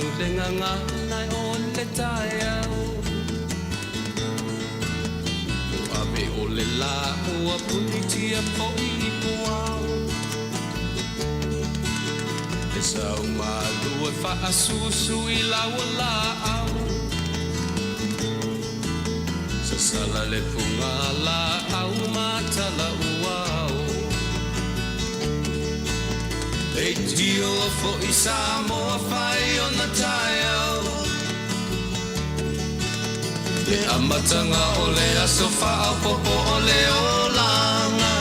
manu le gagana o le taeao. Ua ave o le lā ua punitia foi i puao. Le sau malu e faasusu i lau laau. Sasala le fuga laau ma talauao. Leitio foi Samoa fai ona taeao. Le amataga o le aso faaopoopo o le olaga.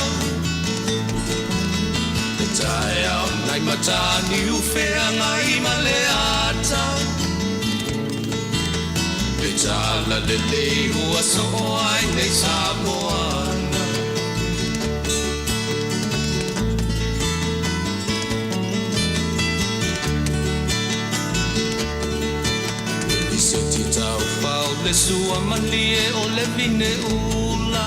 Le taeao nai Mataniu Feagai ma le ata. Le talalelei ua soo ai nei Samoana. Le lisiti taufao le sua malie o le vine ula.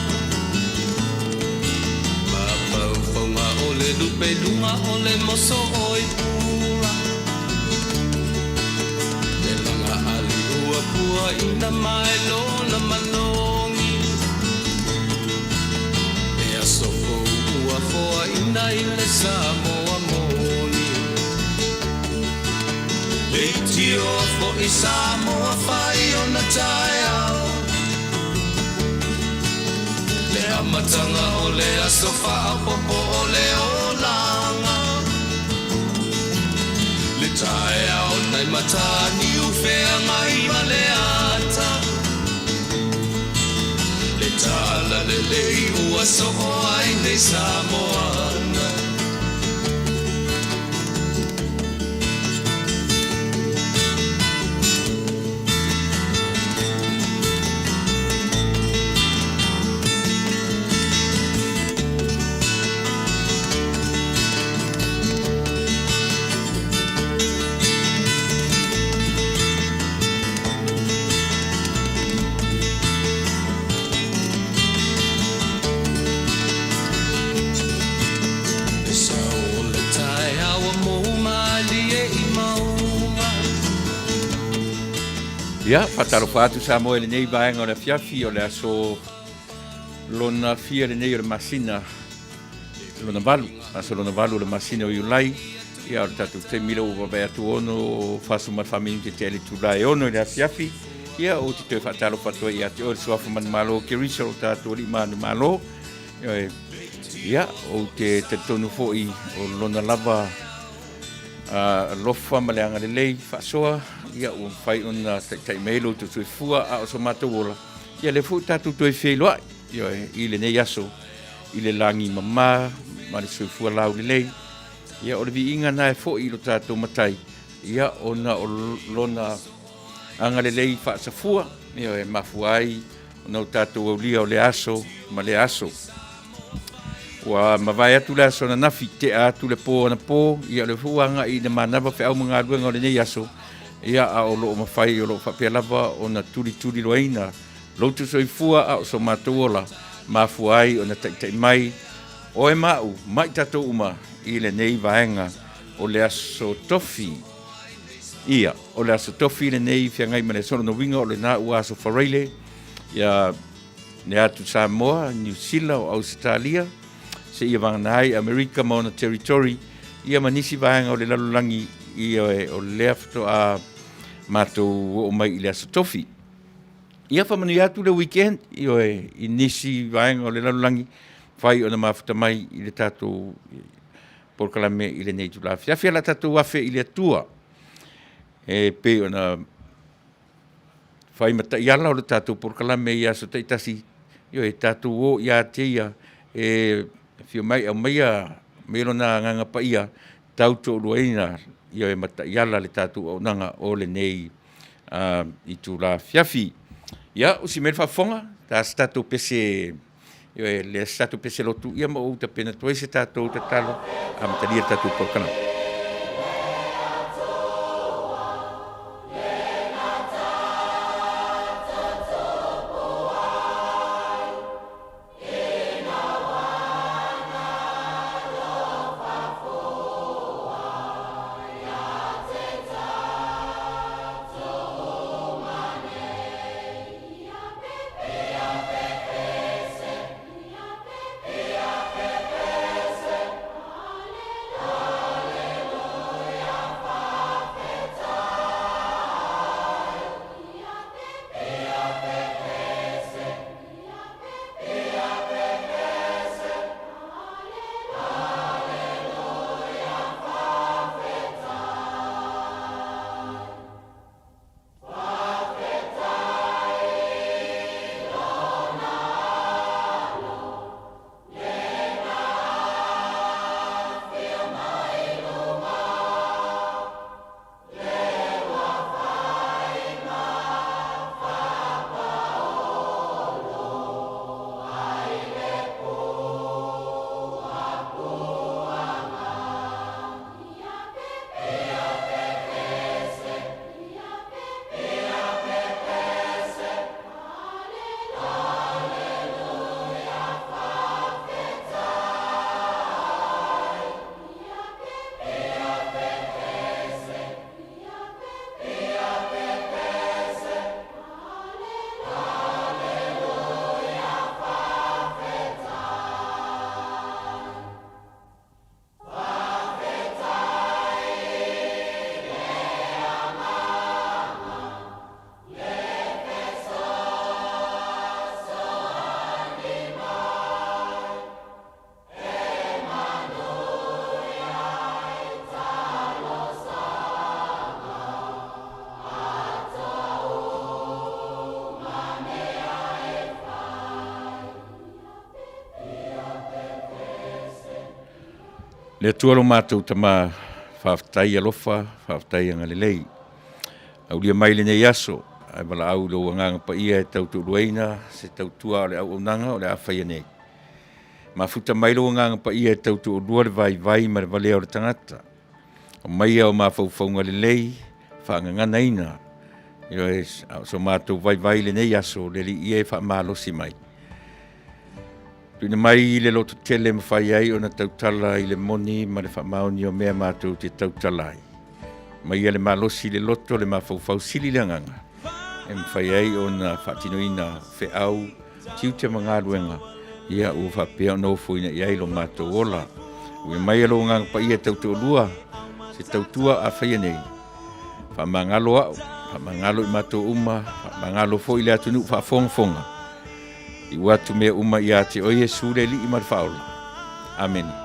Mafaufauga o le lupeluga o le moso oi pula. Le laga ali ua puaina mai lona malogi. Le aso fou ua foaina i le Samoa moni. Leitio foi Samoa fai ona taeao. Le amataga o le aso faaopoopo o le olaga. Le taeao nai Mataniu Feagai ma le ata. Le talalelei ua soo ai nei Samoana. Le sau o le taeao ua mou malie i mauga. Ia, faatalofa atu Samoa i lenei vaega o le afiafi o le aso lona fia lenei o le masina lona valu, aso lona valu o le masina o Iulai. Ia, o le tatou taimi lea ua vaavaai atu ono fasu ma le faaminute tea i le itula e 6 i le afiafi. Ia, ou te toe faatalofa atu ai ia te oe le suafa manumalo o Keriso, o tatou alii manumalo. Ia, ou te talitonu foi o lona lava alofa ma le agalelei faasoa, ia ua mafai ona taitai mai ai lo outou soifua a o so matou ola. Ia, lea foi ua tatou toe feiloai, ioe, i lenei aso i le lagi mama ma le soifua laulelei. Ia, o le viiga lena e foi i lo tatou Matai, ia, ona o lona agalelei faasafua, ioe, e mafua ai ona o tatou aulia o lea aso ma lea aso. Ua mavae atu le aso ananafi, tea atu le po anapo, ia o lea foi ua agai i le manava feau ma galuega o lenei aso, ia a o lo o mafai o lo o faapea lava ona tulituliloaina lo outou soifua a o so matou ola, mafua ai ona taitai mai oe ma au ma i tatou uma i lenei vaega o le aso tofi. Ia, o le aso tofi lenei feagai ma le aso lona uiga o lena ua aso Faraile, ia ne atu Samoa, Niu Sila o Ausetalia, seia vagana ai Amerika ma ona territory, ia ma nisi vaega o le lalolagi, ia o lea faatoa matou oo mai i le aso tofi. Ia faamanuia atu le weekend, ioe, i nisi vaega o le lalolagi, fai ona mafuta mai i le tatou polokalame i lenei itula afiafi. O le a tatou afe i le Atua e pei ona fai ma taiala o le tatou polokalame i aso taitasi, ioe, tatou o ia te ia e afio mai aumaia mai lona agaga paia tautoaluaina, ioe, ma taiala le tatou auaunaga o lenei itula afiafi. Ia, usi mai le faafofoga, ta se tatou pese, ioe, lea se tatou pese lotu, ia ma ou tapena atu ai se tatou tatalo amatalia le tatou polokalame. Le Atua lo matou Tama, faafetai alofa, faafetai agalelei. Aulia mai lenei aso, ae valaau i lou Agaga Paia e tautoaluaina se tautua a le auaunaga o le a faia nei. Mafuta mai lou Agaga Paia e tautoalua le vaivai ma le valea o le tagata. Aumaia o mafaufauga lelei, faagaganaina, ioe, a o so matou vaivai i lenei aso, le Alii e faamalosi mai. Tuuina mai le lototele e mafai ai ona tautala i le moni ma le faamaoni o mea matou te tautala ai. Aumaia le malosi i le loto, le mafaufau sili le agaga e mafai ai ona faatinoina feau, tiute ma galuega, ia ua faapea ona ofoina i ai lo matou ola. Ui mai lou Agaga Paia e tautoalua se tautua a faia nei. Faamagalo au, faamagalo i matou uma, faamagalo foi le atunuu faafogafoga. Iu atu mea uma ia te oe Iesu le Alii ma le Faaola. Amene.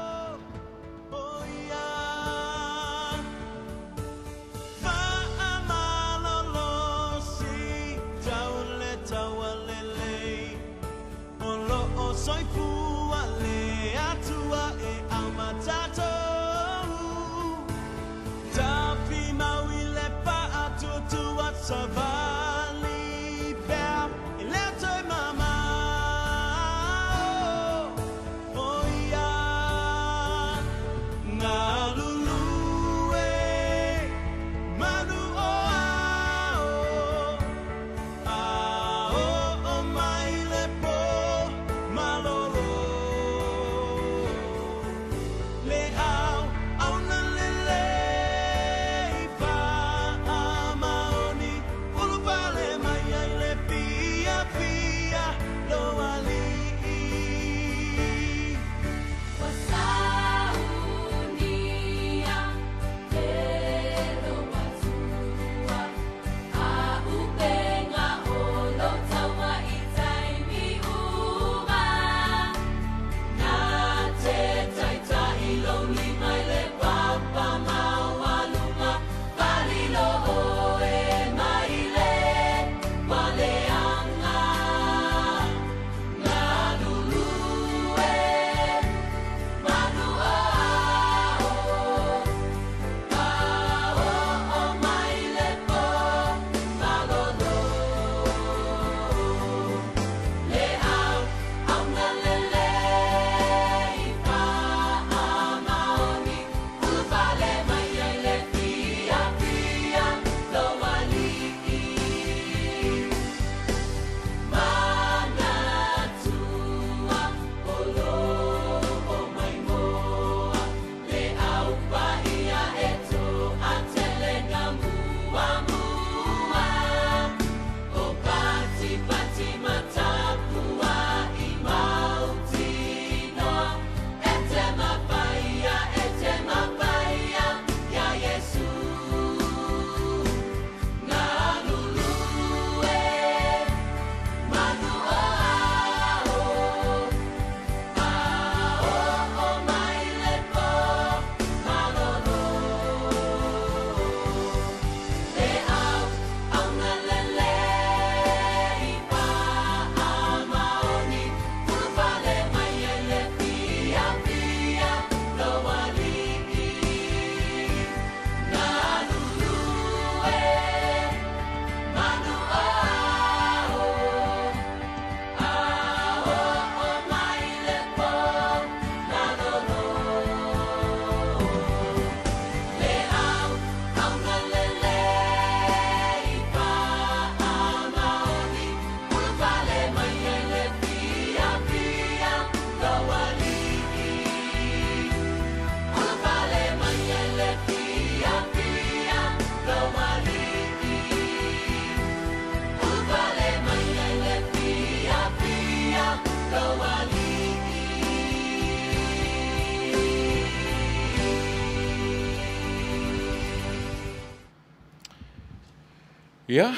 Ia,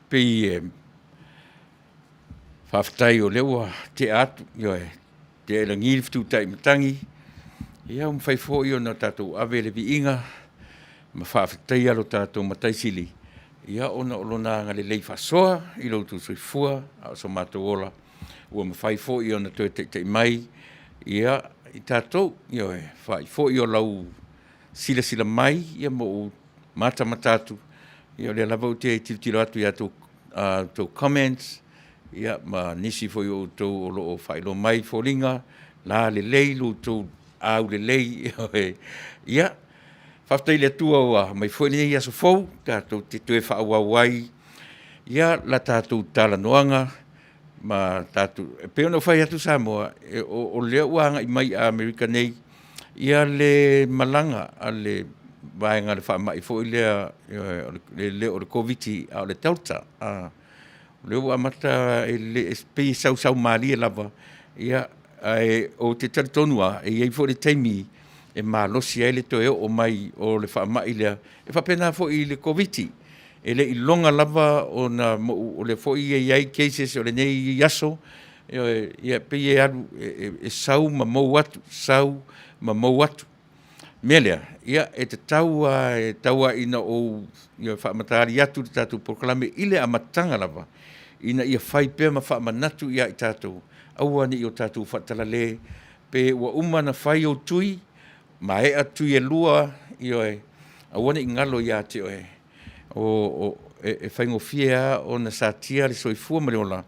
pei e faafetai o lea ua tea atu, ioe, tea i lagi le fetutai matagi, ia ua mafai foi ona tatou ave le viiga ma faafetaia lo tatou Matai Sili, ia ona o lona agalelei faasoa i lo outou soifua a o so matou ola, ua mafai foi ona toe taitai mai. ia, i tatou, ioe, fa'i foi o lau silasila mai, ia, ma ou matamata atu, ia, o lea lava ou te tilotilo atu i a outou comments, ia, ma nisi foi o outou o lo o faailoa mai foliga lalelei lo outou aulelei. Ia, faafetai i le Atua ua aumai foi lenei aso fou tatou te toe faaauau ai, ia, la tatou talanoaga ma tatou. E pei ona ou fai atu Samoa, o lea ua agai mai i Amerika nei ia le malaga a le vaega o le faamai foi lea, e le o le Koviti a o le Delta. O lea ua amata, e pei e sausau malie lava, ia, ae ou te talitonu lava e i ai foi le taimi e malosi ai le toe oo mai o le faamai lea. E faapena foi i le Koviti, e le i iloga lava ona o lea foi e i ai cases o lenei aso, ioe, ia, pei e alu e sau ma mou atu, sau ma mou atu. O le mea lea, ia, e tatau lava, e tau lava ina ou faamatali atu le tatou polokalame i le amataga lava, ina ia fai pea ma faamanatu ia i tatou, aua ne i o tatou faatalale pe ua uma ona fai ou tui, maea tui e lua, ioe, aua ne i galo ia te oe, e faigofie lava ona satia le soifua ma le ola,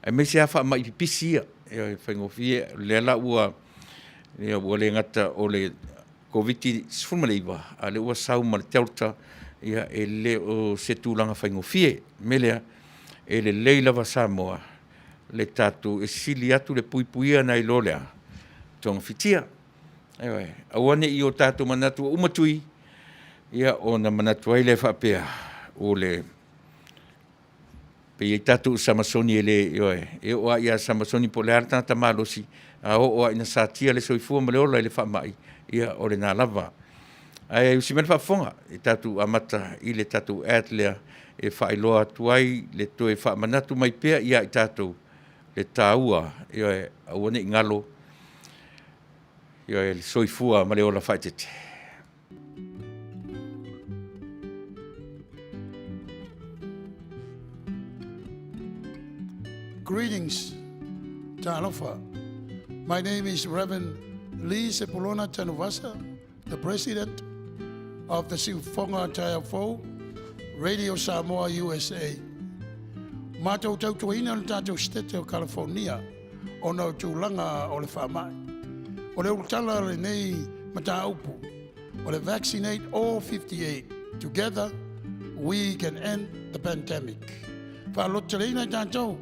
aemaise lava faamai pipisi ia. Ioe, e faigofie, o lea la ua le gata o le Koviti-19, a o lea ua sau ma le Delta, ia e le o se tulaga faigofie. O le mea lea, e lelei lava Samoa le tatou, e sili atu le puipuia nai lo le a? Togafitia. Ioe. Aua ne i o tatou manatu ua uma tui, ia ona manatu ai lea faapea, pei o tatou o Samasoni e le, ioe, e oo lava ia Samasoni po o le a le tagata malosi, a oo lava ina satia le soifua ma le ola i le faamai, ia o lena lava. Ae usi mai le faafofoga, tatou amata i le tatou ad lea e faailoa atu ai le toe faamanatu mai pea ia i tatou le taua, ioe, aua ne i galo, ioe, le soifua ma le ola faaeteete. Greetings, Talofa. My name is Reverend Lee Sepulona Tanuvasa, the president of the Siufoga Taeafou, Radio Samoa USA. Matou tautuaina le tatou Setete o California ona o tulaga o le faamai. O le ulutala o lenei mataupu, o le Vaccinate All 58. Together, we can end the pandemic. Faalototeleina i tatou,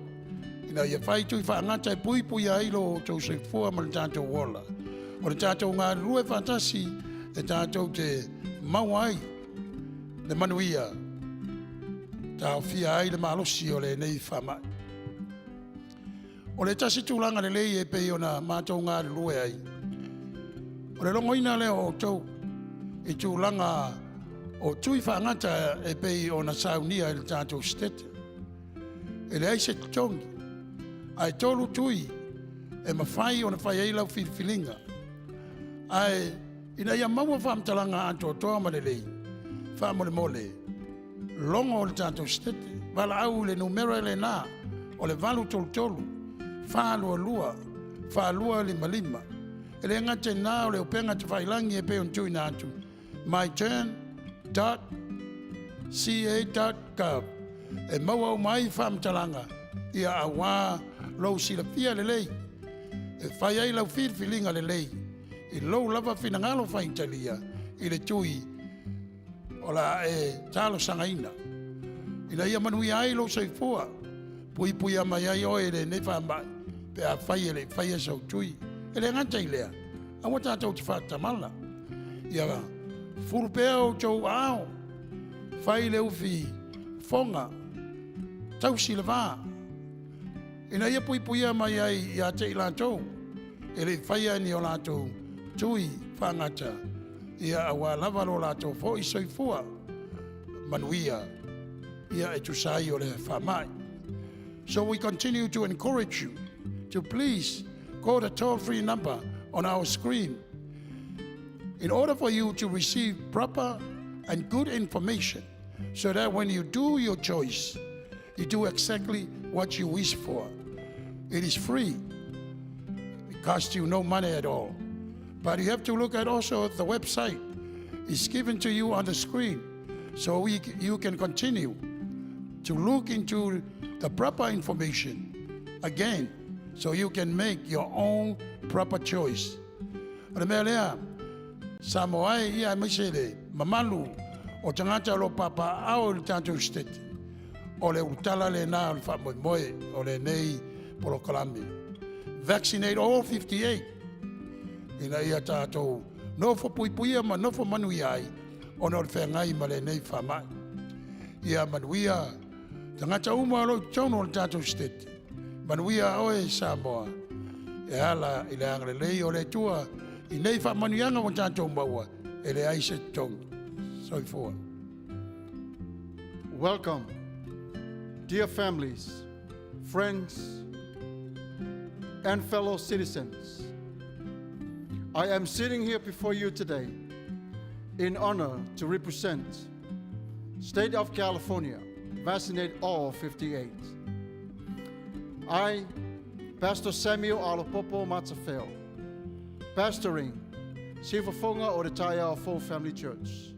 ina ia fai tui faagata e puipuia ai lo outou soifua ma le tatou ola. O le tatou galulue faatasi e tatou te maua ai le manuia, taofia ai le malosi o lenei faamai. O le tasi tulaga lelei e pei ona matou galulue ai, o le logoina lea o outou i tulaga o tui faagata e pei ona saunia e le tatou Setete. E leai se totogi, ae 3 tui e mafai ona fai ai lau filifiliga. Ae ina ia maua faamatalaga atoatoa ma lelei, faamolemole, logo le tatou Setete, valaau i le numera lena o le 833 422 4255. E le gata i lena o le upega tafailagi e pei ona tuuina atu, myturn.ca.gov, e maua uma ai faamatalaga ia auā lou silafia lelei e fai ai lau filifiliga lelei i lou lava finagalo faitalia i le tui o le a e talosagaina. Ina ia manuia ai lou soifua, puipuia mai ai oe i lenei faamai pe a fai e le i faia sau tui. E le gata i lea, aua tatou te faatamala. Ia fulu pea outou aao, fai le ufi foga, tausi le va, ina ia puipuia mai ai ia te i latou e le i faia ni o latou tui faagata, ia auā lava lo latou foi soifua manuia, ia e tusa ai o le faamai. So we continue to encourage you to please call the toll-free number on our screen in order for you to receive proper and good information so that when you do your choice, you do exactly what you wish for. It is free. Cost you no money at all. But you have to look at also the website. It's given to you on the screen so you can continue to look into the proper information again so you can make your own proper choice. O le mea lea, Samoa e ia aemaise le mamalu o tagata o lo o papaaao i le tatou Setete, o le ulutala lena o le faamoemoe o lenei polokalame. Vaccinate all 58 ina ia tatou nofo puipuia ma nofo manuia ai ona o le feagai ma lenei faamai. Ia manuia tagata uma o lo o i totonu o le tatou Setete. Manuia oe Samoa e ala i le agalelei o le Atua i nei faamanuiaga ua tatou maua e leai se totogi. Soifua. Welcome, dear families, friends, and fellow citizens. I am sitting here before you today in honor to represent State of California, vaccinate all 58. I, Pastor Samuel Alapopo Matafeo, pastoring Siufafoga o le Taeao Fou Family Church.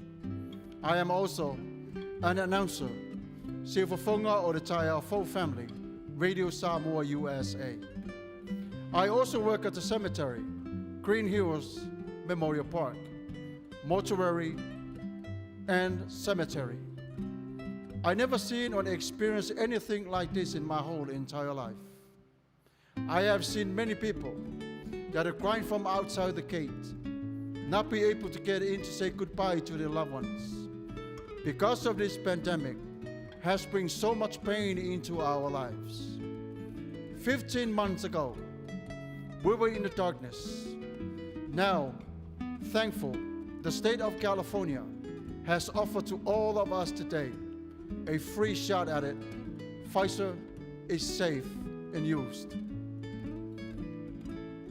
I am also an announcer, Siufafoga o le Taeao Fou Family, Radio Samoa USA. I also work at the cemetery, Green Hills Memorial Park, mortuary, and cemetery. I never seen or experienced anything like this in my whole entire life. I have seen many people that are crying from outside the gate, not be able to get in to say goodbye to their loved ones. Because of this pandemic has bring so much pain into our lives. 15 months ago, we were in the darkness. Now, thankful, the state of California has offered to all of us today a free shot at it. Pfizer is safe and used.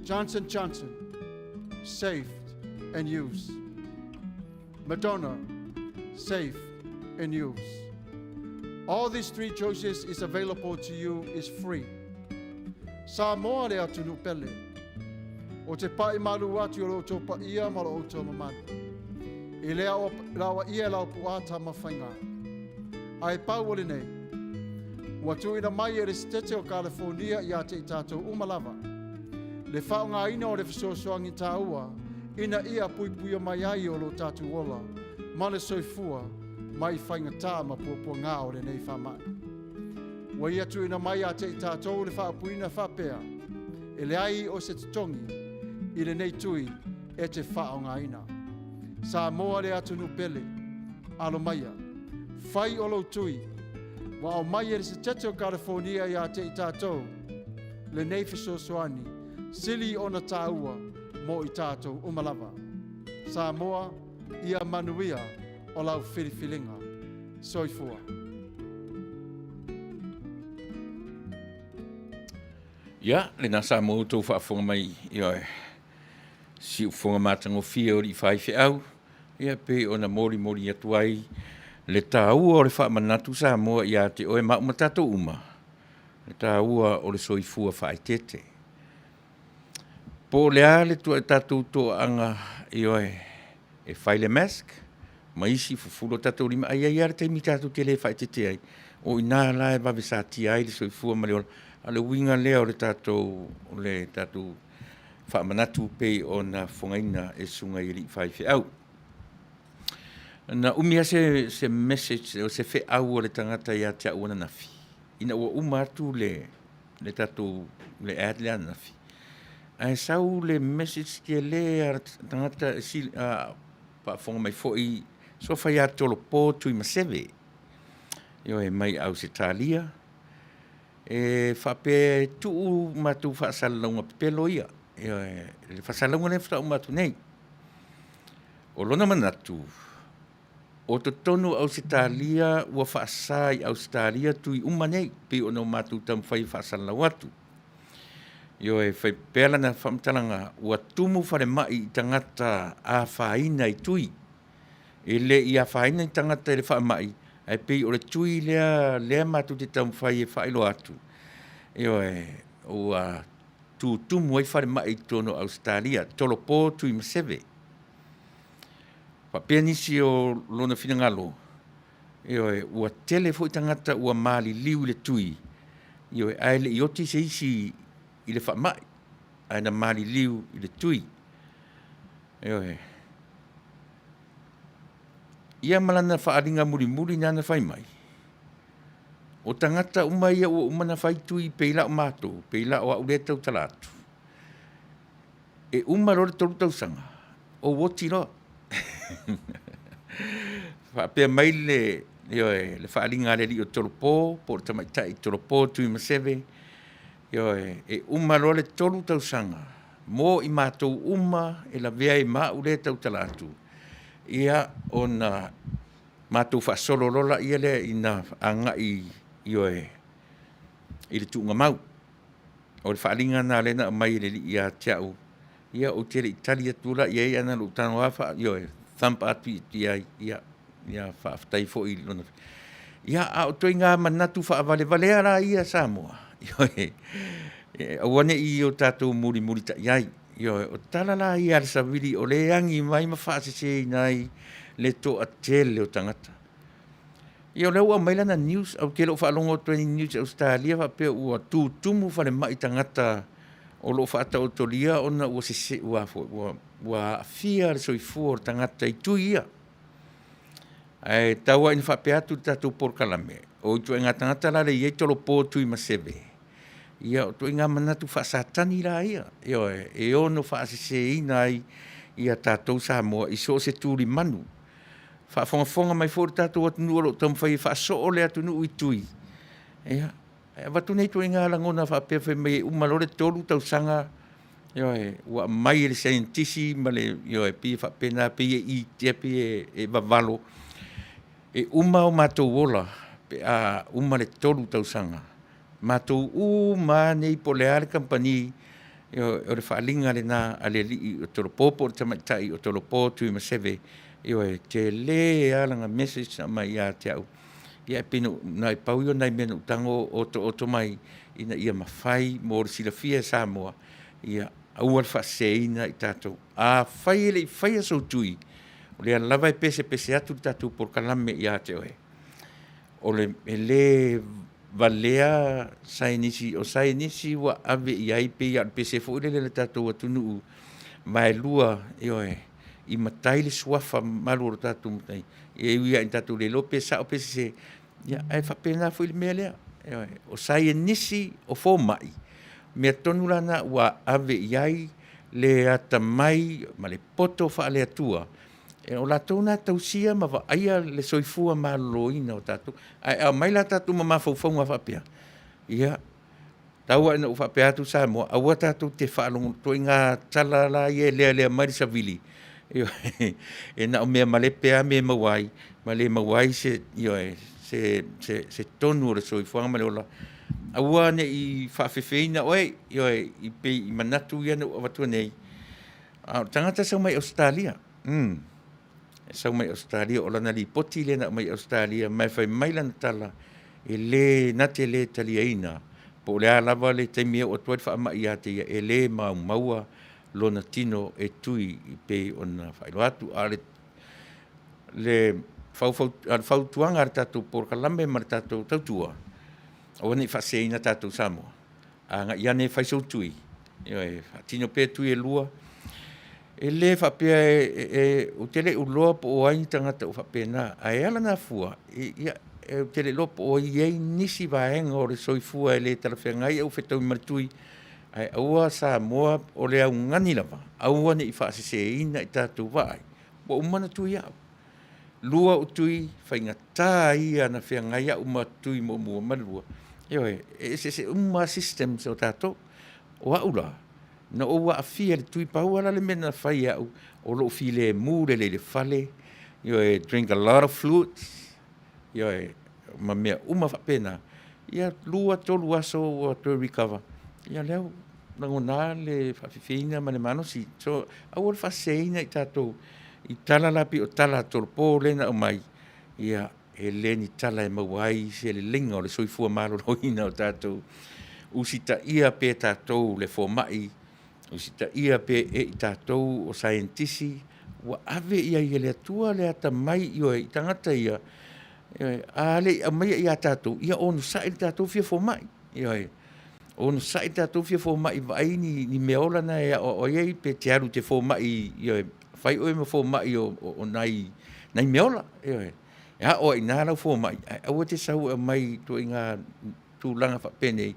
Johnson Johnson, safe and used. Moderna, safe and used. All these three choices is available to you is free. Samoa le atunuu pele. Ou te pai malu atu i lo outou paia ma lo outou mamalu. I le aoaia e lau puaa Tamafaiga. Ae pau o lenei, ua tuuina mai e le Setete o Kalifonia ia te i tatou uma lava le faaaogaina o le fesoasoani taua ina ia puipuia mai ai o lo tatou ola ma le soifua mai faigata ma puapuaga o lenei faamai. Ua ia tuuina mai ia te i tatou le faaupuina faapea, e leai o se totogi i lenei tui e te faaaogaina. Samoa le atunuu pele, alo maia, fai o lou tui, ua aumai e le Setete o Kalifonia ia te i tatou lenei fesoasoani sili ona taua mo i tatou uma lava. Samoa, ia manuia o lau filifiliga. Soifua. Ia, lena Samoa ua outou faafofoga mai, ioe, siufofoga matagofie o alii faifeau, ia pei ona molimoli atu ai le taua o le faamanatu Samoa ia te oe ma au ma tatou uma, le taua o le soifua faaeteete. Po o le a le tatou toaaga, ioe, e fai le mask ma isi fufulu o tatou lima, ae i ai lava le taimi tatou te le faaeteete ai, o i ina la e vave satia ai le soifua ma le ola. A o le uiga lea o le tatou, o le tatou faamanatu pei ona fofogaina e susuga i alii faifeau. Na umi lava se, se message, o se feau a le tagata ia te au ananafi, ina ua uma atu le, le tatou, le ad lea ananafi, ae sau le message tele a le tagata e sili, a, faafofoga mai foi, sofa ia Tolopo Tuimaseve, ioe, mai Ausetalia, e faapea e tuu matou faasalalauga pepelo ia, ioe, le faasalalauga lea faatoa uma atu nei. O lona manatu, o totonu o Ausetalia ua faasa i Ausetalia tui uma nei, pei ona o matou taumafai e faasalalau atu. Ioe, fai pea lana faamatalaga, ua tumu falemai i tagata afaina i tui. E le i afaina ni tagata i le faamai, ae pei o le tui lea lea matou te taumafai e faailoa atu. Ioe, ua. tutumu ai falemai i totonu o Ausetalia, tolopo Tuimaseve. Faapea nisi o lona finagalo, ioe, ua tele foi tagata ua maliliu i le tui, ioe, ae le i oti se isi i le faamai, ae na maliliu i le tui. Ioe. Ia ma lana faaaliga mulimuli lena na fai mai, o tagata uma ia ua uma ona fai tui pei la o matou, pei la o au lea e tautala atu, e uma loa le 3 tausaga, ou oti loa. Faapea mai le, ioe, le faaaliga a le alii o Tolopo po o le tamaitai Tolopo Tuimaseve, ioe, e uma loa le 3 tausaga mo i matou uma e lavea ai ma au lea e tautala atu, ia ona matou faasolo loa lea ina agai, ioe, i le tuugamau. O le faaaliga lena lea na aumai e le Alii ia te au, ia ou te le i tali atu la i ai, ae na ona ou tago lava, ioe, thumb atu i ai, ia faafetai foi i lona... Ia, a o ituaiga manatu faavalevalea la ia Samoa, ioe, aua ne i o tatou mulimulitai ai. Ioe, o tala la ia a le savili o lea e agi mai ma faaseseina ai le toatele o tagata. Ia o lea ua aumai lana news, ae ou te le o faalogo atu i ni news i Ausetalia faapea ua tutumu falemai i tagata o lo o faataotolia ona ua sese, ua a foi, ua aafia le soifua o le tagata i tui ia. Ae tau lava ina faapea atu i le tatou polokalame, o ituaiga tagata la lea e i ai tolopo Tuimaseve, ia o ituaiga manatu faa-Satani la ia, ioe, e ono faaseseina ai tatou Samoa i so o se tulimanu. Faafogafoga mai foi le tatou atunuu o lo o taumafai e faasoo le atunuu i tui, ia, e avatu nei ituaiga lagona faapea fai mai e uma loa le 3 tausaga, ioe, ua aumai e le saienitisi ma le, ioe, pei e faapena, pei e pei e vavalo, e uma o matou ola pe a uma le 3 tausaga. Matou uma lava nei po o le a le kamupani, ioe, o le faaaliga lena a le alii o Tolopo po o le tamaitai o Tolopo Tuimaseve, ioe, e tele lava lana message na aumai ia te au, ia pei na pau ia o nai mea na ou tago otooto mai ina ia mafai mo le silafia e Samoa, ia aua le faaseseina i tatou. Afai e le i faia sou tui, o lea lava e pesepese atu le tatou polokalame ia te oe, o le, e le valea saienisi, o saienisi ua ave i ai, pei lava o le pese foi lele a le tatou atunuu vaelua, ioe, i matai le suafa mamalu o le tatou matai, e ui lava ina tatou le iloa pe sao pe sese, ia ae faapena foi le mea lea. Ioe, o saienisi, o fomai, o mea tonu la na ua ave i ai le atamai ma le poto faale-Atua, o latou na e tausia ma vaaia le soifua maloloina o tatou. Ae a aumai la tatou ma mafaufauga faapea, ia, tau lava ina ou faapea atu Samoa, aua tatou te faalogo, ituaiga tala la ia e lealea mai le savili, ioe, e na o mea malepe lava mea e maua ai, ma le maua ai se, ioe, se tonu o le soifuaga ma le ola. Aua ne i faafefeina oe, ioe, i pei i manatu ia na ou avatua nei, a o le tagata e sau mai Ausetalia, e sau mai Ausetalia, o lana lipoti lea na aumai Ausetalia, ma e fai mai lana tala, e le na te le taliaina, po o le a lava le taimi e oo atu ai le faamai ia te ia, e le maumaua lona tino e tui e pei ona faailoa atu. A o le fautuaga a le tatou polokalame ma le tatou tautua, aua ne i faaseseina tatou Samoa, agai ane e fai sou tui, ioe, faatino pea tui e lua. E le faapea ou te le i iloa po o ai ni tagata o faapena, ae ala ona afua, ia, ou te le iloa po o i ai nisi vaega o le soifua e le talafeagai ae ua fetaui ma le tui, ae aua Samoa, o le augani lava, aua ne i faaseseina i tatou vaai, ua uma ona tui au. Lua ou tui, faigata ia ona feagai au ma tui muamua ma le lua, ioe, e eseese uma lava systems o tatou. O au la, na ou aafia i le tui, pau lava la le mea na fai e au, o lou filemu lelei i le fale, ioe, drink a lot of fluids, ioe, ma mea uma faapena. Ia 2, 3 aso ua toe recover, ia lea ua lagona lava le faafiafiaina ma le malosi. So, aua le faaseseina i tatou i tala la pei o tala a tolopo lea na aumai, ia, e le ni tala e maua ai se leleiga o le soifua maloloina o tatou. Usitaia pea e tatou le fomai, usitaia pea e i tatou o saienitisi ua ave i ai e le Atua le atamai, ioe, i tagata ia, ioe, a le i aumaia ia tatou, ia onosai le tatou fia fomai, ioe, onosai le tatou fia fomai e vaai ni meaola na e aoao ai pe te alu i te fomai, ioe, fai oe ma fomai o nai meaola, ioe, e ao ai i ina lau fomai, ae aua e te sau e aumai i ituaiga tulaga faapenei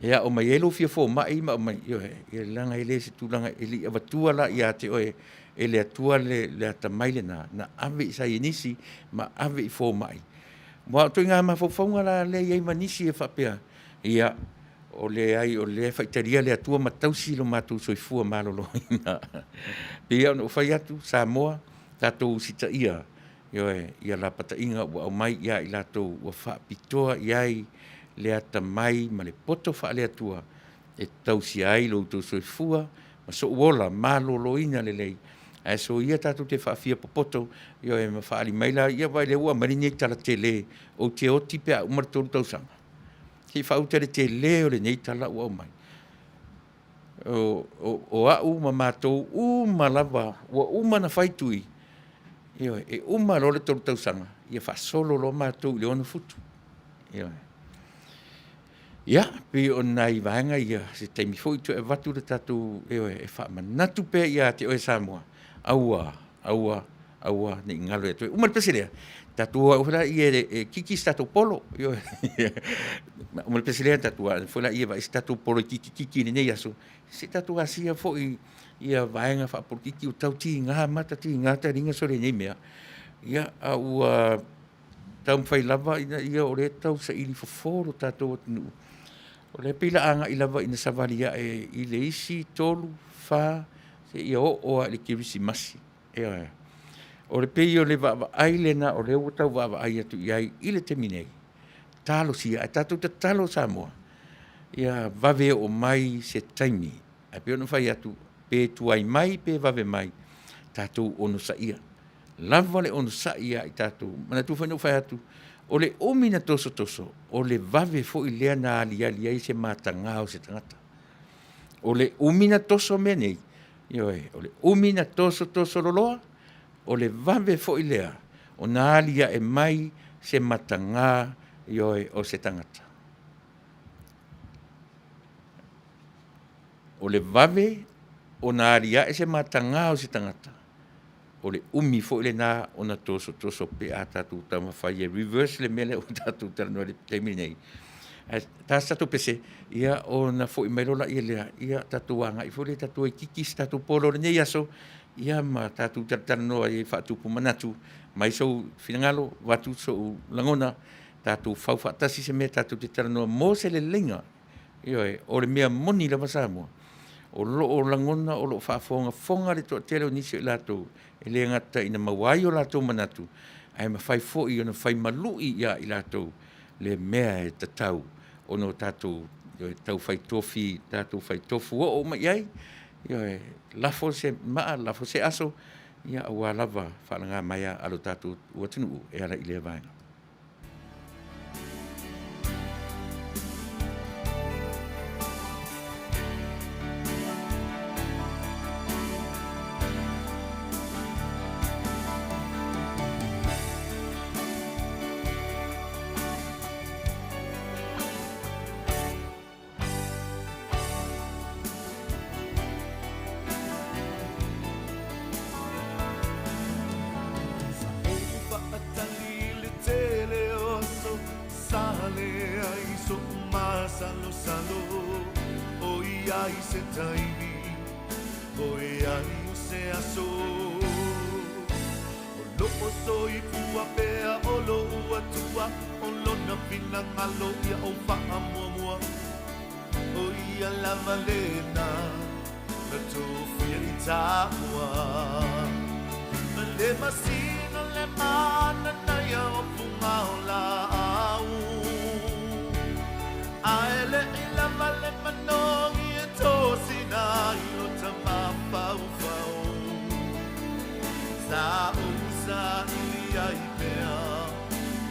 e ao mai ai lou fia fomai ma aumai, ioe, ia leaga e le o se tulaga, e le i avatua la ia te oe e le Atua le atamai lena na ave i saienisi ma ave i fomai. Aua o ituaiga mafaufauga la lea e i ai ma nisi e faapea, ia, o leai o lea e faitalia le Atua ma tausi lo matou soifua maloloina. E pei lava ona ou fai atu Samoa, tatou usitaia, ioe, ia lapataiga ua aumai ia i latou ua faapitoa i ai le atamai ma le poto faale-Atua e tausia ai lo outou soifua ma sou ola maloloina lelei, ae soia tatou te faafiapopoto, ioe, ma faaali mai la, ia vaai o lea ua aumai lenei tala tele, ou te oti pe a uma le 3 tausaga. Se i faauta le tele o lenei tala ua aumai. O au ma matou uma lava ua uma ona fai tui, ioe, e uma loa le 3 tausaga, ia faasolo loa matou i le 6 futu. Ioe. Ia, pei o nai vaega ia, se taimi foi toe avatu le tatou, ioe, e faamanatu pea ia te oe Samoa, aua, aua, aua ne i galo ia te oe. Uma le pese lea, tatou o foi lea e kiki se tatou polo. Ioe. Uma le pese lea, tatou o foi lea e vaai se tatou polo e kikikiki i lenei aso, se i tatou asia foi ia vaega faapolokiki ua tau tiga mata, tiga taliga sole i nei mea. Ia, a ua taumafai lava ina ia, o lea e tau saili fofo lo tatou atunuu, o lea e pei o le a agai lava ina savali ae i le isi 3, 4, seia oo lava i le Kerisimasi. Ioe. O le pei o le vaavaai lena o lea ua tau vaavaai atu i ai i le taimi nei, talosia, ae tatou tatalo Samoa, ia vave oo mai se taimi, ae pei ona fai atu, pe tuai mai pe vave mai, tatou onosaia, lava le onosai ia i tatou. Manatua foi na ou fai atu, o le umi na tosotoso, o le vave foi lea na aliali ai se mataga o se tagata. O le umi na toso mea nei, ioe, o le umi na tosotoso loloa, o le vave foi lea ona aliae mai se mataga, ioe, o se tagata. O le vave ona aliae se mataga o se tagata, o le umi foi lena ona tosotoso pe a tatou taumafai e reverse le mea lea ua tatou talanoa i le taimi lenei. Ae ta se tatou pese, ia ona foi mai loa lea, ia tatou agai foi lea tatou e kiki se tatou polo i lenei aso, ia ma tatou talatalanoa ai e faatupu manatu, aumai sou finagalo, avatu sou lagona, tatou fau faatasi se mea tatou te talanoa mo se leleiga. Ioe, o le mea moni lava Samoa, o lo o lagona, o lo o faafogafoga le toatele o nisi o i latou, e le gata ina maua ai o latou manatu, ae mafai foi ona fai malu'i ia i latou le mea e tatau ona o tatou tau fai tofi, tatou fai tofu oo uma i ai, ioe, lafo se maa, lafo se aso, ia aua lava faalagamaea a lo tatou atunuu e ala i lea vaega. Sa ou faatali i le tele o aso, Sa leai soʻu masalosalo, ʻOiai se taimi, ʻOiai o se aso. O loʻo soifua pea o loʻu Atua, O lona finagalo ia ou faamuamua, ʻO ia lava lena na tofia i tāua. Le masina le mananaia o fuga o laau, A e leʻi lava le manogi e tosina ai o ta mafaufau. Sa ou saili ai pea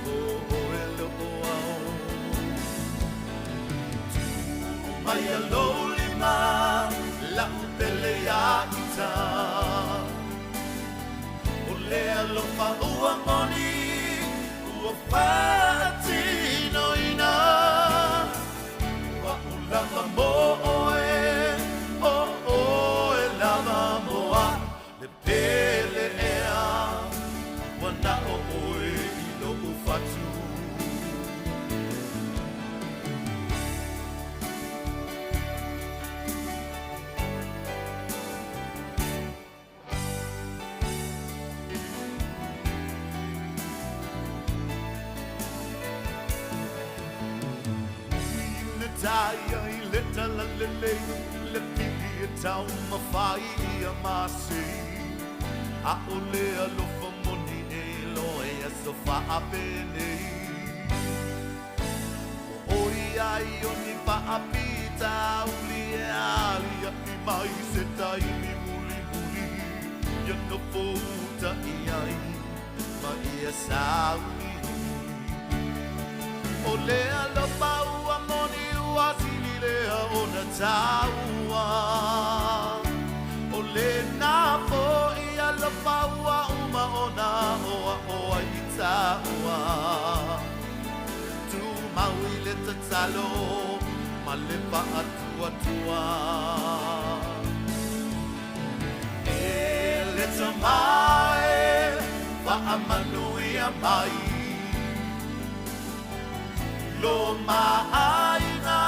o oe loʻu ao. aiga la'u pele iā ita. O le alofa ua moni ua faatinoina. O a'u lava mo oe, o oe lava mo a'u. Le pele ea, ua na o oe i lo'u fatu. Ui i le talalelei, le pili e taumafai ia masei. ʻAʻole alofa moni e loa i aso faapenei. Ua ʻoi ai o ni faafitauli e aliaʻi mai se taimi mulimuli ia nofo uta i ai ma ia sauni. O le alofa ua moni ua sili lea ona taua. O lena fo'i alofa ua uma ona aʻoaʻo ai i tāua. Tumau i le tatalo ma le faatuatua. E le Tama e, faamanuia mai lo maaiga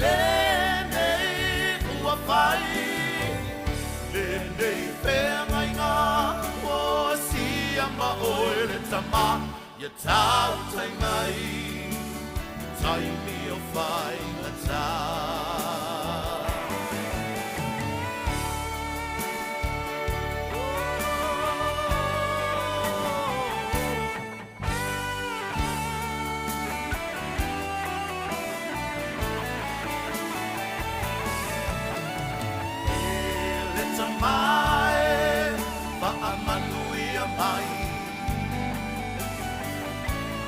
lenei ua fai. Lenei feagaiga ua asia ma oe le Tama ia tautai mai taimi o faigata. E le Tama e, faamanuia mai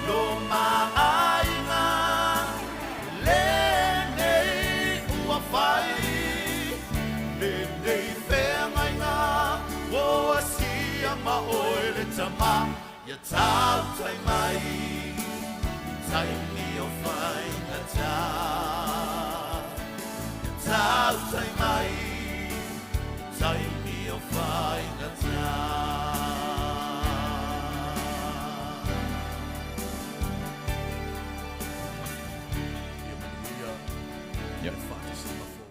lo maaiga lenei ua fai. Lenei feagaiga ua asia ma oe le Tama ia tautai mai taimi o faigata. Ia tautai mai taimi o faigata. Ia manuia le faatasiga fou.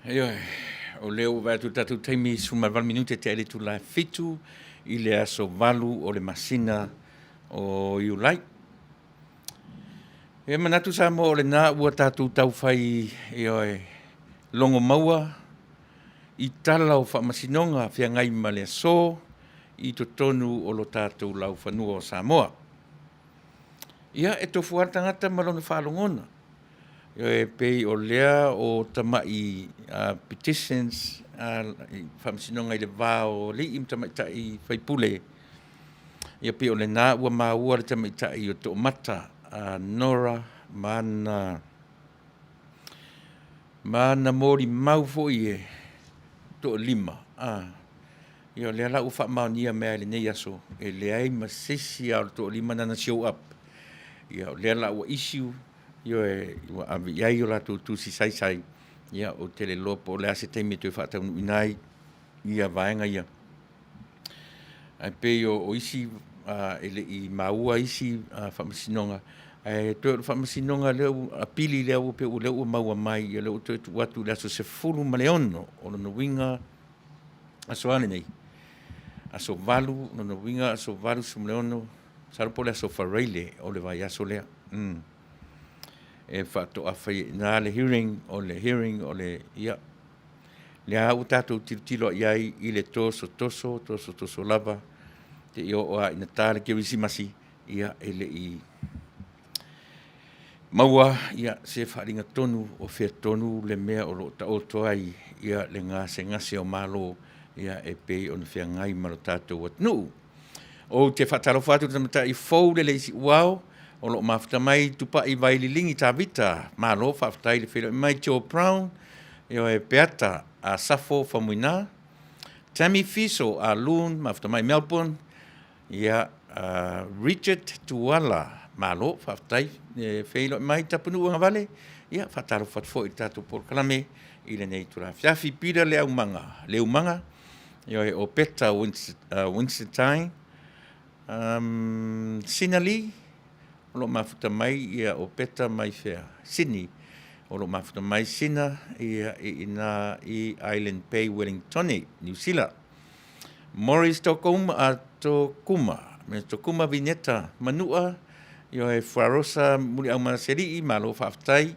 Ioe, o lea ua vaai atu i le tatou taimi 18 minute tea i le itula e 7 i le aso 8 o le masina o Iulai. E manatu Samoa o lena ua tatou taufai, ioe, logo maua i tala o faamasinoga feagai ma le aso i totonu o lo tatou laufanua o Samoa. Ia, e tofu lava le tagata ma lona faalogona. E pei o lea o tama'i petitions i faamasinoga i le va o alii ma tamaitai faipule, ia pei o lena ua maua le tamaitai o Toomata Nora ma ana ma ana molimau foi e toalima. Ia o lea la ua faamaonia mai lava i lenei aso, e leai ma se isi lava o le toalima nana show up. Ia o lea la ua issue, ioe, ua ave i ai o latou tusi saisai, ia ou te le iloa po o le a se taimi e toe faataunuuina ai ia vaega ia. Ae pei o isi e le i maua isi faamasinoga, ae toe o le faamasinoga lea ua apili lea ua pei o lea ua maua mai, ia lea ua toe tuu atu i le aso 16, o lona uiga aso a lenei? Aso 8, o lona uiga aso 8, 16, masalo po o le aso Faraile o le vaiaso lea. E faatoa fai ai i ina le hearing, o le hearing o le, ia, lea ua tatou tilotilo i ai i le tosotoso, tosotoso lava, seia oo lava ina ta le Kerisimasi, ia, e le i maua ia se faaaliga tonu o fea tonu le mea o lo o taoto ai ia le gasegase o Malo ia e pei ona feagai ma lo tatou atunuu. Ou te faatalofa atu i le tamaitai fou le le isi uao. O lo o mafuta mai Tupai Vaililigi Tavita, malo faafetai le feiloai mai Joe Brown, ioe Peata Asafo Faumuina, Tammy Fiso a Loon, mafuta mai Melbourne, ia Richard Tuala, malo faafetai le feiloai mai Tapunuu Agavale, ia faatalofa atu foi i le tatou polokalame i lenei itula afiafi. Peter Leaumaga, Leumaga, ioe o Peta Winstein, Sina Lee, o lo o mafuta mai ia o Peta mai fea? Sydney. O lo o mafuta mai Sina ia i ina i Island Bay, Wellingtone, Niu Sila. Maurice Tokuma, a Tokuma, me Tokuma Vineta Manua, ioe Fuarosa Muliaumaseli'i, malo faafetai.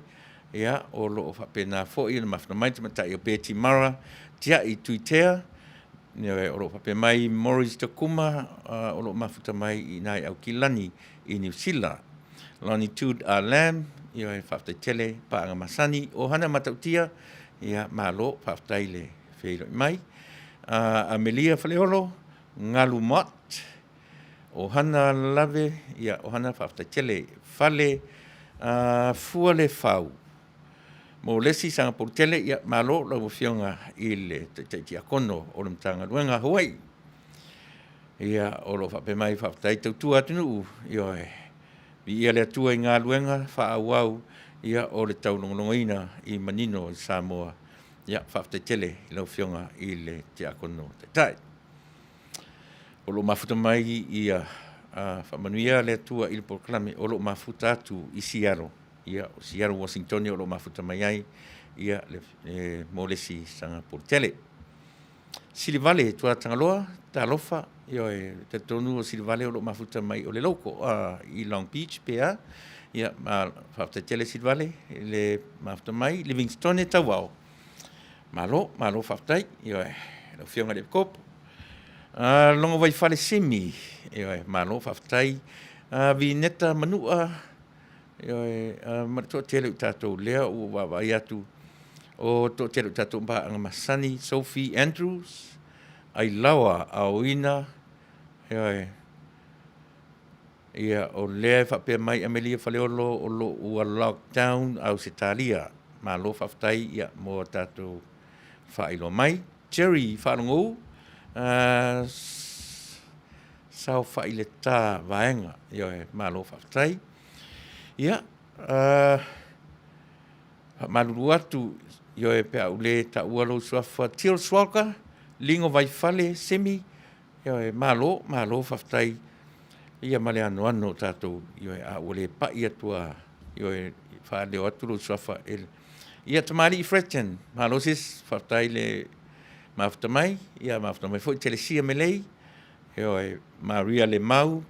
Ia, o lo o faapena foi ona mafuta mai tamaitai o Betty Mara, Tia'i Tuitea, ioe, o lo o faapea mai Maurice Tokuma, o lo o mafuta mai i ina i Aukilani i Niu Sila. Longitude A Lam, ioe, faafetai tele, paaga masani, ʻOhana Matautia, ia, malo, faafetai le feiloai mai. Amelia Faleolo, Galu Mott, ʻOhana Lave, ia, ʻOhana, faafetai tele. Fale Fualefau, mo le isi Sagapolu tele, ia, malo lau Afioga i le Taitai Tiakono o le Matagaluega a Hawaii. Ia, o lo o faapea mai, faafetai tautua atunuu, ioe, viia le Atua i galuega faaauau, ia, o le taulogologoina i manino i Samoa. Ia, faafetai tele i lau Afioga i le Tiakono Taitai. O lo o mafuta mai ia faamanuia le Atua i le polokalame o lo o mafuta atu i Seattle, ia, o Seattle, Washington o lo o mafuta mai ai ia le mo le isi Sagapolu tele. Silivale Tuatagaloa, talofa, ioe, talitonu o Silivale o lo o mafuta mai o le local i Long Beach pe a. Ia, ma faafetai tele Silivale i le mafuta mai. Livingstone Tauao, malo, malo faafetai, ioe, lau Afioga i le Epikopo. Logovaifale Simi, ioe, malo faafetai. Vineta Manua, Ioe, ma le toatele o tatou lea ua vaavaai atu, o toatele o tatou paaga masani, Sophie Andrews, Ailaoa Aoina, ioe, ia, o lea e faapea mai Amelia Faleolo o lo ua lockdown Ausetalia. Malo faafetai ia, mo a tatou faailoa mai. Jerry Faalogou, saofai le ta vaega. Ioe, malo faafetai. Ia, faamalulu atu, ioe, pe a ou le taua lou suafa, Till Swalker, Ligo Vaifale, Semi, ioe, malo, malo faafetai ia ma le anoano o tatou, ioe, a ua le pai atu lava, ioe, faaleo atu lou suafa e Ia, tamalii Fredgen, malo sis, faafetai le mafuta mai, ia mafuta mai foi Telesia Melei, ioe, Maria Lemau,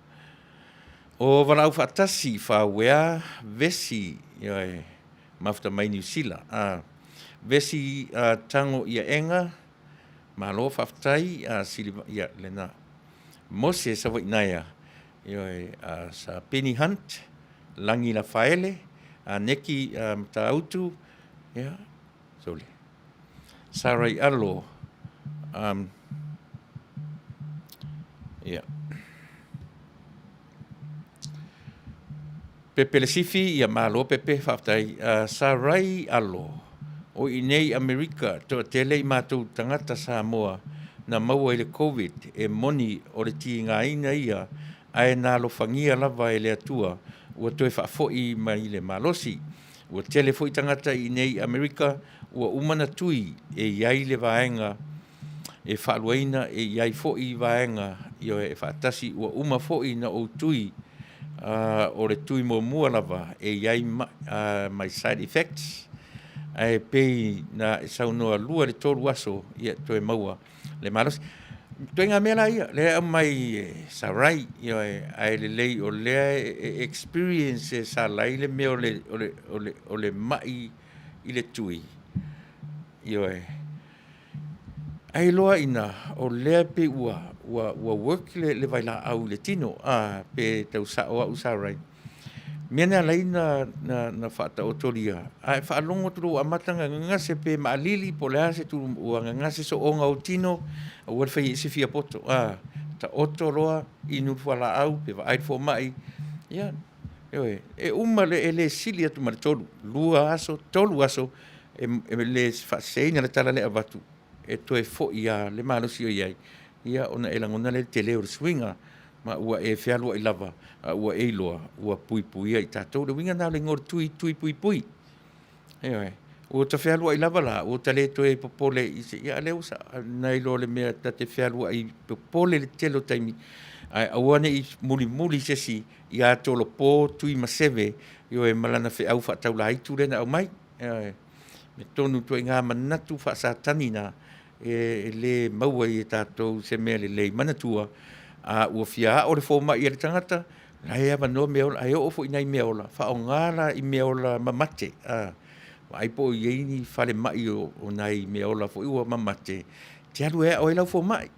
o Valaau Faatasi, Fauea, Vesi, ioe, mafuta mai Niu Sila, a, Vesi a, Tago Iaega, malo faafetai, a, Siliva, ia, lena, Mose Savainaea, ioe, a, Sa Penny Hunt, Lagi Lafaele, a Neki a, Matautu, ia, sole. Sarai Alo, ia. Pepe le Sifi, ia malo Pepe, faafetai. Sarai Alo, o i nei Amerika, toatele i matou tagata Samoa na maua i le Covid, e moni o le tigaina ia, ae na alofagia lava e le Atua, ua toe faafoi mai le malosi. Ua tele foi tagata i inei i Amerika ua uma na tui e i ai le vaega e faaluaina e i ai foi vaega ioe e faatasi ua uma foi na ou tui o le tui muamua lava e i ai mai side effects ae pei na e saunoa 2 i le 3 aso ia toe maua le malosi. Ituaiga mea la ia, lea e aumai e Sarai, ioe, ae lelei o lea e experience e Salai le mea o le, o le, o le, o le mai i le tui, ioe. Ae iloa ina o lea pei ua, ua, ua work le, le vailaau i le tino, a, pe tau sao au Sarai. Mea na alai na, na, na faataotolia, a e faalogo atu loa ua amata ona gagase pe maalili po o le a se tulu ua gagase sooga o tino, aua le faia i ai se fiapoto, a, taoto loa, inu le fualaau pe vaai le fomai, ia. Ioe, e uma le, e le sili atu ma le tolu, lua aso, tolu aso, e, e le faaseseina le tala lea e avatu, e toe foi lava le malosi o i ai, ia ona e lagona lea le tele o le suiga, ma ua e fealuai lava, a ua e iloa, ua puipuia i tatou. O le uiga lena o le igoa o le tui, tui puipui. Ioe. Ua ta fealuai lava la, ua ta le toe popole i se, ia a o lea ua nai lo le mea ta te fealuai popole i le tele o taimi, ae aua ne i mulimuli se isi ia tolopo Tuimaseve, ioe, ma lana feau faataulaitu lea na aumai. Ioe. Mea tonu ituaiga manatu faa-Satani na, e le maua ai e tatou se mea lelei. Manatua, a ua fia ao le fomai e le tagata, la e avanoa meaola, ae oo foi i nai meaola, faaaoga la i meaola mamate, a. Vaai po o i ai ni falemai o nai meaola foi ua mamate, e te alu e ao ai lau fomai.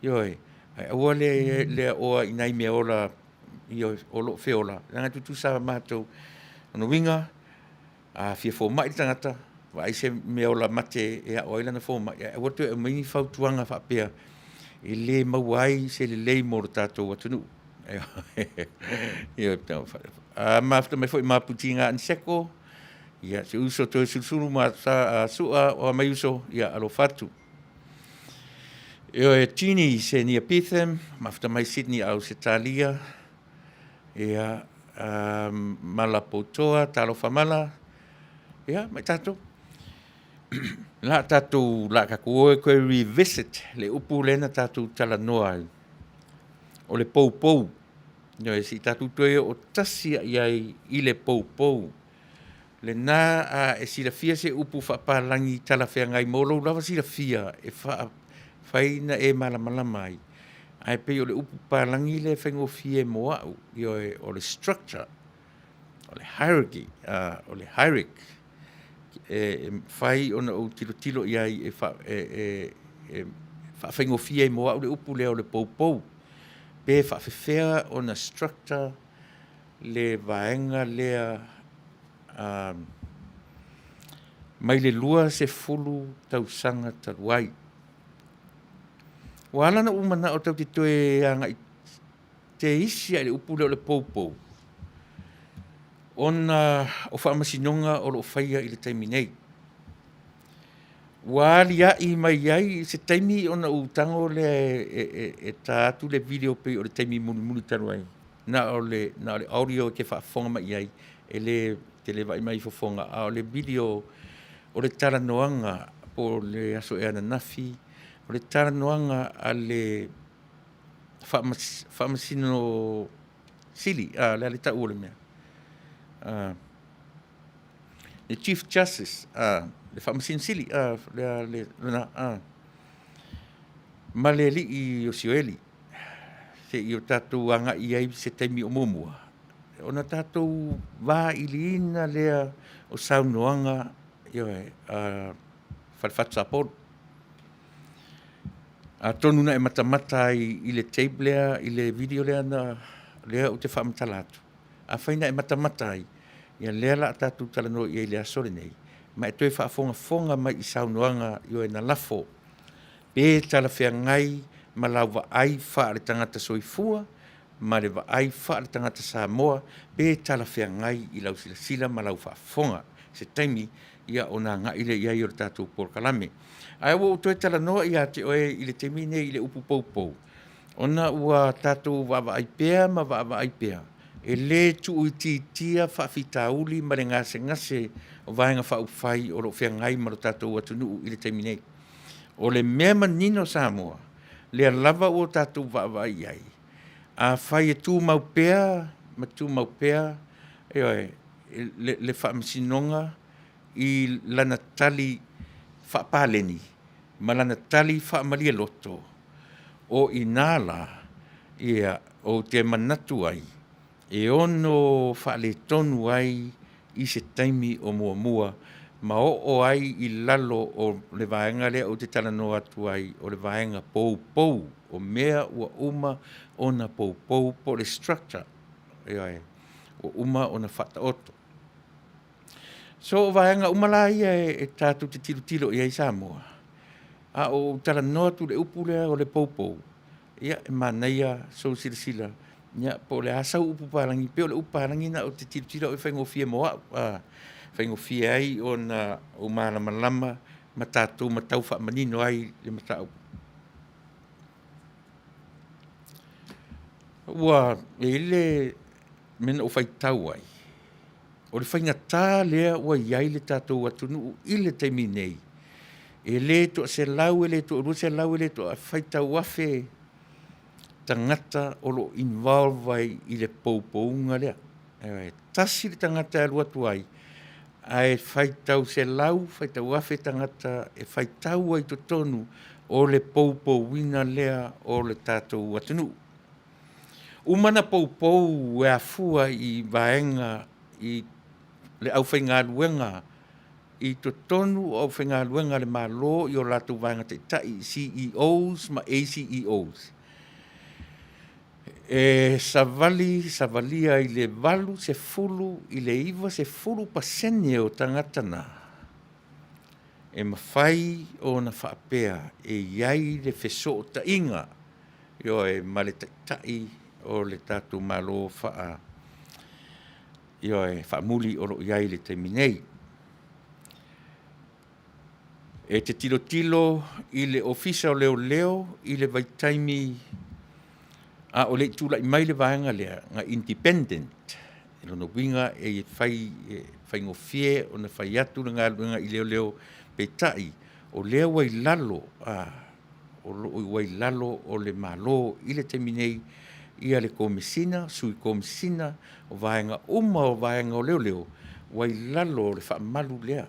Ioe, ae aua le le aoa i nai meaola ioe, o lo o feola, leaga e tutusa lava matou. O lona uiga, a fia fomai le tagata, vaai se meaola mate e ao ai lana fomai, ae aua le toe aumaia ni fautuaga faapea e le maua ai se lelei mo le tatou atunuu. Mafuta mai foi ma Putiga Aniseko, ia si uso Toeolesulusulu ma Sua o mai uso, ia alofa atu. Ioe Tini Senia Pitham, mafuta mai Sydney Ausetalia, ia Mala Poutoa, talofa Mala, ia ma i tatou. La tatou, la tatou o e toe revisit le upu lea na tatou talanoa ai, o le poupou. Ioe, se i tatou toe oo tasi lava i ai i le poupou. Lena a e silafia se upu faapalagi talafeagai mo lou lava silafia e fai ona e malamalama ai, ae pei o le upu papalagi lea e faigofie mo au, ioe, o le structure, o le hierarchy, o le hierarch, e mafai ona ou tilotilo i ai e faafaigofie ai mo au le upu lea o le poupou, pe faapefea ona structure le vaega lea mai le 20 tausaga talu ai. Ua ala ona ou manao tatou te toe agai teisi lava i le upu lea o le poupou, ona o faamasinoga o lo o faia i le taimi nei. Ua aliae mai ai i se taimi ona ou tago lea e ta atu le video pei o le taimi mulimuli talu ai, na o le audio e te faafofoga mai i ai, e le, e te le vaai mai i fofoga, a o le video o le talanoaga po o le aso ea ananafi, o le talanoaga a le Faamasino Sili, a, o le a le tau o le mea? Le Chief Justice, le Faamasino Sili, lena, ma le alii o Sioeli, se i o tatou agai i ai i se taimi o muamua, ona tatou vailiina lea o saunoaga, ioe, a Falefatu Sapolu. Atonu na e matamata ai i le tape lea, i le video lea na, lea ou te faamatala atu, afai na e matamata ai, ia lea o le a tatou talanoa i ai i le aso lenei, ma e toe faafogafoga mai i saunoaga ioe na lafo, pe talafeagai ma lau vaai faaletagata soifua ma le vaai faaletagata Samoa, pe talafeagai i lau silasila ma lau faafofoga. Se taimi ia ona agai lea i ai o le tatou polokalame. Ae ua ou toe talanoa ia te oe i le taimi lenei i le upu poupou, ona ua tatou vaavaai pea ma vaavaai pea, e le tuuitiitia faafitauli ma le gasegase o Vaega Faaupufai o lo o feagai ma lo tatou atunuu i le taimi nei. O le mea manino Samoa, lea lava ua tatou vaavaai i ai, afai e tumau pea ma tumau pea, ioe, le Faamasinoga i lana tali faapaleni ma lana tali faamalialoto, o i ina la ia ou te manatu ai e ono faaletonu ai i se taimi o muamua ma oo ai i lalo o le vaega lea ou te talanoa atu ai, o le vaega poupou, o mea ua uma ona poupou po o le structure, ioe, ua uma ona faataoto. So o vaega uma la ia e tatou te tilotilo i ai Samoa, a o ou talanoa atu i le upu lea o le poupou, ia e manaia sou silasila. Ia, po o le a sau upu palagi, pei o le upu palagi na ou te tilotilo au e faigofie mo au, a, faigofie ai ona ou malamalama ma tatou ma tau faamanino ai le mataupu. Ua i ai le mea na ou faitau ai, o le faigata lea ua i ai le tatou atunuu i le taimi nei, e le toaselau e le toaluaselau e le faitau afe tagata o lo o involve ai i le poupouga lea. E tasi le tagata e alu atu ai, ae faitau selau, faitau afe tagata e faitau ai i totonu o le poupouina lea o le tatou atunuu. Uma ona poupou e afua i vaega i le aufaigaluega i totonu o aufaigaluega a le Malo i o latou vaega taitai, CEOs ma ACEOs. E savali, savalia i le 80 i le 90% o tagata na e mafai ona faapea e i ai le fesootaiga, ioe, ma le Taitai o le tatou Malo faa, ioe, faamuli o lo o i ai i le taimi nei. E te tilotilo i le Ofisa o Leoleo i le vaitaimi a o le i tulai mai le vaega lea, na independent, o lona uiga e fai e faigofie ona fai atu le galuega i leoleo, peitai o lea ua i lalo, o lo o ua i lalo o le Malo i le taimi nei ia le Komesina, Sui Komesina, o vaega uma o vaega o leoleo ua i lalo o le faamalu lea.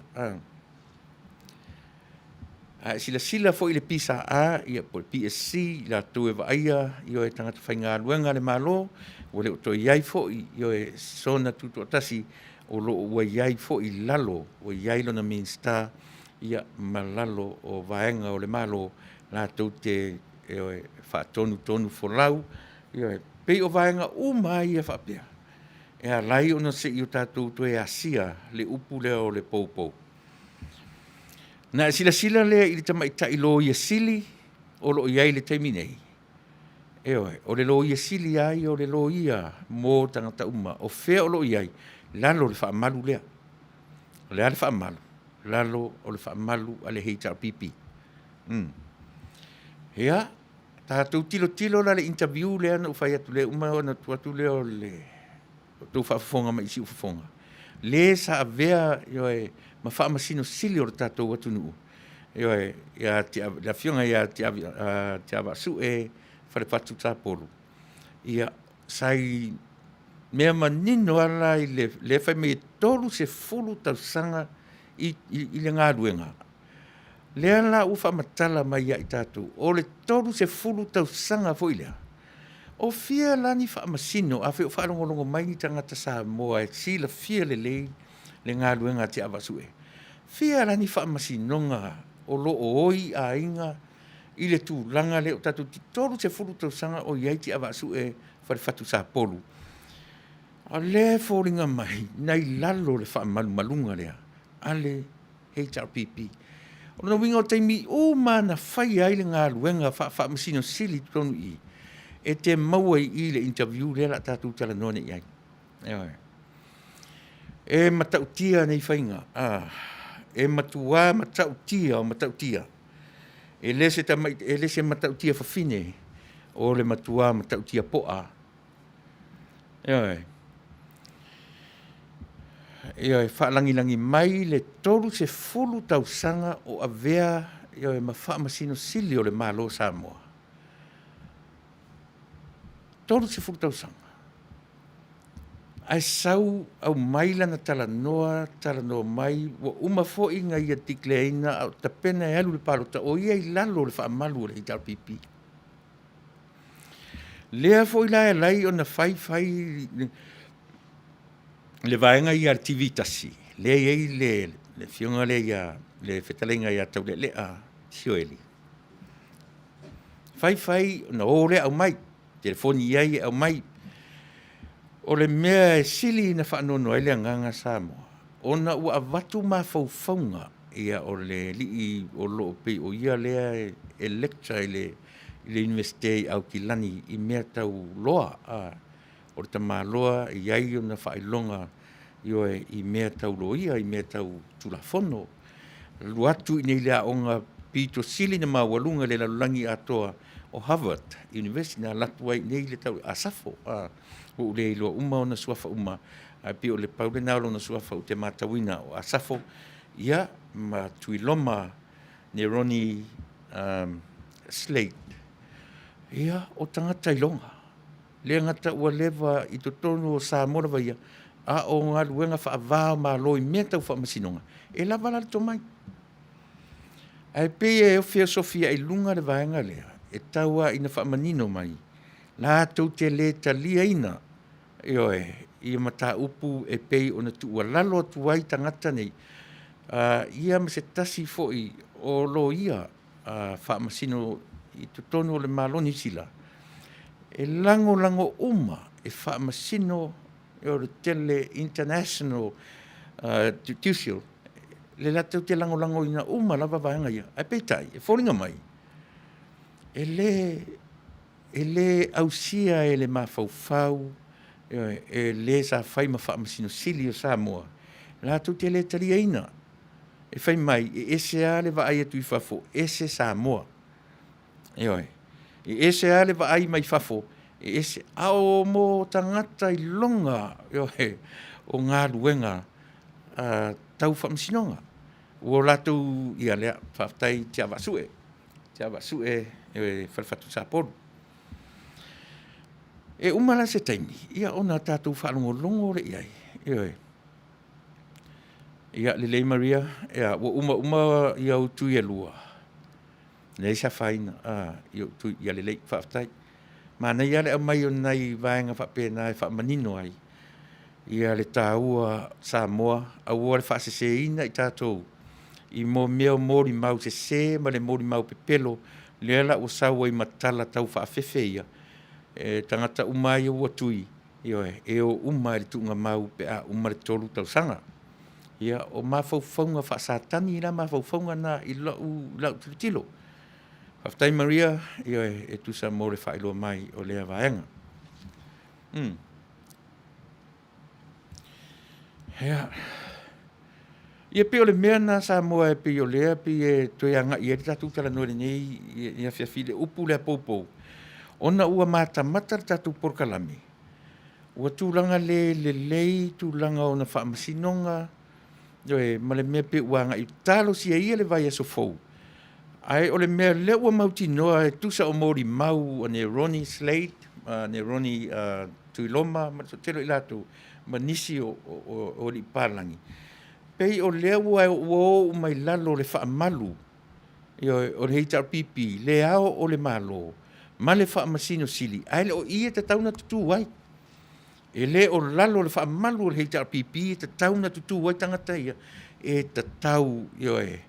A e silasila foi i le PSA po o le PSC, i latou e vaaia ioe, tagata faigaluega a le Malo, ua le o toe i ai foi ioe, soona tutoatasi, o lo o ua i ai foi i lalo, ua i ai lona Minisita ia ma lalo o vaega o le Malo latou te ioe, faatonutonufolau. Ioe. Pei o vaega uma lava ia faapea, e ala ai ona se i o tatou toe asia le upu lea o le poupou. Ona e silasila lea i le tamaitai Loia Sili o lo o i ai i le taimi nei, ioe, o le Loia Sili lava ia o le loia mo tagata uma. O fea o lo o i ai? Lalo o le faamalu lea. O le a le faamalu? Lalo o le faamalu a le HRPP. Ia, tatou tilotilo la i le interview lea na ou fai atu, lea uma ona tuu atu lea o le tou faafofoga mai i Siufofoga, le sa avea ioe, ma Faamasino Sili o le tatou atunuu, ioe, ia le Afioga ia Tiavaasue Falefatu Tapolo, ia, sa i mea manino lava la i le lea fai mai e 30 tausaga i le galuega, lea la ua faamatala mai ia i tatou, o le 30 tausaga foi lea, o fia la ni faamasino, afai o faalogologo mai ni tagata Samoa e silafia lelei le galuega a Tiavaasue, fia la ni faamasinoga o lo o oi aiga i le tulaga lea o tatou 30 tausaga o i ai Tiavaasue Falefatu Sapolu. O lea e foliga mai na i lalo o le faamalumaluga lea a le HRPP. O lona uiga o taimi uma lava na faia ai le galuega faa-Faamasino Sili i totonu i i, e te maua i i le interview lea o le a tatou talanoa nei i ai. Ioe. E matautia nei faiga, e matua matautia o matautia. E le se tamai, e le se matautia fafine, o le matua matautia poa. Ioe. Ioe, faalagilagi mai le 30 tausaga o avea ioe, ma Faamasino Sili o le Malo o Samoa. 30 tausaga. Ae sau aumai lana talanoa, talanoa mai, ua uma foi na ia declare ina a o tapena e alu i le palota, o ia i lalo o le faamalu o le HRPP. Lea foi la e ala ai ona fai fai le vaega ia a le TV tasi, lea e i ai le afioga lea ia, le fetalaiga ia Taulealea Sioeli. Fai fai ona o lea aumai, telefoni i ai e aumai. O le mea e sili ona faanoanoa ai le agaga Samoa, ona ua avatu mafaufauga ia o le alii o lo o pei o ia lea e lecture i le Iunivesite i Aukilani i mea tau loa. O le tamaloa e i ai ona faailoga, ioe, i mea tau loia, i mea tau Tulafono. Alu atu i inei i le aoga pito sili ona maualuga i le lalolagi atoa o Harvard University, na alu atu ai i inei le tau Asafo. Ua ou le iloa uma ona suafa uma, ae pei o le pau lena o lona suafa ou te matauina, o Asafo, ia, ma Tuiloma Neroni Slade. Ia, o tagata iloga. Le gata ua leva i totonu o Samoa lava ia, a o galuega faava-o-Malo i mea tau faamasinoga, e lava la le tomai. Ae pei e feosofi ai i luga le vaega lea, e tau lava ina faamanino mai, latou te le taliaina, ioe, ia mataupu e pei ona tuualalo atu ai tagata nei, ia ma se tasi foi o loia faamasino i totonu o le Malo o Niu Sila, e lagolago uma e faamasino o le tele international judicial, le latou te lagolagoina uma lava vaega ia, ae peitai, e foliga mai, e le ausia e le mafaufau e le sa fai ma Faamasino Sili o Samoa, latou te le taliaina. E fai mai, e ese lava le vaai atu i fafo, ese Samoa. Ioe. E ese lava le vaai mai fafo, e ese, a o mo tagata iloga, ioe, o galuega tau faamasinoga. Ua latou, ia lea, faafetai Tiavaasue, Tiavaasue Falefatu Sapolu. E uma la se taimi, ia ona tatou faalogologo lea i ai, ioe. Ia lelei Maria, ia ua uma uma ou tui e lua, leai se afaina i ou tui, ia lelei, faafetai. Manaia lava le aumai o nai vaega faapena e faamanino ai le taua o Samoa, aua le faaseseina i tatou i mea o molimau sese ma le molimau pepelo, lea la ua sau ai ma tala taufaafefe ia, e tagata uma lava ia ua tui, ioe, e o uma lava i le tuugamau pe a uma le 3 tausaga. Ia, o mafaufauga faa-Satani la mafaufauga na i lau tilotilo. Faafetai Maria, ioe, e tusa mo le faailoa mai o lea vaega. Ia, e pei o le mea lena Samoa e pei o lea e pei e toe agai i ai le tatou talanoa i lenei afiafi i le upu lea poupou, ona ua matamata le tatou polokalame, ua tulaga le lelei tulaga o ona faamasinoga, ioe, ma le mea pei ua agai, talosia ia le vaiaso fou, ae o le mea o lea ua mautinoa e tusa o molimau a Neroni Slade, Neroni Tuiloma ma le toatele o i latou ma nisi o alii papalagi, pei o lea ua o uma i lalo o le faamalu, ioe, o le HRPP, Le Ao o le Malo ma le Faamasino Sili, ae le o i e tatau ona tutu ai. E le o lalo o le faamalu o le HRPP e tatau ona tutu ai tagata ia, e tatau, ioe,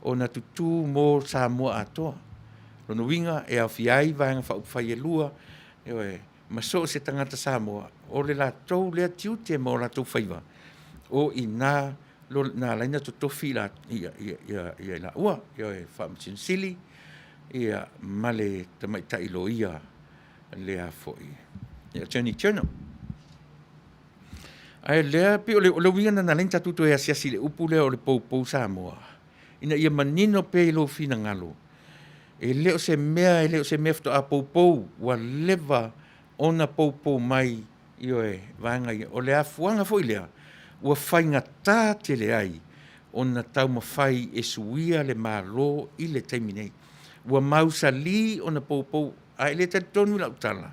ona tutu mo Samoa atoa. Lona uiga e aofia ai Vaega Faaupufai e lua, ioe, ma so o se tagata Samoa, o le latou lea tiute ma o latou faiva, o i ina na ala ai ona totofi i laua, ioe, Faamasino Sili ma le Tamaitai Loia lea foi, le Attorney General. Ae o lea e pei o le uiga lena na ala ai ona tatou toe asiasi i le upu lea o le poupou Samoa, ina ia manino pea i lou finagalo, e le o se mea, e le o se mea faatoa poupou, ua leva ona poupou mai, ioe, vaega ia. O le afuaga foi lea ua faigata tele ai ona taumafai e suia le Malo i le taimi nei. Ua mausali ona poupou, a e le talitonu i lau tala,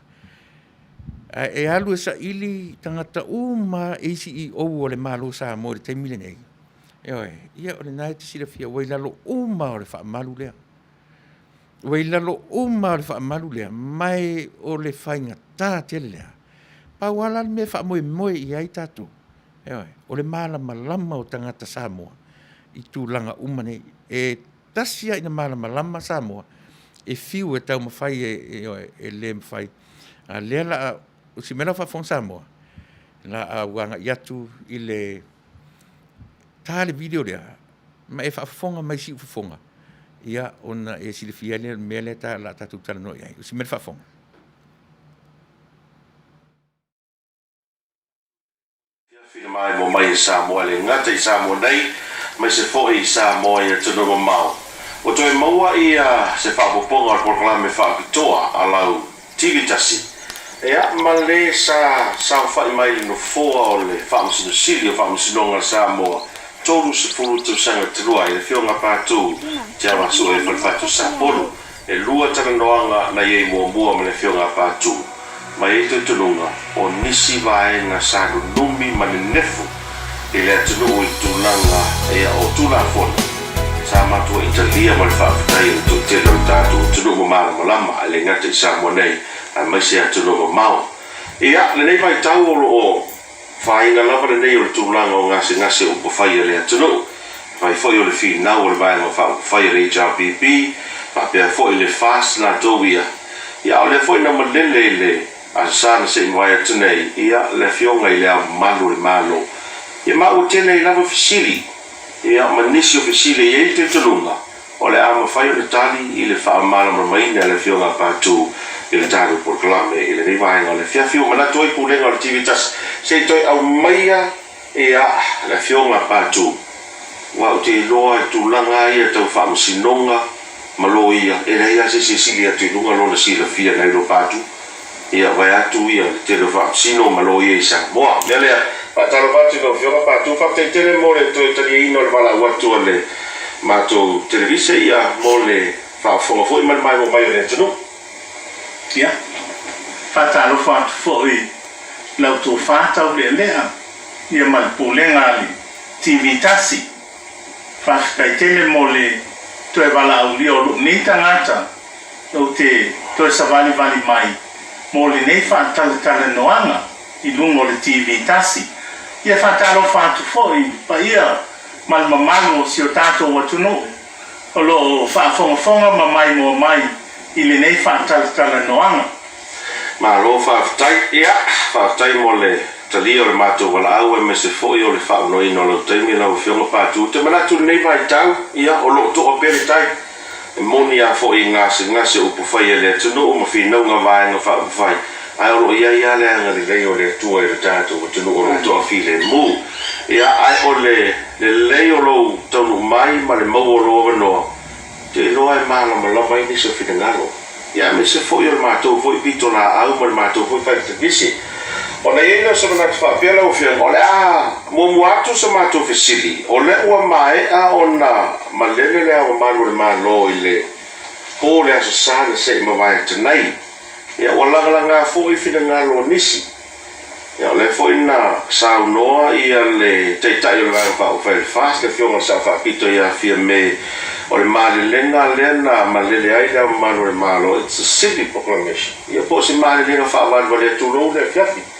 a e alu e saili tagata uma lava ACEO o le Malo o Samoa i le taimi lenei, ioe, ia o lena e te silafia ua i lalo uma lava o le faamalu lea. Ua i lalo uma lava o le faamalu lea, ma o le faigata tele lea. Pau lava la le mea e faamoemoe i ai tatou, ioe, o le malamalama o tagata Samoa i tulaga uma nei. E tasi lava ina malamalama Samoa, e fiu e taumafai e, ioe, e le mafai. A o lea o le a, o si mea la e faafofoga Samoa, o le a ou agai atu i le ta le video lea ma e faafofoga mai i siufofoga, ia ona e silafia ai lea o le mea lea o le a tatou talanoa i ai. O si mea le faafofoga. i Samoa e le gata i Samoa nei, aemaise foi i Samoa i atunuu mamao. Ua toe maua ia se faaopoopoga o le polokalame faapitoa a lau TV tasi, ia ma le sa saofai mai i le nofoa o le Faamasino Sili o Faamasinoga a Samoa 30 tausaga talu ai, le Afioga Patu Te Aoasue Falefatu Sapolu. E lua talanoaga na i ai muamua ma le Afioga Patu, ma e i ai talitonuga o nisi vaega sa nunumi ma nenefu i le atunuu i le tulaga ia o Tulafono sa matua italia ma le faafetai o le toatele o le tatou atunuu ma malamalama e le gata i Samoa nei aemaise atunuu mamao. Ia, lenei vaitau o lo o faaina lava lenei o le tulaga o gasegase upufai a le atunuu, e fai foi o le finau o le Vaega Faaupufai a le HRPP faapea foi le FAST latou ia, ia a o lea foi na malele i le Aso Sa na se i mavae atu nei, ia, le Afioga i Le Ao Mamalu o le Malo. Ia ma ua tele ai lava fesili, ia, ma nisi o fesili e i ai le talitonuga, o le a mafai ona tali i le faamalamalamaina e le Afioga a Patu i le tatou polokalame i lenei vaega o le afiafi. Ua manatu ai Pulega o le TV tasi, se i toe aumaia, ia, le Afioga a Patu, aua ou te iloa i tulaga lava ia tau faamasinoga, ma loia, e leai lava se isi e sili atu i luga lona silafia nai lo Patu, ia vaeatu ia le tele o faamasino ma loia i Samoa. O le mea lea, faatalofa atu i lau Afioga Patu, faafetai tele mo le toe taliaina o le valaau atu a le matou televise, ia mo le faafofoga foi ma le maimoa mai o le atunuu. Ia, faatalofa atu foi i la outou fā taulealea, ia ma le pulega a le TV tasi. Faafetai tele mo le toe valaaulia o lou nei tagata ou te toe savalivali mai mo lenei faatalatalanoaga i luga o le TV tasi. Ia faatalofa atu foi i le paia ma le mamalu o si o tatou atunuu o lo o faafogafoga ma maimoa mai i lenei faatalatalanoaga. Malo faafetai. Ia, faafetai mo le talia o le matou valaau aemaise foi o le faaonoina o lau taimi lau Afioga Patu. Ou te manatu i lenei vaitau, ia, o lo o toa pea le tai. E moni lava foi i gasegase o upufai a le atunuu ma finauga vaega faaupufai, ae o lo o i ai lava le agalelei o le Atua i lo tatou atunuu o lo o toafilemu. Ia, ae o le lelei o lou taunuu mai ma le maua o lou avanoa, ou te iloa e malamalama ai nisi o finagalo, ia aemaise foi o le matou foi pitolaau ma le matou foi faifetavisi. Ona i ai lea o se manatu faapea lau Afioga, o le a muamua atu se matou fesili, o lea ua maea ona malele Le Ao Mamalu o le Malo i le po o le Aso Sa na se i mavae atu nei. Ia ua lagalaga foi finagalo o nisi. Ia o lea foi na saunoa ia le Taitai o le Vaega Faaupufai a le FAST, le Afioga i le Sao Faapito ia Fiame, o le malelega lea na malele ai Le Ao Mamalu o le Malo, it's a civil proclamation, ia po o se malelega faavalevalea tulou le afiafi.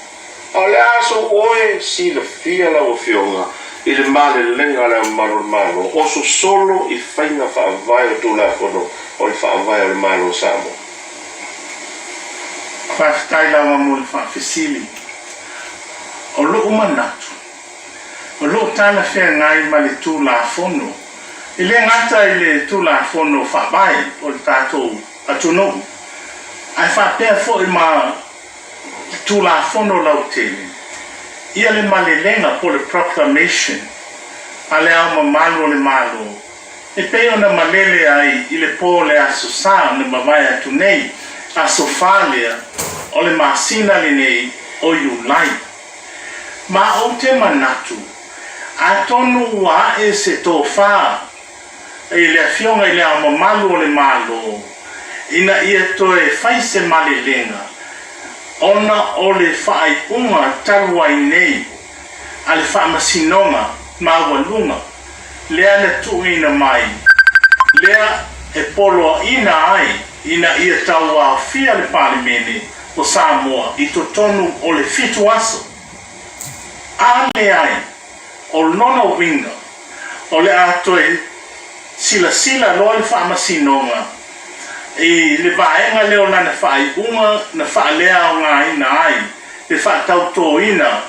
A o le a sou oe silafia lau Afioga i le malelega a Le Ao Mamalu o le Malo o sosolo i faiga faavae o Tulafono o le Faavae o le Malo o Samoa. Faafetai lava mo le faafesili. O lou manatu, o lo o talafeagai ma le Tulafono, e le gata i le Tulafono Faavae o le tatou atunuu, ae faapea foi ma le Tulafono lautele, ia le malelega po o le Proclamation a Le Ao Mamalu o le Malo, E pei ona malele ai i le po o le Aso Sa na mavae atu nei, aso fa lea o le masina lenei o Iulai. Ma ou te manatu, atonu ua ae se tofa i le Afioga i le Ao Mamalu o le Malo ina ia toe fai se malelega ona o le faaiuga talu ai nei a le Faamasinoga Maualuga lea na tuuina mai, lea e poloaiina ai ina ia tauaofia le Palemene o Samoa i totonu o le fitu aso. A leai, o lona uiga, o le a toe silasila loa le Faamasinoga i le vaega lea o lana faaiuga na faaleaogaina ai le faatautoina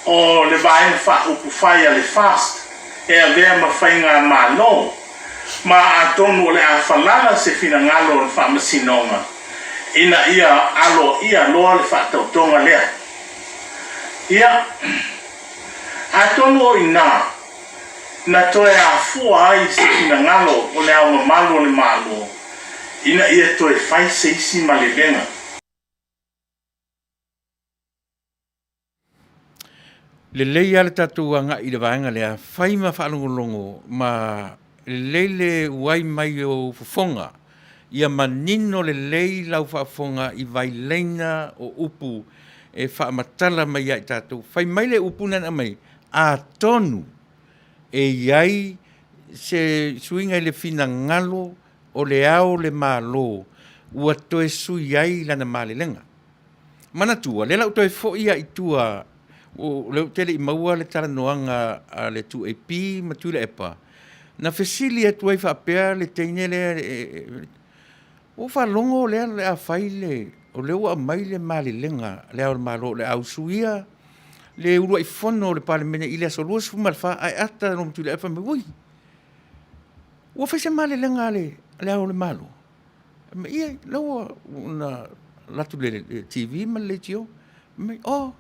o le Vaega Faaupufai a le FAST e avea ma faigamalo, ma atonu o le a falala se finagalo o le Faamasinoga ina ia aloaia loa le faatautoga lea. Ia, Atonu o inā na toe afua ai se finagalo o Le Ao Mamalu o le Malo ina ia toe fai se isi malelega. Lelei lava le tatou agai i le vaega lea, fai ma faalogologo ma lelei le uai mai o ou fofoga ia manino lelei lau faafofoga i vailaina o upu e faamatala mai ia i tatou. Fai mai le upu na aumai, atonu e i ai se suiga i le finagalo o Le Ao o le Malo ua toe sui ai lana malelega. Manatua, lea la ua toe foi lava i tua, o lea ou te le i maua le talanoaga a le 2AP ma Tuilaepa, na fesili atu ai faapea le teine lea, ua ou faalogo o lea o le a fai le, o lea ua aumai le malelega a Le Ao o le Malo o le a usuia le uluai fono a le Palemene i le aso 24 ae ata loa ma Tuilaepa fai mai, ui, ua fai se malelega a Le Ao o le Malo? Ia, la ua na alu atu i le TV ma le leitio. Fai mai, oh,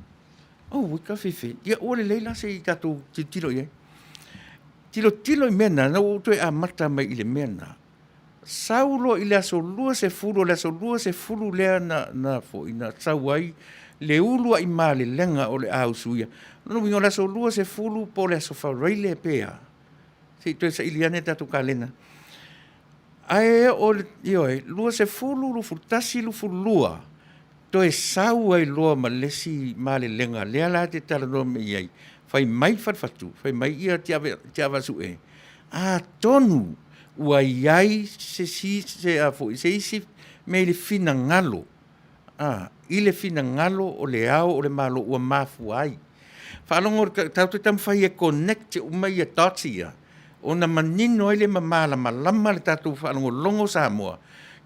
auoi tafefe. Ia ua lelei la se i tatou tilotilo i ai. Tilotilo i mea na, na ua ou toe amata mai i le mea lena. Sau loa i le aso 20, o le aso 20 lea na, na foi, na sau ai le uluai malelega o le a usuia. O lona uiga o le aso 20 po o le aso Faraile pe a, se i toe saili ane le tatou kalena. Ae oo i le, ioe, 20, 21, 22, toe sau ai loa ma le isi malelega lea la e te talanoa mai ai, fai mai Falefatu, fai mai ia Tiavaasue, atonu ua i ai se si, se a foi, se isi mea i le finagalo, a, i le finagalo o Le Ao o le Malo ua mafua ai. Faalogo, tatou te taumafai e connect uma ia dots ia, ona manino ai lea ma malamalama le tatou faalogologo Samoa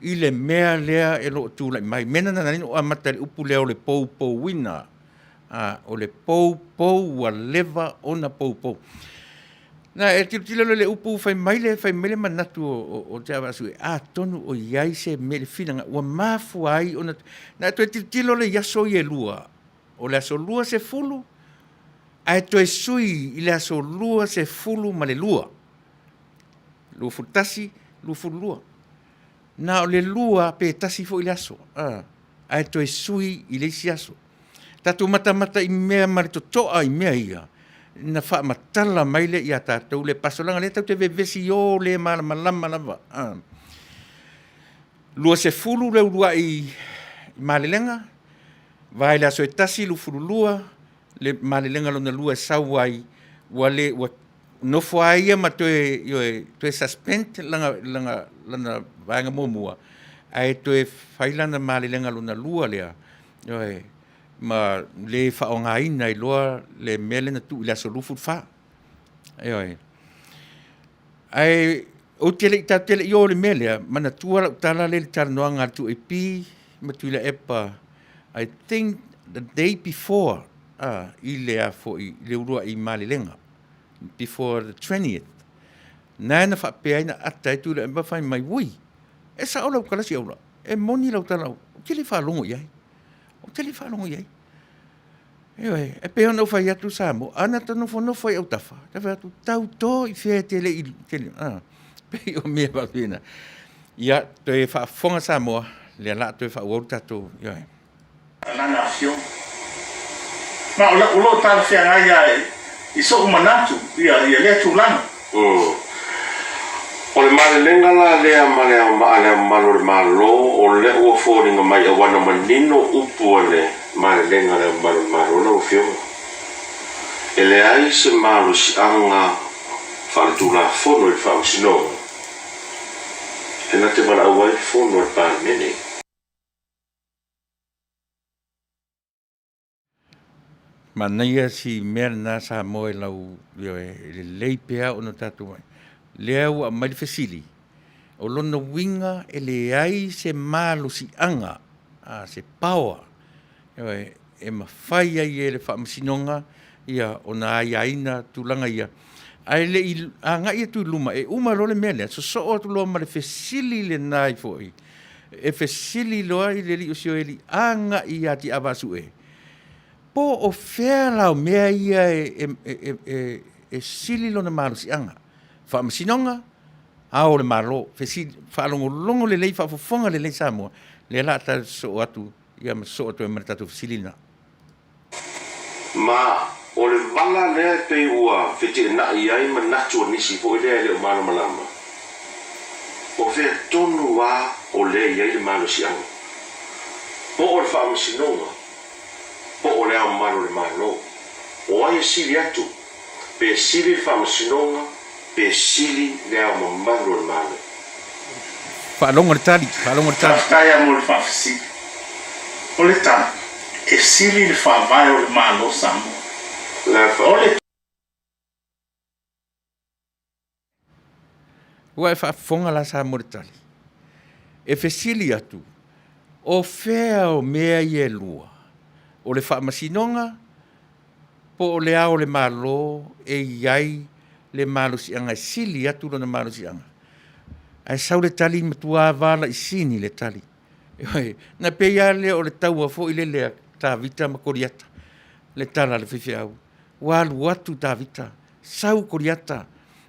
i le mea lea e lo o tulai mai. Mea lena na ala ai ona ou amata i le upu lea o le poupouina. A, o le poupou ua leva ona poupou. Na e tilotilo loa i le upu fai mai le, fai mai le manatu o Tiavaasue, atonu o i ai se mea i le finagalo ua mafua ai ona... Na e toe tilotilo lea i aso ia e lua, o le aso 20 ae toe sui i le aso 22, 21, 22. Na o le lua pe tasi foi le aso, ae toe sui i le isi aso. Tatou matamata i mea ma le totoa i mea ia, na faamatala mai lea ia tatou le paso, leaga o lea tatou te vevesi i o le malamalama lava. 20 le uluai malelega, vae le aso e tasi, 22 le malelega lona lua e sau ai, ua le, ua nofo lava ia ma toe, ioe, toe suspend lana, lana, lana vaega muamua, ae toe fai lana malelega lona lua lea, ioe, ma le faaaogaina ai loa le mea lea na tuu i le aso 24. Ioe. Ae ou te le i, tatou te le i o i le mea lea, manatua lau tala lea i le talanoaga a le 2AP ma Tuilaepa, I think the day before a, i le a foi, i le uluai malelega, before the 20th, na na faapea ai na ata ai Tuilaepa fai mai, ui, e sao lau tala Siaula, e moni lau tala, ou te le faalogo i ai, ou te le faalogo i ai. Ioe, e pei ona ou fai atu Samoa, ana ta nofonofo i autafa, ta fai atu, tauto i fea e te le i, te le, a, pei o mea faapena. Ia, toe faafofoga Samoa, lea la a toe faaauau le tatou, ioe. Lana afioga. Ma o o lo o talafeagai lava i so'u manatu ia ia lea tulaga. Umm. O le malelega la lea ma le ao a le Ao Mamalu o le Malo, o lea ua foliga mai auana manino upu a le malelega a le Ao Mamalu o le Malo lau Afioga. E leai se malosiaga faaletulafono i le Faamasinoga e na te valaau ai le Fono a le Palemene. Manaia si mea lena Samoa i lau, ioe, e lelei pea ona tatou vaai. Lea ua aumai le fesili, o lona uiga e leai se malosiaga, a, se power, ioe, e mafai ai e le Faamasinoga ia ona aiaina tulaga ia. Ae le i agai atu i luma, e uma loa le mea lea, sosoo atu loa ma le fesili lena ai foi, e fesili loa i le alii o Sioeli agai ia Tiavaasue. Po o fea la o mea ia e, e, e, e, e sili lona malosiaga? Faamasinoga, Ao o le Malo, fesili, faalogologo lelei, faafofoga lelei Samoa, lea la a ta sosoo atu ia ma sosoo atu ai ma le tatou fesili lena. Ma o le vala lea e pei ua feteenai ai manatu o nisi foi lea e le o malamalama, o fea tonu a o lea e i ai le malosiaga, po o le Faamasinoga, po o le Ao Mamalu o le Malo, o ai e sili atu, pe sili le Faamasinoga, pe sili le Ao Mamalu o le Malo. Faalogo le tali, faalogo le tali. Faafetai a mo le faafesili. O le tali, e sili le Faavae o le Malo Samoa. O le. Ua e faafofoga la Samoa le tali. E fesili atu, o fea o mea ia e lua? O le Faamasinoga po o le Ao o le Malo e i ai le malosiaga e sili atu lona malosiaga? Ae sau le tali matua valaisini le tali. Na pei lava lea o le taua foi lele a Tavita ma Koliata, le tala a le faifeau. Ua alu atu Tavita, sau Koliata,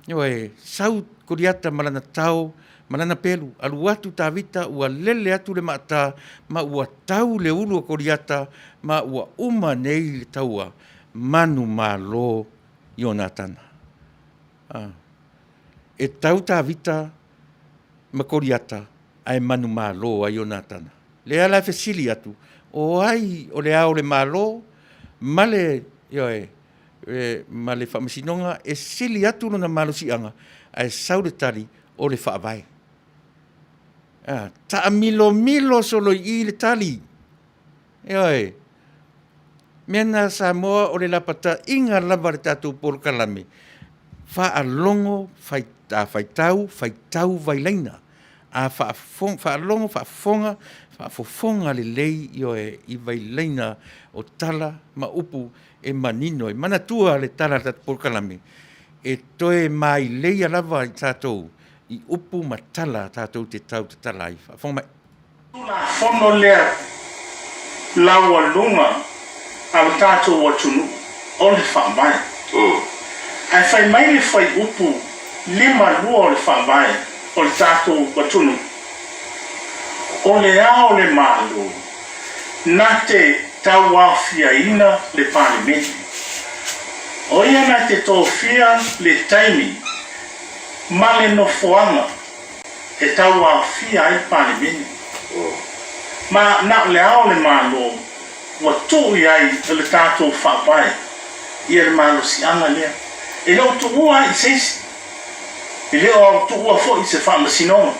ioe, sau Koliata ma lana tao ma lana pelu. Alu atu Tavita, ua lele atu le maata ma ua tau le ulu o Koliata ma ua uma nei le taua manumalo Ionatana. A. E tau Tavita ma Koliata ae manumalo ai Ionatana. Lea la e fesili atu, o ai o le Ao o le Malo ma le, ioe, ma le Faamasinoga e sili atu lona malosiaga ae sau le tali o le Faavae. A, taamilomilo solo i i le tali. Ioe. Mea na Samoa o le lapataiga lava a le tatou polokalame, faalogo, fai, a faitau, faitau vailaina. A faalogo, faafofoga, faafofoga lelei, ioe, i vailaina o tala ma upu e manino ai. Manatua le tala a le tatou polokalame, e toe maileia lava i tatou i upu ma tala tatou te tau tatala ai. Faafofoga mai. Tulafono lea laualuga a lo tatou atunuu o le Faavae. Ae fai mai le fuaiupu 52 o le Faavae o le tatou atunuu, O le Ao o le Malo na te tauaofiaina le Palemene. O ia na te tofia le taimi ma le nofoaga e tauaofia ai le Palemene. Ma na o le Ao o le Malo ua tuu i ai e le tatou Faavae ia le malosiaga lea. E le o tuua ai i se isi, e le o autuua foi i se faamasinoga,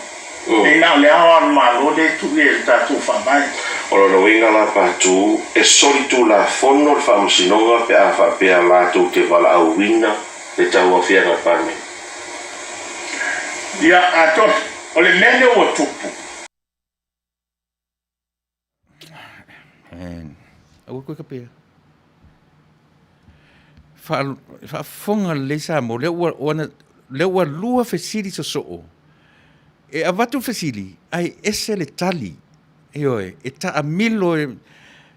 e na o le Ao lava o le Malo lea e tuu i ai e le tatou Faavae. O lona uiga la Patu, e solitulafono le faamasinoga pe a faapea latou te valaauina le tauaofiaga o le Palemene. Ia, atonu, o le mea lea ua tupu. Aua koe kapea. Faafofoga lelei Samoa, lea ua, lea ua lua fesili sosoo. E avatu fesili, ae ese le tali. Ioe, e taamilo e,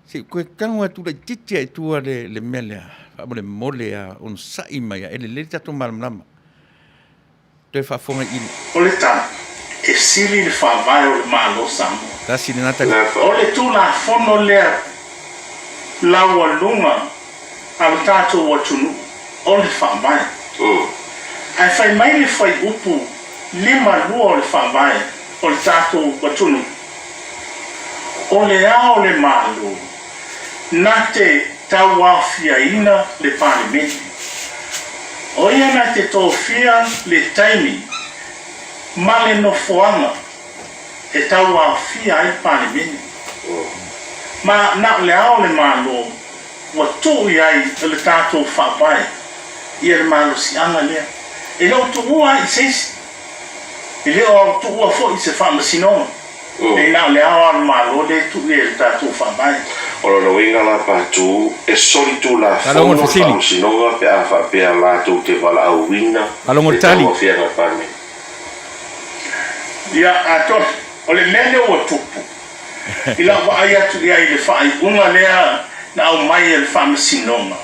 se i koe tago atu laitiiti lava i tua le, le mea lea, faamolemole a onosai mai a e lelei le tatou malamalama. Toe faafofoga i. O le tali, e sili le faavae o le Malo Samoa. Tasi lena tali. O le Tulafono lea laualuga a lo tatou atunuu, o le Faavae. Ae fai mai le fuaiupu 52 o le Faavae o le tatou atunuu, O le Ao o le Malo na te tauaofiaina le Palemene. O ia na te tofia le taimi ma le nofoaga e tauaofia ai le Palemene. Ma na o le Ao o le Malo ua tuu i ai e le tatou Faavae ia le malosiaga lea. E le o tuua ai i se isi. E le o autuua foi i se faamasinoga. E na o le Ao lava o le Malo lea e tuu i ai e le tatou Faavae. O lona uiga la Patu, e solitulafono le Faamasinoga pe a faapea latou te valaauina le tauaofiaga o le Palemene. Ia, atonu, o le mea lea ua tupu, i lau vaai atu i ai i le faaiuga lea. na aumai e le Faamasinoga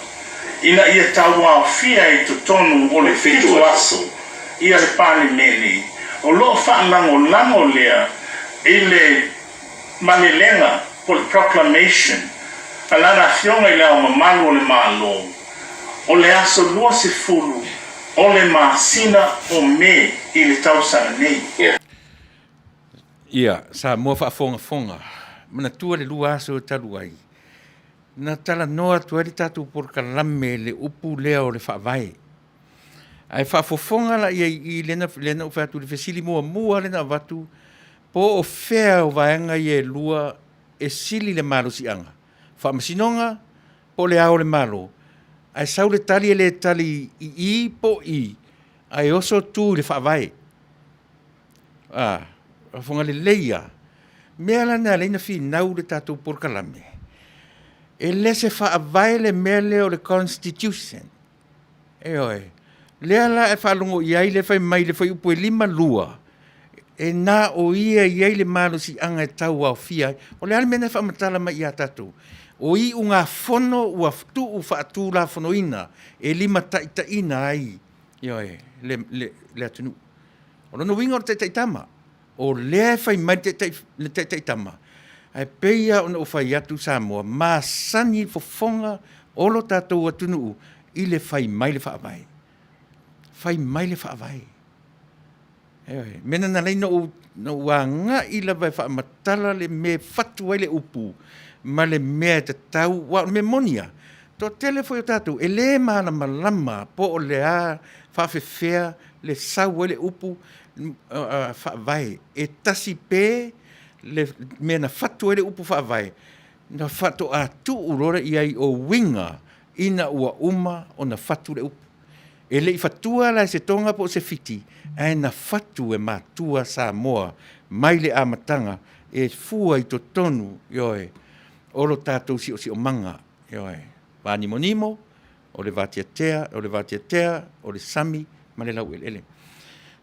ina ia tauaofia i totonu o le fitu aso ia le Palemene, o lo o faalagolago lea i le malelega po o le Proclamation a Lana Afioga i Le Ao Mamalu o le Malo o le aso 20 o le masina o Me i le tausaga nei. Ia, Samoa faafogafoga, manatua le lua aso talu ai, na talanoa atu ai le tatou polokalame i le upu lea o le Faavae. Ae faafofoga la i ai i lea na, lea na ou fai atu i le fesili muamua lea na avatu, po o fea o vaega ia e lua e sili le malosiaga, Faamasinoga po o le Ao o le Malo? Ae sau le tali e le tali i i po o i, ae oso tu i le Faavae. A, faafofoga lelei lava. Mea la na ala ai ona finau le tatou polokalame, e le se faavae le mea lea o le Constitution. Ioe. Lea la e faalogo i ai le fai mai le fuaiupu e 52, e na o ia e i ai le malosiaga e tauaofia ai. O le a le mea na e faamatala mai ia tatou? O iugafono ua tuu faatulafonoina e limataitaiina ai, ioe, le, le, le atunuu. O lona uiga o le taitaitama, o lea e fai mai le taitai, le taitaitama, ae pei lava ona ou fai atu Samoa, masani fofoga o lo tatou atunuu i le fai mai le faavae. Fai mai le faavae. Ioe, mea na ala ai na ou agai lava e faamatala le mea e fatu ai le upu ma le mea e tatau, aua o le mea moni lava, toatele foi o tatou e le malamalama po o le a faafefea le sau ai le upu faavae. E tasi pe le mea na fatu ai le upu faavae, na faatoa tuu loa lea i ai o uiga ina ua uma ona fatu le upu. E le i fatua la e se Toga po o se Fiti, ae na fatu e matua Samoa mai le amataga e fua i totonu, ioe, o lo tatou siosiomaga, ioe, va nimonimo, o le vatiatea, o le vatiatea, o le sami ma le laueleele.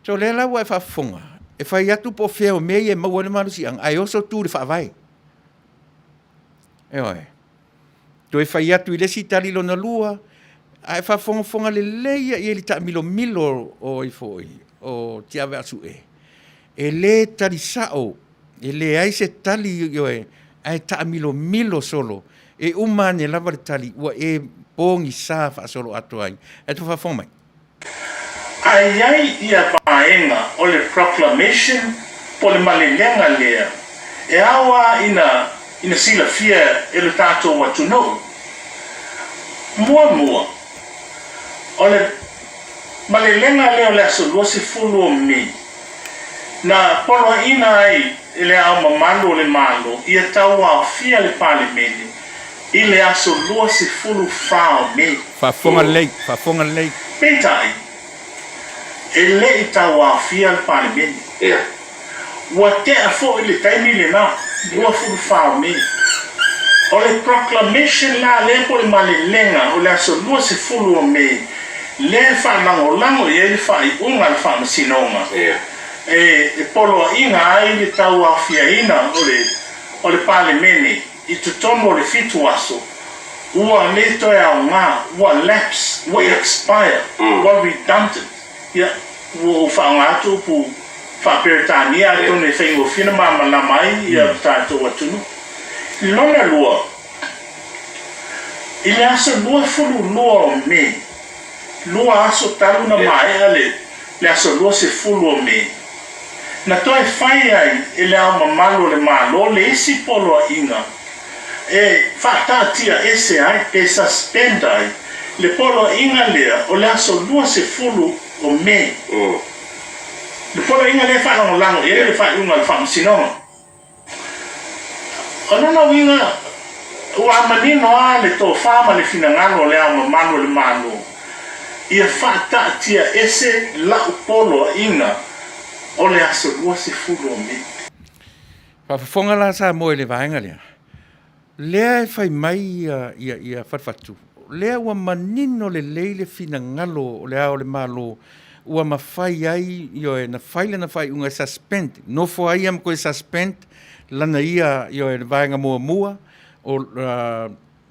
So lea la ua e faafofoga, e fai atu po o fea o mea ia e maua ai le malosiaga, ae oso tu i le faavae. Ioe. Toe fai atu i le isi tali lona lua, ae faafogafoga lelei ia i ai le taamilomilo o ai foi, o Tiaveasue. E le tali sao, e leai se tali, ioe, ae taamilomilo solo. E uma ane lava le tali, ua e pogisa faasoloatoa ai. Ae tou faafofoga mai. Ae i ai ia vaega o le Proclamation po o le malelega lea e ao lava ina ina silafia e lo tatou atunuu. Muamua, o le malelega lea o le aso 20 o Me, na poloaiina ai e Le Ao Mamalu o le Malo ia tauaofia le Palemene i le aso 24 o Me. Faafofoga lelei, faafofoga lelei. Peitai, e le i tauaofia le Palemene. Ua tea foi le taimi lena, 24 o Me. O le Proclamation la lea po o le malelega o le aso 20 o Me lea e faalagolago i ai le faaiuga a le Faamasinoga e poloaiga ai le tauaofiaina o le Palemene i totonu o le fitu aso, ua le toe aoga, ua lapse, ua expire, ua redundant. Ia, ua ou faaaoga atu upu faa-Peretania atonu e faigofie ona malamalama ai lo tatou atunuu. Lona lua, i le aso 22 o Me, lua aso talu ona maea le aso 20 o Me, na toe fai ai e Le Ao Mamalu o le Malo le isi poloaiga e faataatia ese ai pe suspend ai le poloaiga lea o le aso 20 o Me. Le poloaiga lea e faalagolago i ai le faaiuga a le Faamasinoga. O lona uiga, ua manino lava le tofa ma le finagalo o Le Ao Mamalu o le Malo ia faataatia ese lau poloaiga o le aso 20 o Me. Faafofoga la Samoa i le vaega lea, lea e fai mai ia Falefatu, lea ua manino lelei le finagalo o Le Ao o le Malo ua mafai ai, ioe, na fai lana faaiuga e suspend, nofo ai ia ma toe suspend lana ia, ioe, le vaega muamua o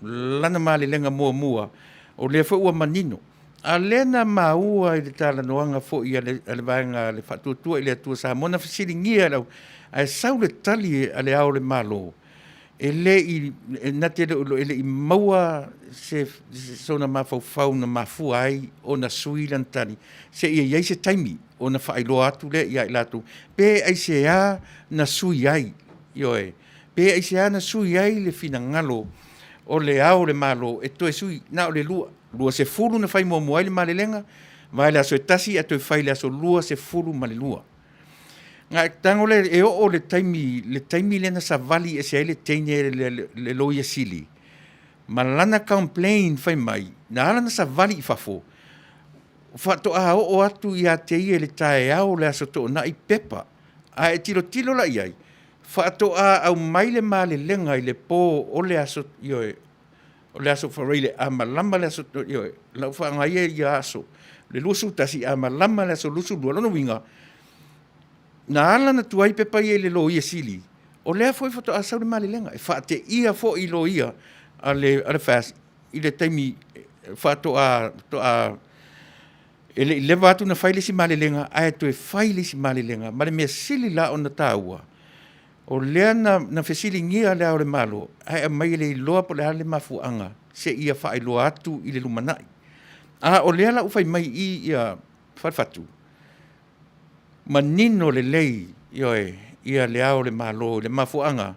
lana malelega muamua, o lea foi ua manino. A lea na maua i le talanoaga foi a le, a le vaega a le Faatuatua i le Atua Samoa na fesiligia e lau, ae sau le tali a le Ao o le Malo, e le i, na te le o, e le i maua se, sona mafaufau na mafua ai ona sui lana tali, seia i ai se taimi ona faailoa atu lea ia i latou, pe aisea na sui ai, ioe, pe aisea na sui ai le finagalo o le Ao o le Malo e toe sui, na o le lua, 20 na fai muamua ai le malelega, vae le aso e tasi ae toe fai i le aso 22. Na tago lea e oo le taimi, le taimi lea na savali ese ai le teine le, le, le loia sili, ma lana complain fai mai, na ala na savali i fafo, faatoa oo atu ia te ia i le taeao o le aso Toonai pepa, a e tilotilo la i ai, faatoa aumai le malelega i le po o le aso, ioe, o le aso Faraile a malama le aso, ioe, lau faaaoga ia aso, le 21 a malama le aso 22, lona uiga, na ala na tuai pepa ia i le loia sili, o lea foi faatoa sau le malelega, e faateia foi i loia a le, a le FAST i le taimi faatoa, faatoa e le i leva atu na fai le isi malelega, ae toe fai le isi malelega. Ma le mea sili la ona taua, o lea na, na fesiligia Le Ao o le Malo, ae aumai e le iloa po o le a le mafuaaga seia faailoa atu i le lumanai. A o lea la ua fai mai i i ia Falefatu, manino lelei, ioe, ia Le Ao o le Malo i le mafuaaga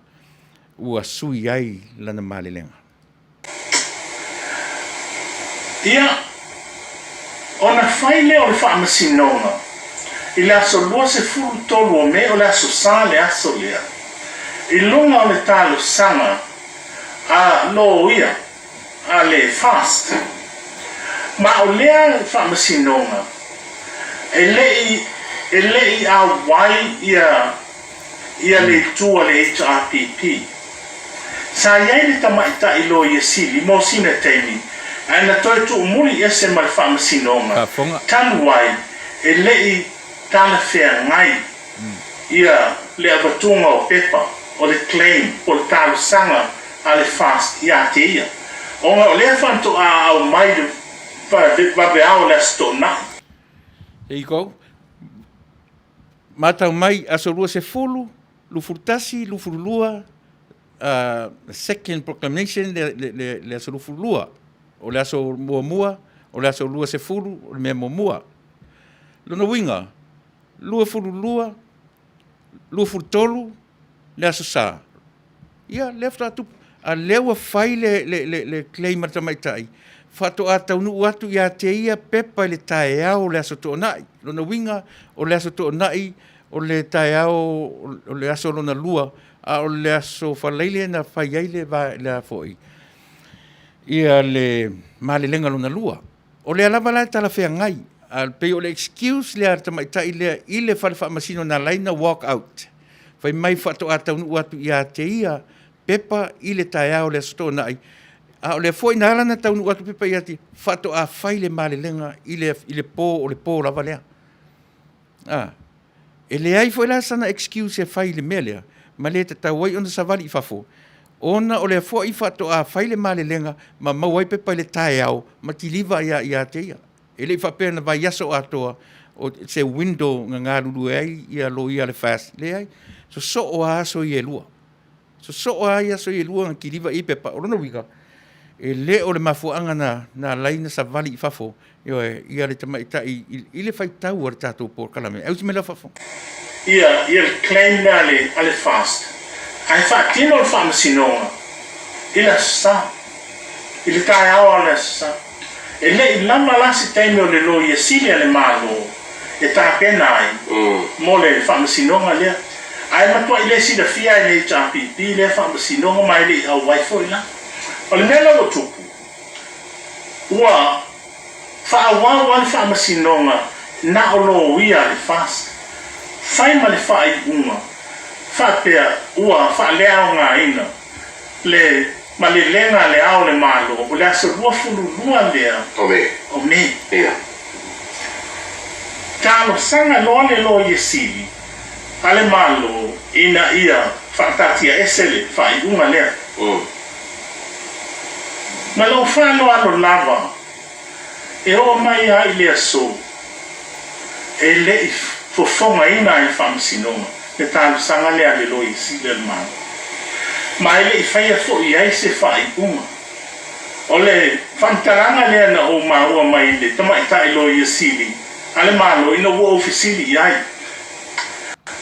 ua sui ai lana malelega. Ia, ona fai lea o le faamasinoga i le aso 23 o Me, o le Aso Sa le aso lea, i luga o le talosaga a loia a le FAST. Ma o lea faamasinoga e le i e le i auai ia ia le itu a le HRPP. Sa i ai le tamaitai loia sili mo sina taimi, ae na toe tuumuli ese ma le faamasinoga talu ai e le i talafeagai ia le avatuga o pepa o le claim po o le talosaga a le FAST ia te ia, ona o lea faatoa aumai le vaveao o le Aso Toonai. There you go. Matau mai, aso 20, 21, 22, second proclamation le, le, le, le aso 22. O le aso muamua, o le aso 20, o le mea muamua. Lona uiga, 22, 23, le aso Sa. Ia, lea faatoa tupu. A lea ua fai le, le, le, le claim a le tamaitai, faatoa taunuu atu ia te ia pepa i le taeao o le Aso Toonai. Lona uiga, o le Aso Toonai, o le taeao, o le aso lona lua, a o le aso Faraile na fai ai le, le a foi, ia le malelega lona lua. O lea lava la e talafeagai, a pei o le excuse lea a le tamaitai lea i le fale faamasino na ala ai na walk out. Fai mai faatoa taunuu atu ia te ia pepa i le taeao o le Aso Toonai, a o lea foi na ala na taunuu atu pepa ia te faatoa fai le malelega i le, i le po o le po lava lea. A, e leai foi la sana excuse e fai i le mea lea, ma le tatau ai ona savali i fafo, ona o lea foi faatoa fai le malelega ma maua ai pepa i le taeao ma kiliva ia ia te ia. E le i faapea na vaiaso atoa o se window na galulue ai ia loia a le FAST, leai, sosoo lava aso ia e lua. Sosoo lava ia aso ia e lua na kiliva i ai pepa. O lona uiga, e le o le mafuaaga na, na ala ai na savali i fafo, ioe, ia le tamaitai i, i le faitau a le tatou polokalame. Ausi mai lau faafofoga. Ia, ia le claim lea a le, a le FAST, ae faatino le faamasinoga i le Aso Sa, i le taeao o le Aso Sa. E le i lava la se taimi o le Loia Sili a le Malo e tapena ai mo le faamasinoga lea. Ae matuai le silafia e le HRPP lea faamasinoga ma e le i auai foi la. O le mea la ua tupu, ua faaauau lava le faamasinoga na o loia a le FAST fai ma le faaiuga faapea ua faaleaogaina le malelega a Le Ao o le Malo o le aso 22 lea o Me. Talosaga loa le Loia Sili a le Malo ina ia faataatiaese le faaiuga lea. Ma lou faaaloalo lava, e oo mai lava i le aso, e le i fofogaina ai le Faamasinoga le talosaga lea a le Loia Sili a le Malo, ma e le i faia foi i ai se faaiuga. O le faamatalaga lea na ou maua mai le Tamaitai Loia Sili a le Malo ina ua ou fesili i ai.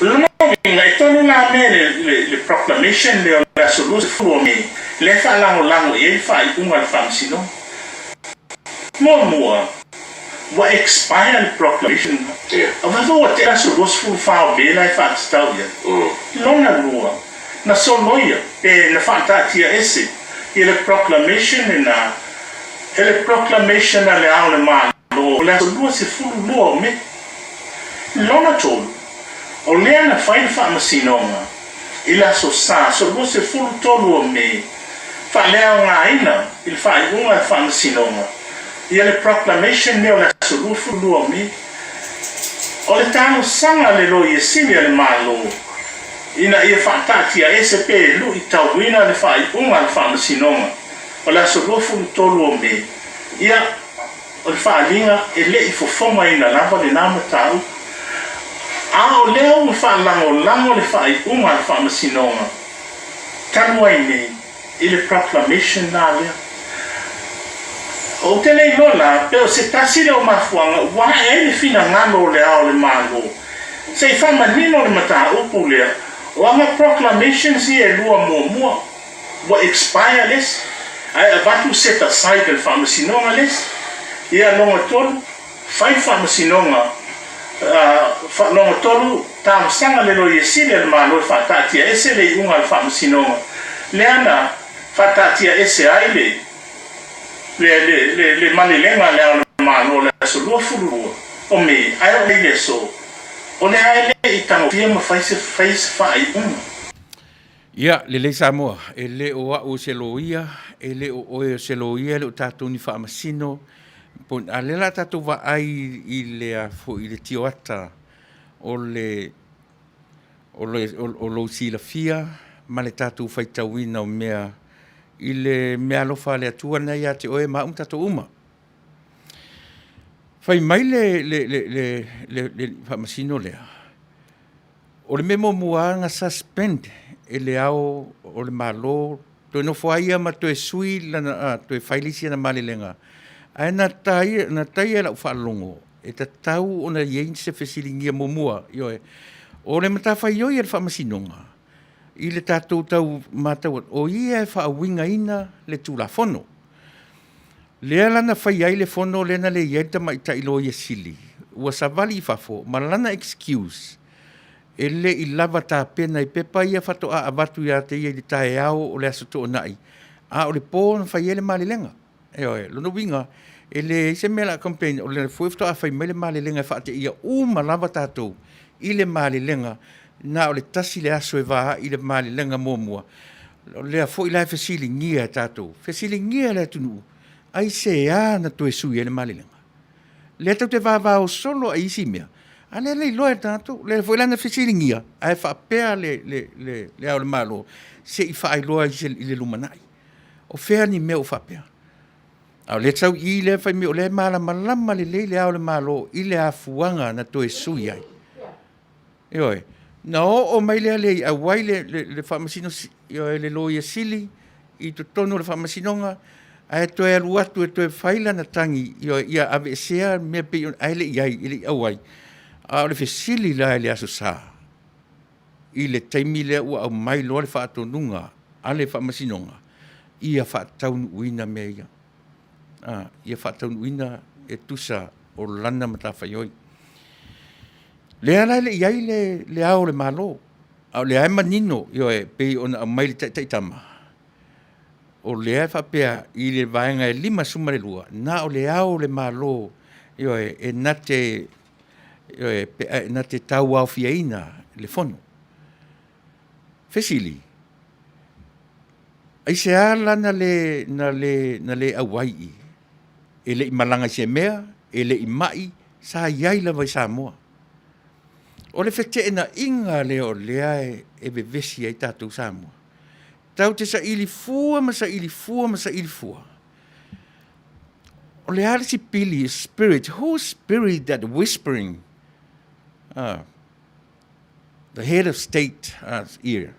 O lona uiga, e tonu la mea le, le proclamation lea o le aso 20 o Me, lea e faalagolago i ai le faaiuga a le Faamasinoga. Muamua, ua expire le proclamation lena. Aua foi ua tea le aso 24 o Me la e faatatau i ai. Lona lua, na soloia pe na faataatia ese ia le proclamation lena e le proclamation a Le Ao o le Malo o le aso 22 o Me. Lona tolu, o lea na fai le faamasinoga i le aso Sa, aso 23 o Me, faaleaogaina i le faaiuga a le faamasinoga ia le proclamation lea o le aso 22 o Me. O le talosaga a le Loia Sili a le Malo ina ia faataatiaese pe luitauina le faaiuga a le faamasinoga o le aso 23 o Me, ia O le faaaliga e le i fofogaina lava lena mataupu, a o lea ua faalagolago le faaiuga a le Faamasinoga talu ai nei i le proclamation la lea. Ou te le iloa la pe o se tasi lea o mafuaaga ua ae ai le finagalo o Le Ao o le Malo se i faamanino le mataupu lea o aga proclamations ia e lua muamua. Ua expire le isi, ae avatu set aside e le faamasinoga le isi. Ia lona tolu, fai le faamasinoga, lona tolu, talosaga le Loia Sili a le Malo e faataatia ese le iuga a le faamasinoga lea na faataatia ese ai le le le le malelega a Le Ao o le Malo o le aso 22 o Me, ae oo mai i le aso, o lea e le i tagofia ma fai se fai se faaiuga. Ia, lelei Samoa, e le o au o se loia, e le o oe o se loia, e le o tatou ni faamasino, a lea la tatou vaai i le a foi i le tioata o le o le o lou silafia ma le tatou faitauina o mea i le meaalofa a le Atua lena ia te oe ma au ma tatou uma. Fai mai le le le le le faamasino lea, O le mea muamua lava na suspend e le Ao o le Malo, toe nofo ai ia ma toe sui lana, toe fai le isi ana malelega. Ae na taia, na taia e lau faalogo, e tatau ona i ai se fesiligia muamua, ioe. O le matafaioi a le Faamasinoga i le tatou tau matau atu, o ia e faauigaina le Tulafono. Lea la na fai ai le fono lea na leai ai le tamaitai Loia Sili, ua savali i fafo ma lana excuse e le i lava tapena i pepa ia faatoa avatu ia te ia i le taeao o le Aso Toonai, a o le po na fai ai le malelega. Ioe, lona uiga, e leai se mea o le a complain, o lea foi faatoa fai mai le malelega e faateia uma lava tatou i le malelega, na o le tasi le aso e va ai i le malelega muamua. O lea foi la e fesiligia e tatou, fesiligia e le atunuu, aisea na toe sui ai le malelega? Lea tou te vavao solo ai i isi mea, a lea e le iloa e tatou. Lea foi la na fesiligia, ae faapea le, le, le, le Ao o le Malo, se i faailoa i le lumanai. O fea ni mea o faapea? A o lea sau i i lea fai mai o lea e malamalama lelei le Ao o le Malo i le afuaga na toe sui ai. Ioe. Na oo mai lea le i auai le, le, le faamasino, ioe, le Loia Sili i totonu o le faamasinoga, ae toe alu atu e toe fai lana tagi, ioe, ia aveesea mea pei ona, ae le i ai, e le i auai. A o le fesili la i le Aso Sa, i le taimi lea ua aumai loa le faatonuga a le faamasinoga, ia faataunuuina mea ia. A, ia faataunuuina e tusa o lana matafaioi. Lea la e le i ai le, le Ao o le Malo, a o lea e manino, ioe, pei ona aumai le taitaitama, o lea e faapea i le vaega e 52, na o le Ao o le Malo, ioe, e na te, ioe, pe, na te tauaofiaina le Fono. Fesili, aisea la na le, na le, na le auai i? E le i malaga i se mea, e le i mai, sa i ai lava i Samoa. O le feteenaiga lea o lea e vevesi ai tatou Samoa. Tatou te saili fua ma saili fua ma saili fua. O le a le sipili, spirit, whose spirit that whispering uh, the head of state uh, ear?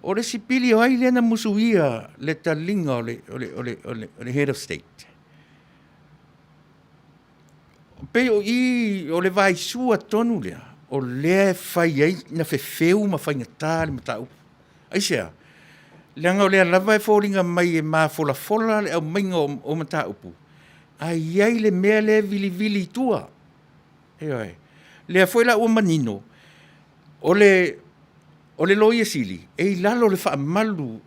O le sipili o ai lea na musuia le taliga o le, o le, o le, o le, o le head of state. Pei o i o le vaisua tonu lea, o lea e fai ai na fefeu ma faigata le mataupu. Aisea? Leaga o lea lava e foliga mai e mafolafola le aumaiga o, o mataupu, ae i ai le mea lea e vilivili i tua. Ioe. Lea foi la ua manino, o le, o le Loia Sili, e i lalo o le faamalu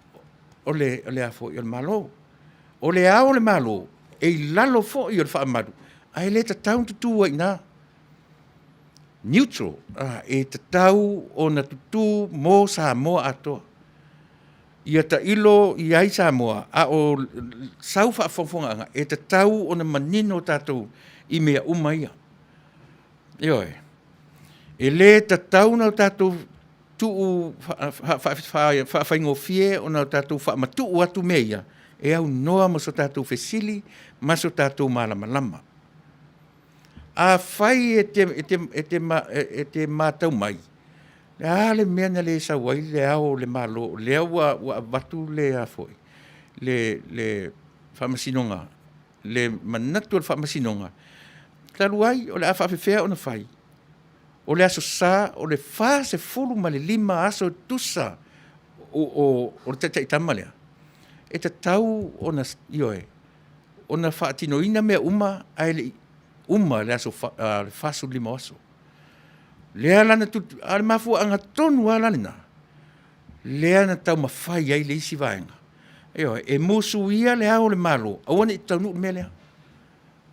o le, o le a foi, o le Malo. O le Ao o le Malo, e i lalo foi o le faamalu, ae le tatau ona tutū ai i ina. Neutral, a, e tatau ona tutū mo Samoa atoa. Ia tailo i ai Samoa, a o sau faafogafogaaga, e tatau ona manino tatou i mea uma ia. Ioe. E le tatau ona tatou tuu faafaigofie ona tatou faamatuu atu mea ia e aunoa ma so tatou fesili ma so tatou malamalama. Afai e te, e te, e te, e te matau mai, le a le mea na le sau ai le ao o le Malo, lea ua, ua avatu le a foi, le, le faamasinoga, le manatu o le faamasinoga, talu ai o le a faafefea ona fai. O le Aso Sa, o le 45 aso e tusa o, o, o le taitaitama lea, e tatau ona, ioe, ona faatinoina mea uma ae le i uma le aso le 45 o aso. Lea la na tutu, a o le mafuaaga tonu lava la lena, lea na taumafai ai le isi vaega. Ioe, e musuia le ao o le Malo, aua ne i taunuu le mea lea.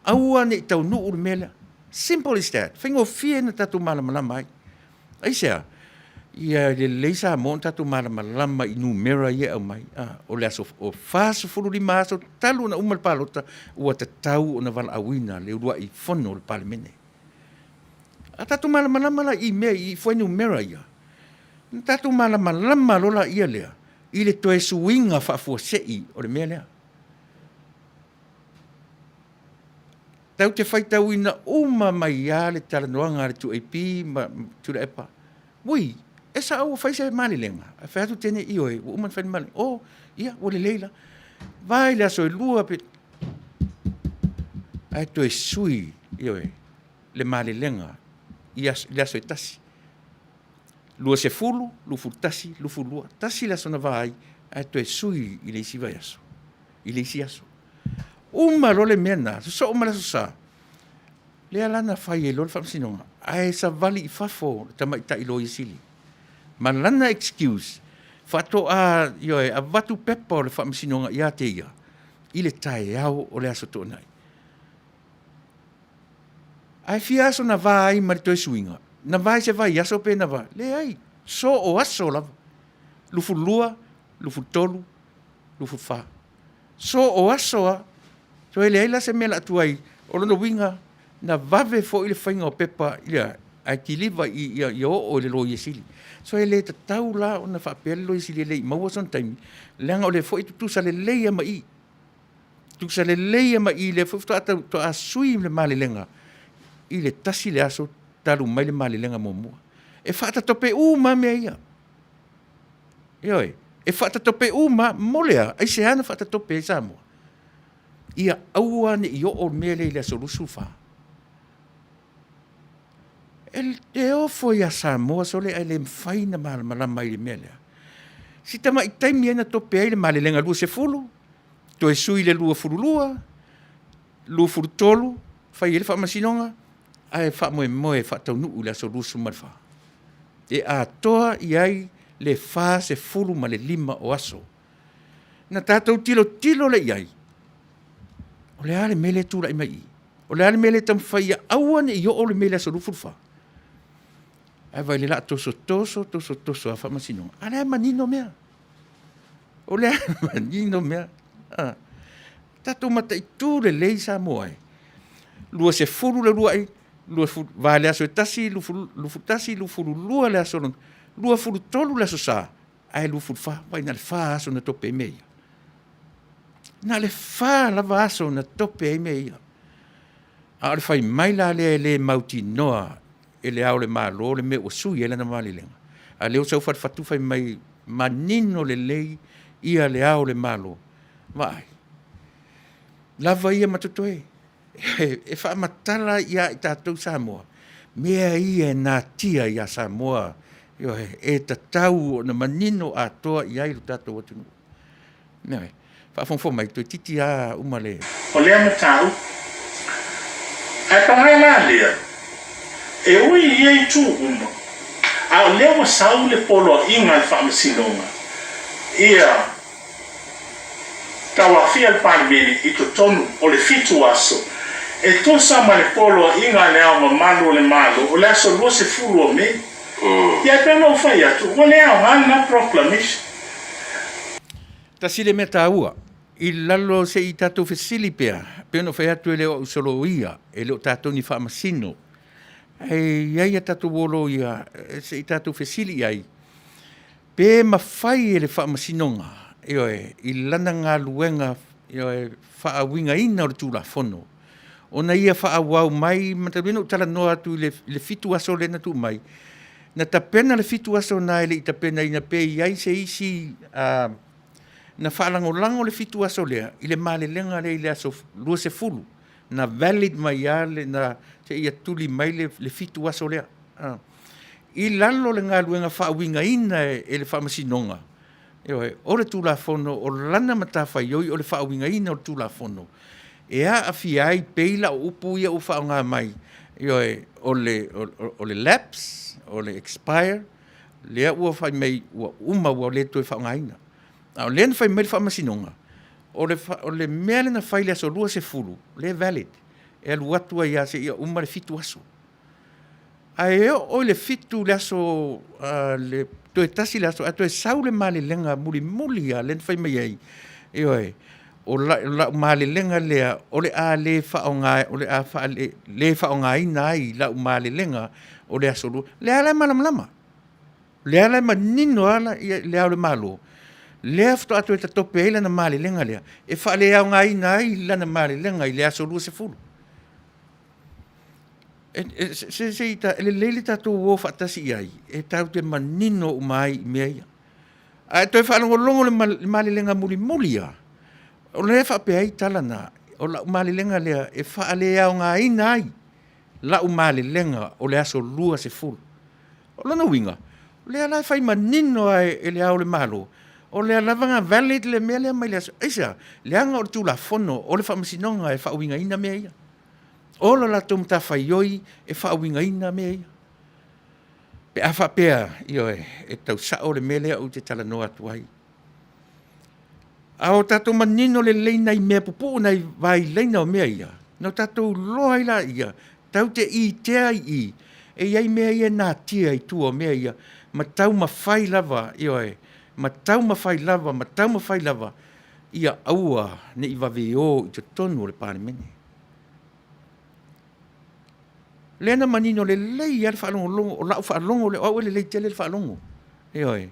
Aua ne i taunuu le mea lea. Simple as that. Faigofie na tatou malamalama ai. Aisea? Ia lelei Samoa ona tatou malamalama i numera ia e aumai. Ah, o le aso o 45 aso talu ona uma le palota ua tatau ona valaauina le uluai fono o le Palemene. A tatou malamalama la i mea i fuainumera ia, ona tatou malamalama loa laia lea i le toe suiga faafuasei o le mea lea. Tatou te faitauina uma mai lava le talanoaga a le 2AP ma Tuilaepa. Ui, e sao ua fai se malelega? Ae fai atu teine, ioe, ua uma ona fai le malelega. Oh, ia, ua lelei la. Vai le aso e lua pe... Ae toe sui, ioe, le malelega i aso, le aso e tasi. 20, 21, 22, tasi le aso na va ai, ae toe sui i le isi vaiaso, i le isi aso. Uma loa le mea lena, sosoo ma le Aso Sa, lea la na fai ai loa le faamasinoga, ae savali i fafo le tamaitai Loia Sili. Ma lana excuse, faatoa, ioe, avatu pepa o le faamasinoga ia te ia i le taeao o le Aso Toonai. Ae fia aso na va ai ma le toe suiga? Na va i se vaiaso pe na va? Leai, soo aso lava. 22, 23, 24. Soo aso a. Toe leai la se mea la atu ai. O lona uiga, na vave foi le faiga o pepa ia, ae kiliva i, ia, ia oo i le Loia Sili. So e le tatau la ona faapea le Loia Sili e le i maua sona taimi, leaga o lea foi e tutusa lelei lava ma i. Tutusa lelei lava ma i lea foi faatoa tau, faatoa sui le malelega i le tasi le aso talu mai le malelega muamua. E faatatope uma lava mea ia. Ioe, e faatatope uma mo le a? Aisea na faatatope ai Samoa? Ia aua ne i oo le mea lea i le aso 24. E ofo ia Samoa sole ae le mafai na malamalama i le mea lea. Si tamai taimi ai na tope ai le malelega 20, toe sui le 22, 23, fai ai le faamasinoga, ae faamoemoe e faataunuu i le aso 24. E atoa i ai le 45 o aso. Na tatou tilotilo lea i ai, o le a le mea lea e tulai mai i i? O le a le mea lea e taumafai ia aua ne i oo le mea i le aso 24? Ae vaai o le a tosotoso, tosotoso lava faamasinoga. A o lea e manino mea. O lea e manino mea. A. Tatou mataitu lelei Samoa e. 20 le uluai, 24 le aso e tasi, 21, 22 le aso lona, 23 le aso Sa, ae 24, vaai na o le fa aso na tope ai mea ia. Na o le fa lava aso na tope ai mea ia. A o le fai mai la lea e le mautinoa e le Ao o le Malo le mea ua sui ai lana malelega. A lea ua sau Falefatu fai mai manino lelei ia le Ao o le Malo. Vaai, lava ia ma totoe. E faamatala ia i tatou Samoa, mea ia e natia ia Samoa, ioe, e tatau ona manino atoa i ai lo tatou atunuu. Ioe, faafogafoga mai, toeitiiti lava uma le. O lea mataupu. Ae paga la lea, e ui i ia itu uma, a o lea ua sau le poloaiga a le Faamasinoga, ia tauafia le Palemene i totonu o le fitu aso, e tusa ma le poloaiga a Le Ao Mamalu o le Malo o le aso 20 o Me. Ia e pei ona ou fai atu, ua le aoga lena proclamation. Tasi le mea taua, i lalo se i tatou fesili pea, pei ona ou fai atu e le o au soloia, e le o tatou ni faamasino, ae i ai a tatou uo loia se i tatou fesili i ai, Pe mafai e le Faamasinoga, ioe, i lana galuega, ioe, faauigaina o le Tulafono, ona ia faaauau mai, ma talu ai ona ou talanoa atu i le, i le fitu aso lea na tuu mai, na tapena le fitu aso na e le i tapenaina pe i ai se isi uh, na faalagolago le fitu aso lea i le malelega lea i le aso 20, na valid mai lava le, na seia tuli mai le, le fitu aso lea. Uh. I lalo o le galuega faauigaina e le Faamasinoga, ioe, o le Tulafono, o lana matafaioi o le faauigaina o le Tulafono, e aafia ai pei la o upu ia ua faaaoga mai, ioe, o le, o le lapse, o le expire, lea ua fai mai ua uma ua le toe faaaogaina. A o lea na fai mai le Faamasinoga, o le, o le mea lea na fai i le aso 20, lea e valid, e alu atu ai lava seia uma le fitu aso. Ae oo i le fitu le aso, le toe tasi le aso, ae toe sau le malelega mulimuli lava lea na fai mai ai, ioe, o lau malelega lea o le a le faaaoga, o le a faale, le faaaogaina ai lau malelega o le aso lua. Lea la e malamalama, lea la e manino lava le Ao o le Malo, lea faatoa toe tatope ai lana malelega lea, e faaleaogaina ai lana malelega i le aso 20. E, se, se, ta, e lelei le tatou o faatasi i ai, e tatou te manino uma ai i mea ia. Ae toe faalogologo le, le malelega mulimuli lava, o lea e faapea ai tala na, o lau malelega lea e faaleaogaina ai lau malelega o le aso 20. O lona uiga, o lea la e fai manino lava e le Ao o le Malo, o lea lava na valid le mea lea mai le aso. Aisea? Leaga o le Tulafono o le Faamasinoga e faauigaina mea ia. O lo latou matafaioi e faauigaina mea ia. Pe a faapea, ioe, e tau sao le mea lea ou te talanoa atu ai. A o tatou manino lelei nai mea pupuu nai vailaina o mea ia, na o tatou loa ai laia, tau te itea i i, e i ai mea ia e natia i tua o mea ia, ma taumafai lava, ioe, ma taumafai lava, ma taumafai lava, ia aua ne i vave o i totonu o le Palemene. Lea na manino lelei lava le faalogologo, o lau faalogo lea, o au e lelei tele le faalogo. Ioe.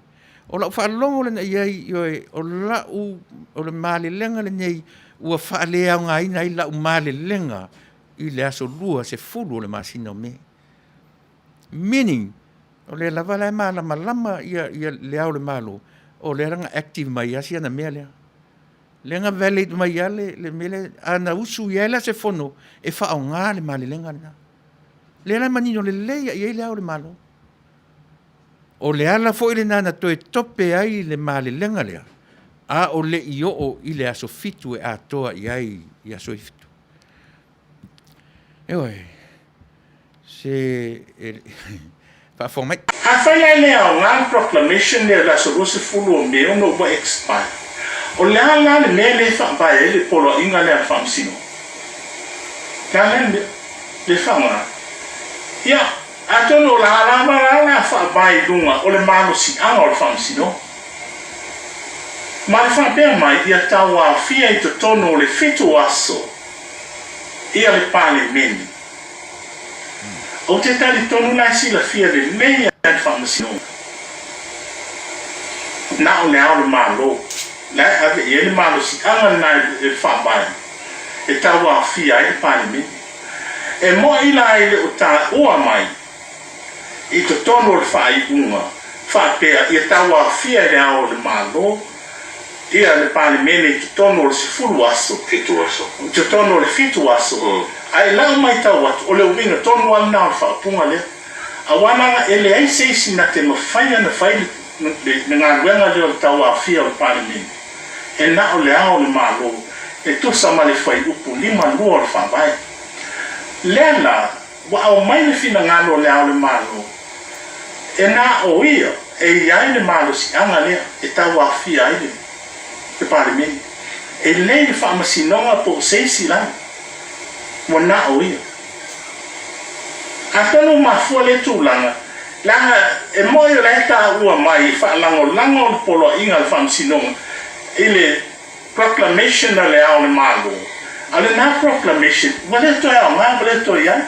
O lau faalogo lea na i ai, ioe, o lau, o le malelega lenei ua faaleaogaina ai lau malelega i le aso 20 o le masina o Me. Meaning, o lea lava la e malamalama ia, ia le Ao o le Malo, o lea la na active mai lava si ana mea lea. Lea na valid mai lava le, le mea lea, a na usu i ai la se fono e faaaoga le malelega lena. Lea la e manino lelei i ai le Ao o le Malo. O le ala foi lena na toe tope ai le malelega lea, a o le i oo i le aso fitu e atoa i ai i aso e fitu. Ioe, se e, faafofoga mai. Afai la e le aoga le proclamation lea o le aso 20 o Me ona ua expire, o le a la le mea lea e faavae ai le poloaiga lea a le Faamasinoga? O le a la le mea lea e faaaoga ai? Ia, atonu o la lava la o le a faavae i luga o le malosiaga o le Faamasinoga. Ma le faapea mai ia tauaofia i totonu o le fitu aso ia le Palemene. Ou te talitonu la e silafia lelei a le Faamasinoga, na o le Ao o le Malo la e ave i ai le malosiaga lena e le Faavae e tauaofia ai le Palemene. E mo'i la e le o taua mai i totonu o le faaiuga faapea ia tauaofia e le Ao o le Malo ia le Palemene i totonu o le 10 aso, i totonu o le 7 aso, ae i lau maitau atu, o le uiga tonu lava lena o le faaupuga lea. Aua leaga e leai se isi na te mafai ona fai le galuega lea o le tauaofia o le Palemene, e na o le Ao o le Malo e tusa ma le Fuaiupu 52 o le Faavae. Lea la, Ua aumai le finagalo o Le Ao o le Malo, e na o ia e i ai le malosiaga lea e tauaofia ai le Palemene. E lei le Faamasinoga po o se isi lava, ua na o ia. Atonu ua mafua lea tulaga, leaga e moi o la e taua mai e faalagolago le poloaiga a le Faamasinoga i le Proclamation a Le Ao o le Malo, a o lena Proclamation ua le toe aoga, ua le toe i ai.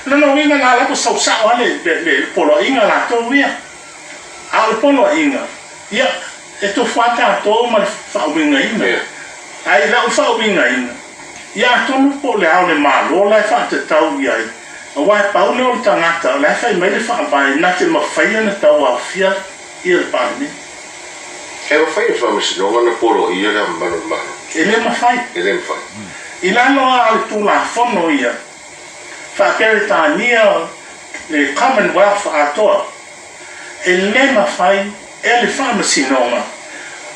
O lona uiga la, la ua sau sao lava le, le, le poloaiga latou ia. A o le poloaiga, ia, e tofu lava tatou ma le faauigaina. Ae i lau faauigaina, ia atonu po o Le Ao o le Malo la e faatatau i ai, aua e pau lea o le tagata o la e fai mai le Faavae na te mafai ona tauaofia ia le Palemene. E mafai e le Faamasinoga ona poloia le mamalu o le Malo? E le mafai. E le mafai. I lalo lava o le Tulafono ia faa-Peretania le Commonwealth atoa, e le mafai e le Faamasinoga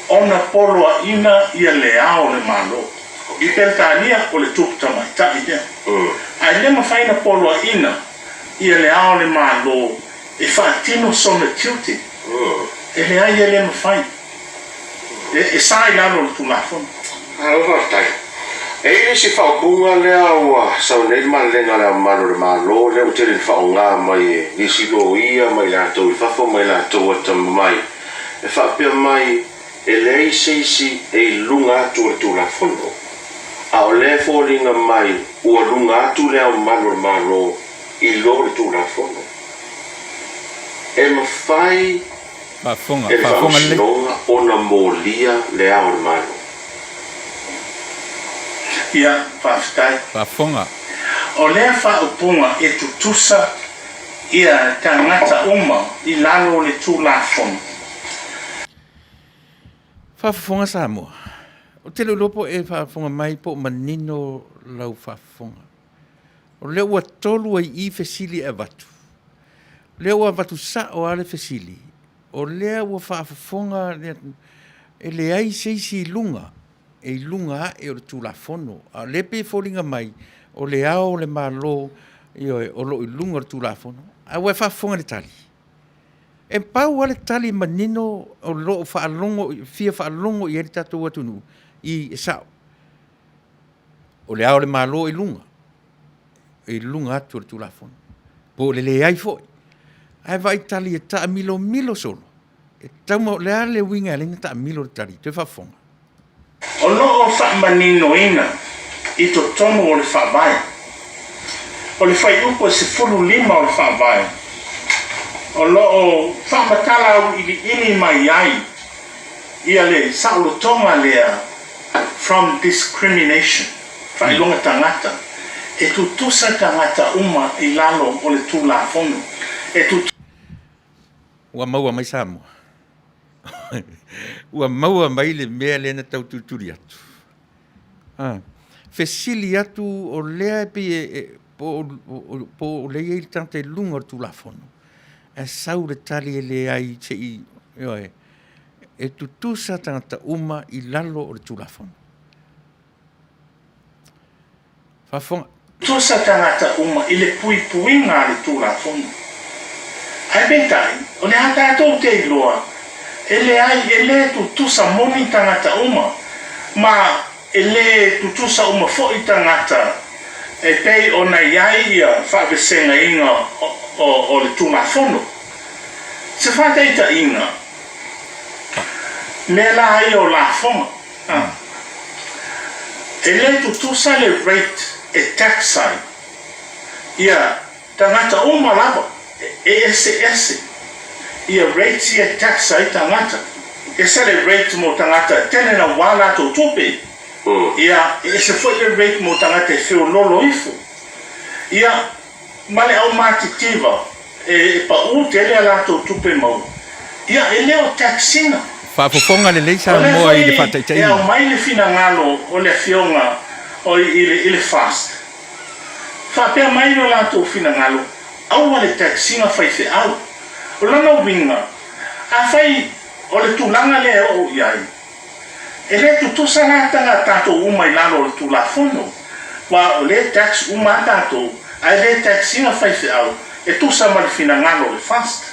ona poloaiina ia le Ao o le Malo. I Peretania o le tupu tamaitai lea. Ae le mafai ona poloaiina ia le Ao o le Malo e faatino sona tiute. E leai, e le mafai. E sa i lalo o le Tulafono. Malo faafetai. E i ai le isi faaupuga lea ua sau nei le malelega a le Ao Mamalu o le Malo lea ua tele ina faaaoga mai e nisi loia ma i latou i fafo ma i latou atamamai e faapea mai e leai se isi e i luga atu o le Tulafono a o lea e foliga mai ua luga atu le Ao Mamalu o le Malo i lo le Tulafono. E mafai Faafofoga, e le faafofoga lelei. Faamasinoga ona molia le Ao o le Malo. Ia, faafetai. Faafofoga. O lea faaupuga e tutusa ia tagata uma i lalo o le Tulafono. Faafofoga Samoa. Ou te le iloa po o e faafofoga mai po o manino lau faafofoga. O lea ua tolu ai i fesili e avatu. O lea ua avatu sao lava le fesili, o lea ua faafofoga le e leai se isi i luga, e i luga ae o le Tulafono. A o lea e pei e foliga mai, o le Ao o le Malo, ioe, o lo o i luga o le Tulafono. Ae ua e faafofoga i le tali? E pau lava le tali manino o lo o faalogo, fia faalogo i ai le tatou atunuu, i, e sao. O le Ao o le Malo i luga, i luga atu o le Tulafono, po o le leai foi. Ae vaai tali e taamilomilo solo, e tatau ma, o le a le uiga e ala ai ona taamilo le tali, toe faafofoga. O lo o faamaninoina i totonu o le Faavae, o le Fuaiupu e 15 o le Faavae, o lo o faamatala auiliili mai ai ia le saolotoga lea from discrimination, faailoga tagata, e tutusa tagata uma i lalo o le Tulafono, e tutusa. Ua maua mai Samoa. Ua maua mai le mea lea na tau tulituli atu. A. Fesili atu o lea e pei e, po o lea e i ai le tagata i luga o le Tulafono, ae sau le tali e leai se i, ioe, e tutusa tagata uma i lalo o le Tulafono. Faafofoga. Tutusa tagata uma i le puipuiga a le Tulafono. Ae peitai, o le a tatou te iloa, e leai, e le tutusa moni tagata uma, ma E le tutusa uma foi tagata e pei ona i ai ia faavesegaiga o le Tulafono. Se faataitaiga, mea la ia o lafoga, e le tutusa le rate e tax ai ia tagata uma lava, e eseese ia rates ia e tax ai tagata. ese le rate mo tagata e tele naua latou tupe, ia, e ese foi le rate mo tagata e feololo ifo. Ia, ma le au matitiva e paʻu tele a latou tupe maua, ia, e le o tax ina. Faafofoga lelei O lea Samoa i le foi e faataitaiga. aumai le finagalo o le afioga o i le i le FAST. Faapea mai lo latou finagalo, aua le tax ina faifeau. O lona uiga, afai o le tulaga lea e oo i ai, E le tutusa la taga tatou uma i lalo o le Tulafono, aua o lea e tax uma a tatou, ae le tax ina faifeau e tusa ma le finagalo o le FAST.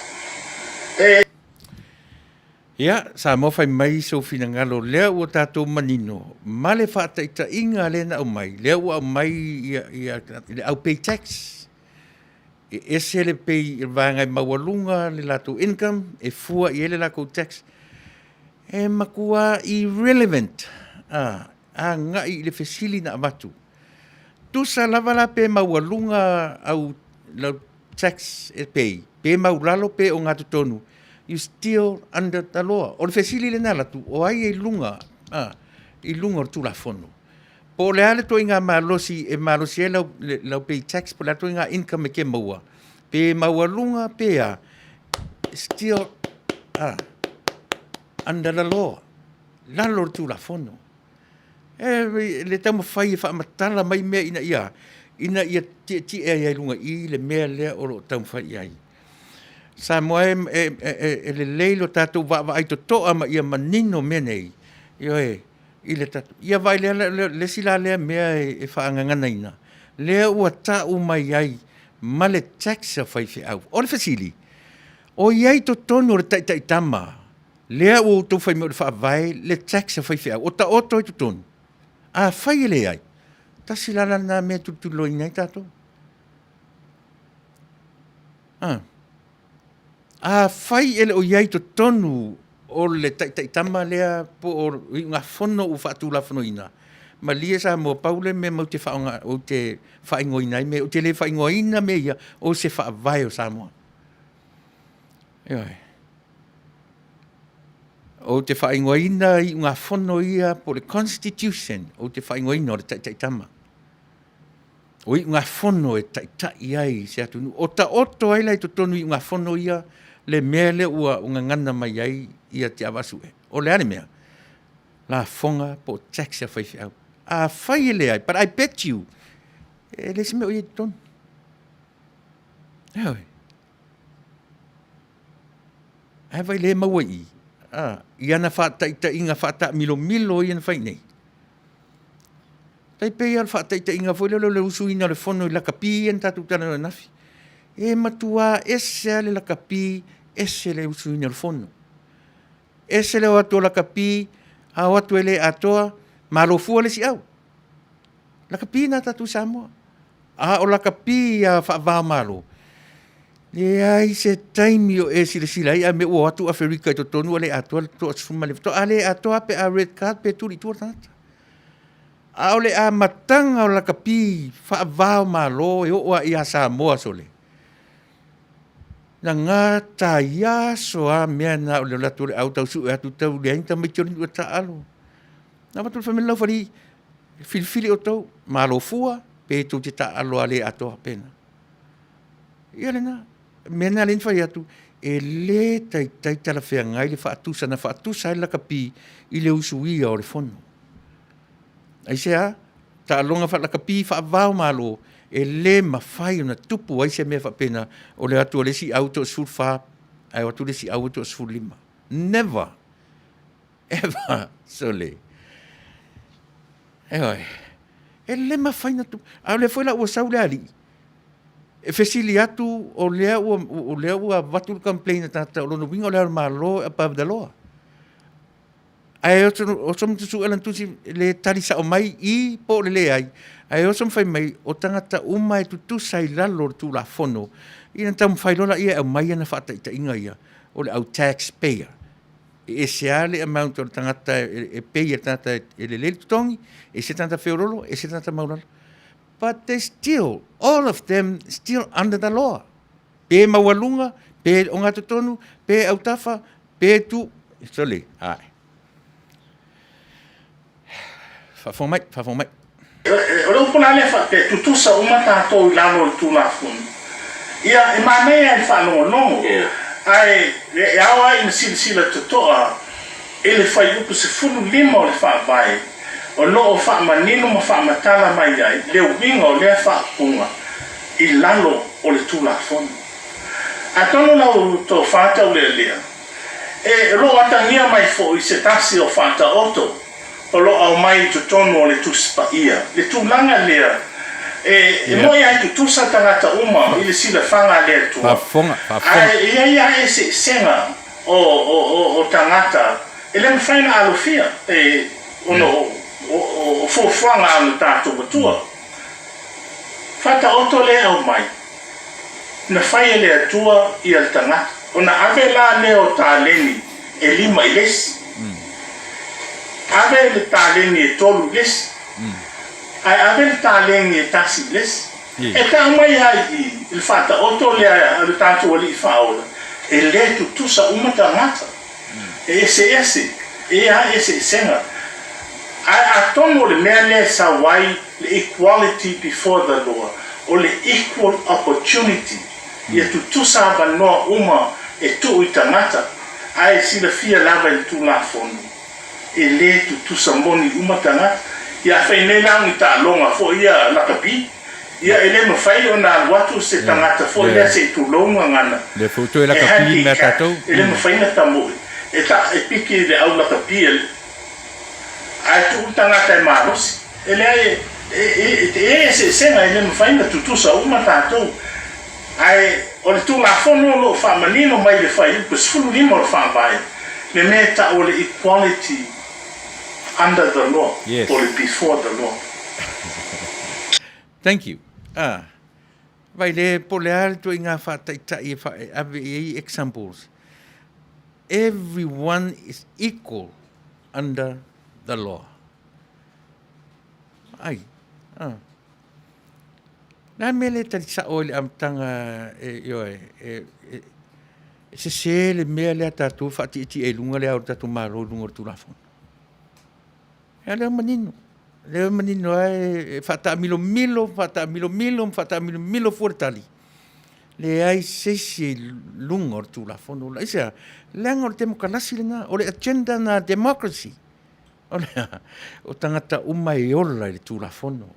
E. Ia, Samoa fai mai sou finagalo lea ua tatou manino ma le faataitaiga lea na aumai, lea ua aumai ia, ia, le au pay tax. E ese le pay i le vaega e maualuga le latou income e fua i ai le latou tax. E matua irrelevant a, agai i le fesili na avatu. Tusa lava la pe maualuga au lau tax e pay, pe maulalo pe ogatotonu, you still under the law. O le fesili lena alu atu, o ai e i luga, a, i luga o le Tulafono? Po o le a le ituaiga malosi e malosi ai lau, lau pay tax, po o le a le ituaiga income e te maua, pe maualuga pe a, still a, under the law, lalo o le Tulafono. E le taumafai e faamatala mai mea ina ia, ina ia tietie ai i luga i le mea lea o lo o taumafai i ai. Samoa e, e, e, e lelei lo tatou vaavaai totoa ma ia manino mea nei. Ioe, i le tatou. Ia vaai lea, le, le isi la lea mea e, e faagaganaina, lea ua tau mai ai ma le tax a faifeau. O le fesili, o i ai totonu o le taitaitama, lea ua outou fai mai o le faavae le tax a faifeau, o taoto ai totonu? Afai e leai, tasi la la lena mea e tulituliloaina ai tatou. Ah. Afai e le o i ai i totonu o le taitaitama lea po o iugafono ua faatulafonoina, malie Samoa, pau le mea matou te faaaoga, ou te faaigoaina ai mea, ou te le faaigoaina mea ia o se faavae o Samoa. Ioe. Ou te faaigoaina iugafono ia po o le Constitution, ou te faaigoaina o le taitaitama. O iugafono e taitai ai se atunuu. O taoto ai la i totonu iugafono ia le mea lea ua gagana mai ai ia Tiavaasue. O le a le mea? Lafoga po o tax a faifeau. Afai e leai, but I bet you, e leai se mea o i ai i totonu. Ioe. Ae vai le maua i i, a, i ana faataitaiga faataamilomilo ia na fai nei. Tai pei lava o le faataitaiga foi lea o le usuina o le fono i lakapi ia na tatou talanoa ananafi. E matuā ese lava le lakapi, ese le usuina o le fono. Ese le o atu o lakapi, a o atu e le atoa, malo fua le isi au. Lakapi na tatou i Samoa. A o lakapi ia faava-o-Malo, leai se taimi o e silasila ai, a mea ua o atu Aferika i totonu ua le atoa le 19, faatoa le atoa pe a red card pe tuli i tua le tagata. A o le amataga o lakapi faava-o-Malo e oo lava ia Samoa sole, na gataiaso lava mea na o le alu atu o le au tau sue atu tau leai ni tamaiti o le nuu e taaalo. Na avatu le famili laufali, filifili outou, malo fua, pe tou te taaalo lava le atoa faapena. Ia lena, mea na lea na fai atu, e le taitai talafeagai le faatusa na faatusa ai le lakapi i le usuia o le fono. Aisea? Taaloga faalakapi faavao malo, e le mafai ona tupu ai se mea faapena, o le o atu o le isi au e toasefulufa, ae o atu le isi au e toasefululima. Never! Ever! Sole. Ioe. E le mafai ona tupu. A o lea foi la ua sau le alii, e fesili atu o lea ua, o lea ua avatu le complaint a tagata, o lona uiga o le Ao o le Malo e above the law. Ae oso ma tusu lana tusi le tali sao mai i po o le leai, ae oso ma fai mai o tagata uma e tutusa i lalo o le Tulafono, ia ona taumafai loa laia e aumai ana faataitaiga ia o le au tax payer. E ese lava le amount o le tagata e pay e le tagata e lelei le totogi, ese le tagata feololo, ese le tagata maualalo. But they still, all of them still under the law. Pe maualuga, pe ogatotonu, pe autafa, pe tu, Sole, ae. Faafofoga mai, faafofoga mai. O le upu la lea faapea, tutusa uma tatou i lalo o le Tulafono. Ia, e manaia i le faalogologo, ae e ao lava ina silasila totoa i le fuaiupu 15 o le Faavae o lo o faamanino ma faamatala mai ai le uiga o lea faaupuga i lalo o le Tulafono. Atonu lau tofa taulealea, e o lo o atagia mai foi se tasi o faataoto o lo o aumai i totonu o le Tusi Paia, le tulaga lea e moni ai tutusa tagata uma i le silafaga a le Atua, ae i ai lava eseesega o tagata e le mafai ona alofia ona o fuafuaga a lo tatou Atua. Faataoto lea e aumai, na fai e le Atua ia le tagata, ona ave la lea o taleni e lima i le isi, ave le taleni e tolu i le isi, ae ave le taleni e tasi i le isi. E tau mai ai i i le faataoto lea a lo tatou Alii Faaola, e le tutusa uma tagata. E eseese, e a eseesega. Ae atonu o le mea lea e sau ai le equality before the law, o le equal opportunity, ia tutusa avanoa uma e tuu i tagata, ae silafia lava i le Tulafono, e le tutusa moni uma tagata. Ia afai nei la o ni taaloga foi ia lakapi, ia e le mafai ona alu atu se tagata foi lea se i tulou gagana, e handicap, e le mafai ona tamoe, e ta, e piki i le au lakapi e Ae tuu le tagata e malosi. E leai, e, e, e i ai eseesega, e le mafai ona tutusa uma tatou. Ae o le Tulafono o lo o faamanino mai le fuaiupu 15 o le Faavae, le mea e tau o le equality under the law, Yes. po o le before the law. Thank you. Ah. Vai le po le a le ituaiga faataitai e, fa, e ave i ai examples. Everyone is equal under the law. Ai. Ah. Nā mea le tali sao i le amataga e, ioe, e, e, e sese le mea lea tatou faatietie i luga le ao o le tatou Malo i luga o le Tulafono. Ia lea manino. Lea manino ai e faataamilomilo, faataamilomilo ma faataamilomilo fua le tali. Leai se isi i luga o le Tulafono. Aisea? Leaga o le temokalasi lena, o le agenda na democracy. O le a? O tagata uma e ola i le Tulafono.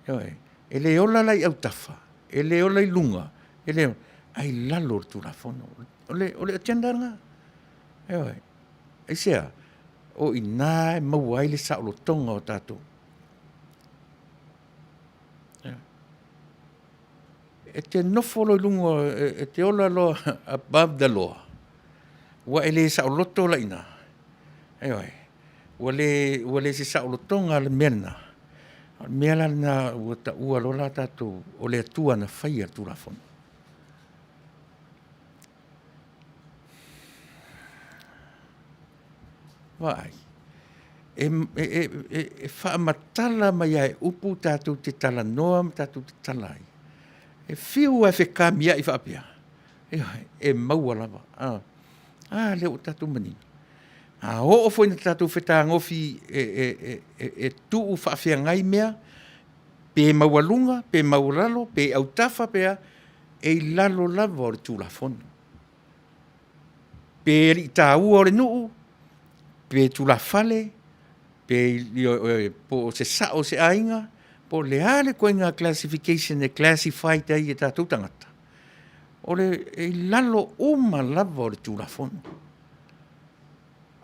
Ioe. E le ola la i autafa, e le ola i luga, e le ae i lalo o le Tulafono. O le, o le agenda lena. Ioe. Aisea? O i ina e maua ai le saolotoga o tatou. E te nofo loa i luga, e te ola loa above the law. Ua e le saoloto la i ina. Ioe. Ua le, ua le se saolotoga le mea lena. O le mea la lena ua taua loa la tatou, o le Atua na faia le Tulafono. Vaai, e, e, e, e, e faamatala mai lava e upu tatou te talanoa ma tatou te tala ai. E fiu lava e fekamia'i faapea, ioe, e maua lava. A, a lea ua tatou manino. A oo foi ina tatou fetagofi e, e, e, e, e tuu faafeagai mea, pe maualuga, pe maualalo, pe autafa, pe a, e i lalo lava o le Tulafono. Pe alii taua o le nuu, pe tulafale, pe po o se sao o se aiga, po o le a le ituaiga classification e classified ai e tatou tagata, o le e i lalo uma lava o le Tulafono.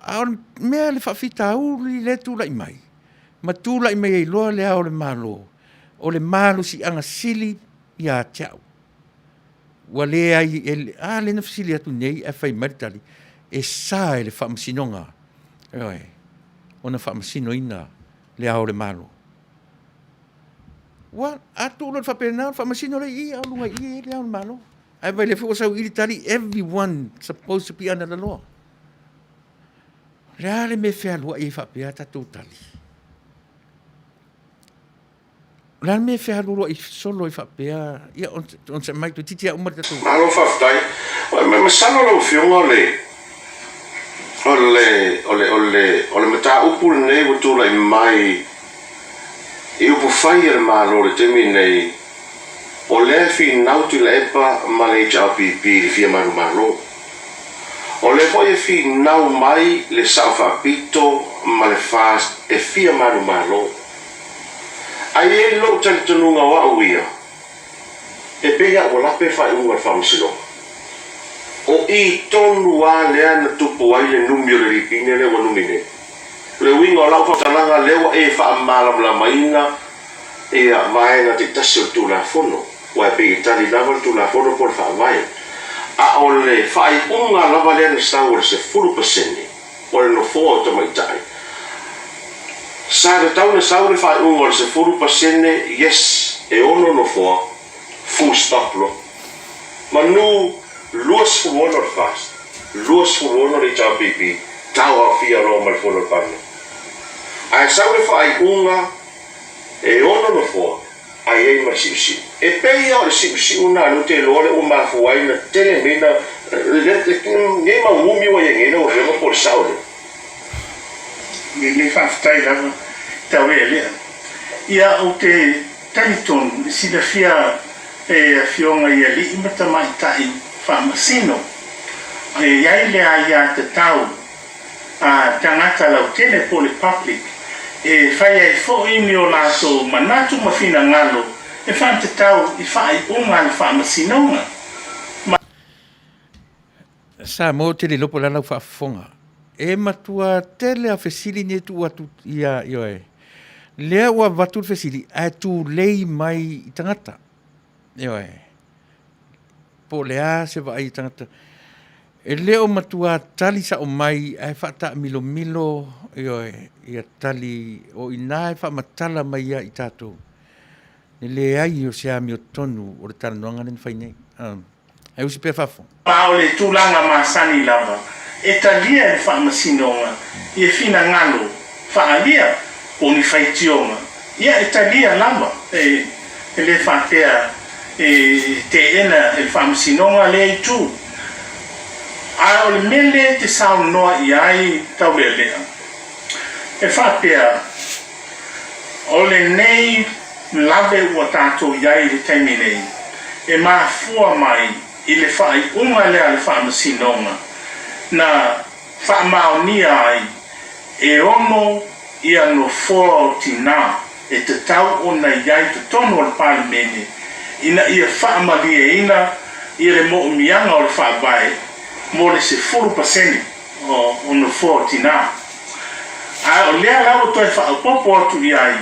A o le mea le faafitauli lea e tulai mai, ma tulai mai ai loa le Ao o le Malo, o le malosiaga sili ia te au. Ua leai, e, a lea na fesili atu nei ae fai mai le tali, e sa e le Faamasinoga, ioe, ona faamasinoina le Ao o le Malo. Ua, a tuu loa i le faapena, o le faamasino lea i i, a o luga i i e i ai le Ao o le Malo. Ae vaai lea foi ua sau i i le tali, everyone supposed to be under the law. O le a le mea e fealuai ai faapea a tatou tali? O le a le mea e fealualuai solo ai faapea? Ia, onosai mai, toeitiiti lava uma le tatou. Malo faafetai. Masalo lau Afioga o le O le, o le, o le, o le mataupu lenei ua tulai mai i upufai a le Malo i le taimi lenei, o lea e finau Tuilaepa ma le HRPP i le fia manumalo. O lea foi e finau mai le Sao Faapito ma le FAST e fia manumalo. Ae i ai lou talitonuga o au ia, E pei lava ua lape le faaiuga a le Faamasinoga. O i tonu lava lea na tupu ai le numi o le lipine lea ua numi nei. O le uiga o lau faamatalaga lea ua e faamalamalamaina ia vaega taitasi o le Tulafono, aua e pei e tali lava le Tulafono po o le Faavae. A o le faaiuga lava lea na sau o le 10% o le nofoa o tamaitai, Sa tatau ona sau le faaiuga o le 10%, yes, e ono nofoa, full stop loa. Manu 26 le FAST, 26 le HRPP, tau aofia loa ma le Fono a le Palemene. Ae sau le faaiuga e ono nofoa, a i ai ma le siusiu. E pei lava o le siusiu lena lea ou te iloa lea ua mafua ai ona tele nei na, lenei mau umi ua i ai nei lau Afioga po o le sao lea. Lelei faafetai lava Taulealea. Ia ou te talitonu e silafia e afioga i alii ma tamaitai faamasino e i ai le aiatatau a tagata lautele po o le public e fai ai foi ni o latou manatu ma finagalo e faatatau i faaiuga a le Faamasinoga. Ma. Samoa ou te le iloa po o le a lau faafofoga. E matua tele a fesili nei e tuu atu ia ioe. Lea ua avatu le fesili ae tulei mai i tagata. Ioe. Po o le a se vaai i tagata. E le o matua tali sao mai ae faataamilomilo ioe ia tali o i ina e faamatala mai ia i tatou le leai o se amiotonu o le talanoaga lea na fai nei. Ae usi pea fafo. Ma o le tulaga masani lava e talia e le Faamasinoga ia finagalo faaalia po o ni faitioga, ia e talia lava, e le faapea e teena e le Faamasinoga lea itu. A o le mea lea e te saunoa i ai Taulealea, e faapea, O lenei lave ua tatou i ai i le taimi nei, e mafua mai i le faaiuga lea a le Faamasinoga na faamaonia ai e ono ia nofoa o tinā e tatau ona i ai totonu o le Palemene ina ia faamalieina ia le moomiaga o le Faavae mo le 10% o nofoa o tinā. A o lea la ua toe faaopoopo atu i ai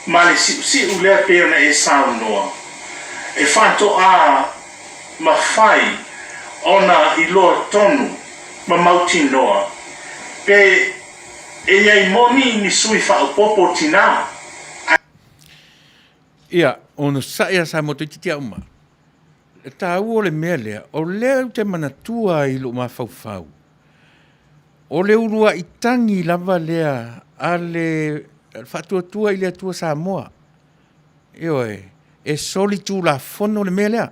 ma le siusiu lea pei ona e saunoa, e faatoa mafai ona iloa tonu ma mautinoa pe e i ai moni ni sui faaopoopo o tinā. Ia, onosai a Samoa toeitiiti a uma. Le taua o le mea lea, o lea ou te manatua ai i lou mafaufau, o le uluai tagi lava lea a le Faatuatua i le Atua Samoa. Ioe, e solitulafono le mea lea,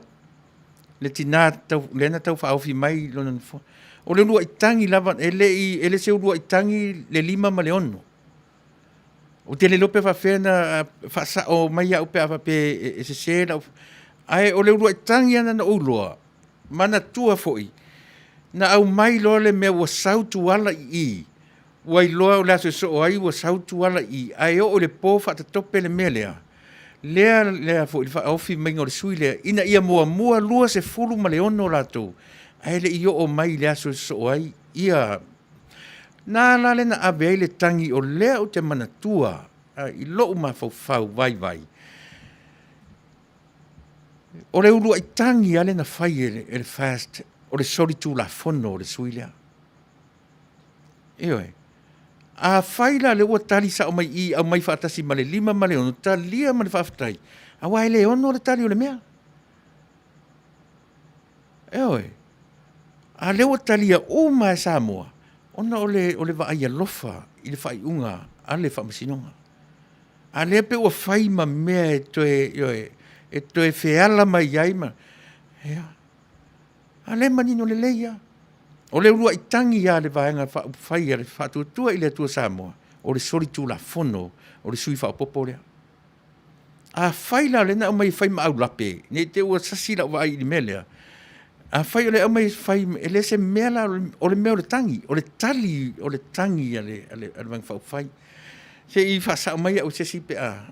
le tina tau, lea na taufaaofi mai lona nofoa. O le uluai tagi lava, e le i, e le se uluai tagi le 5 ma le 6. Ou te le iloa pe faapefea ona faasao mai au pe a faapea e sese lau... Ae o le uluai tagi lava na ou iloa, manatua foi, na aumai loa le mea ua sau Tuala i i, ua iloa o le aso e soo ai ua sau Tuala i i, ae oo i le po faatatope le mea lea, lea lea foi le faaofi maiga o le sui lea, ina ia muamua 26 latou, ae le i oo mai i le aso e soo ai ia Na la le na ave ai le tagi o lea ou te manatua i lou mafaufau vaivai, o le uluai tagi lava lea na fai e le FAST o le solitulafono o le sui lea. Ioe. Afai la lea ua tali sao mai i i, aumai faatasi ma le 5 ma le 6, talia ma le faafetai, aua e le ono le tali o le mea. Ioe. A lea ua talia uma e Samoa, ona o le, o le vaai alofa i le faaiuga a le Faamasinoga. A lea pei ua fai ma mea e toe, ioe, e toe feala mai ai ma, ia. A lea e manino lelei lava. O le ulua'i tagi a le Vaega Faaupufai a le Faatuatua i le Atua Samoa, o le solitulafono o le sui faaopoopo lea. Afai la o lea na aumai e fai ma aulape, ne i te i ua sasi lau vaai i le mea lea, afai o lea e aumai e fai, e le o se mea la, o le mea o le tagi, o le tali o le tagi a le Vaega Faaupufai. Se i faasao mai au e se isi pe a,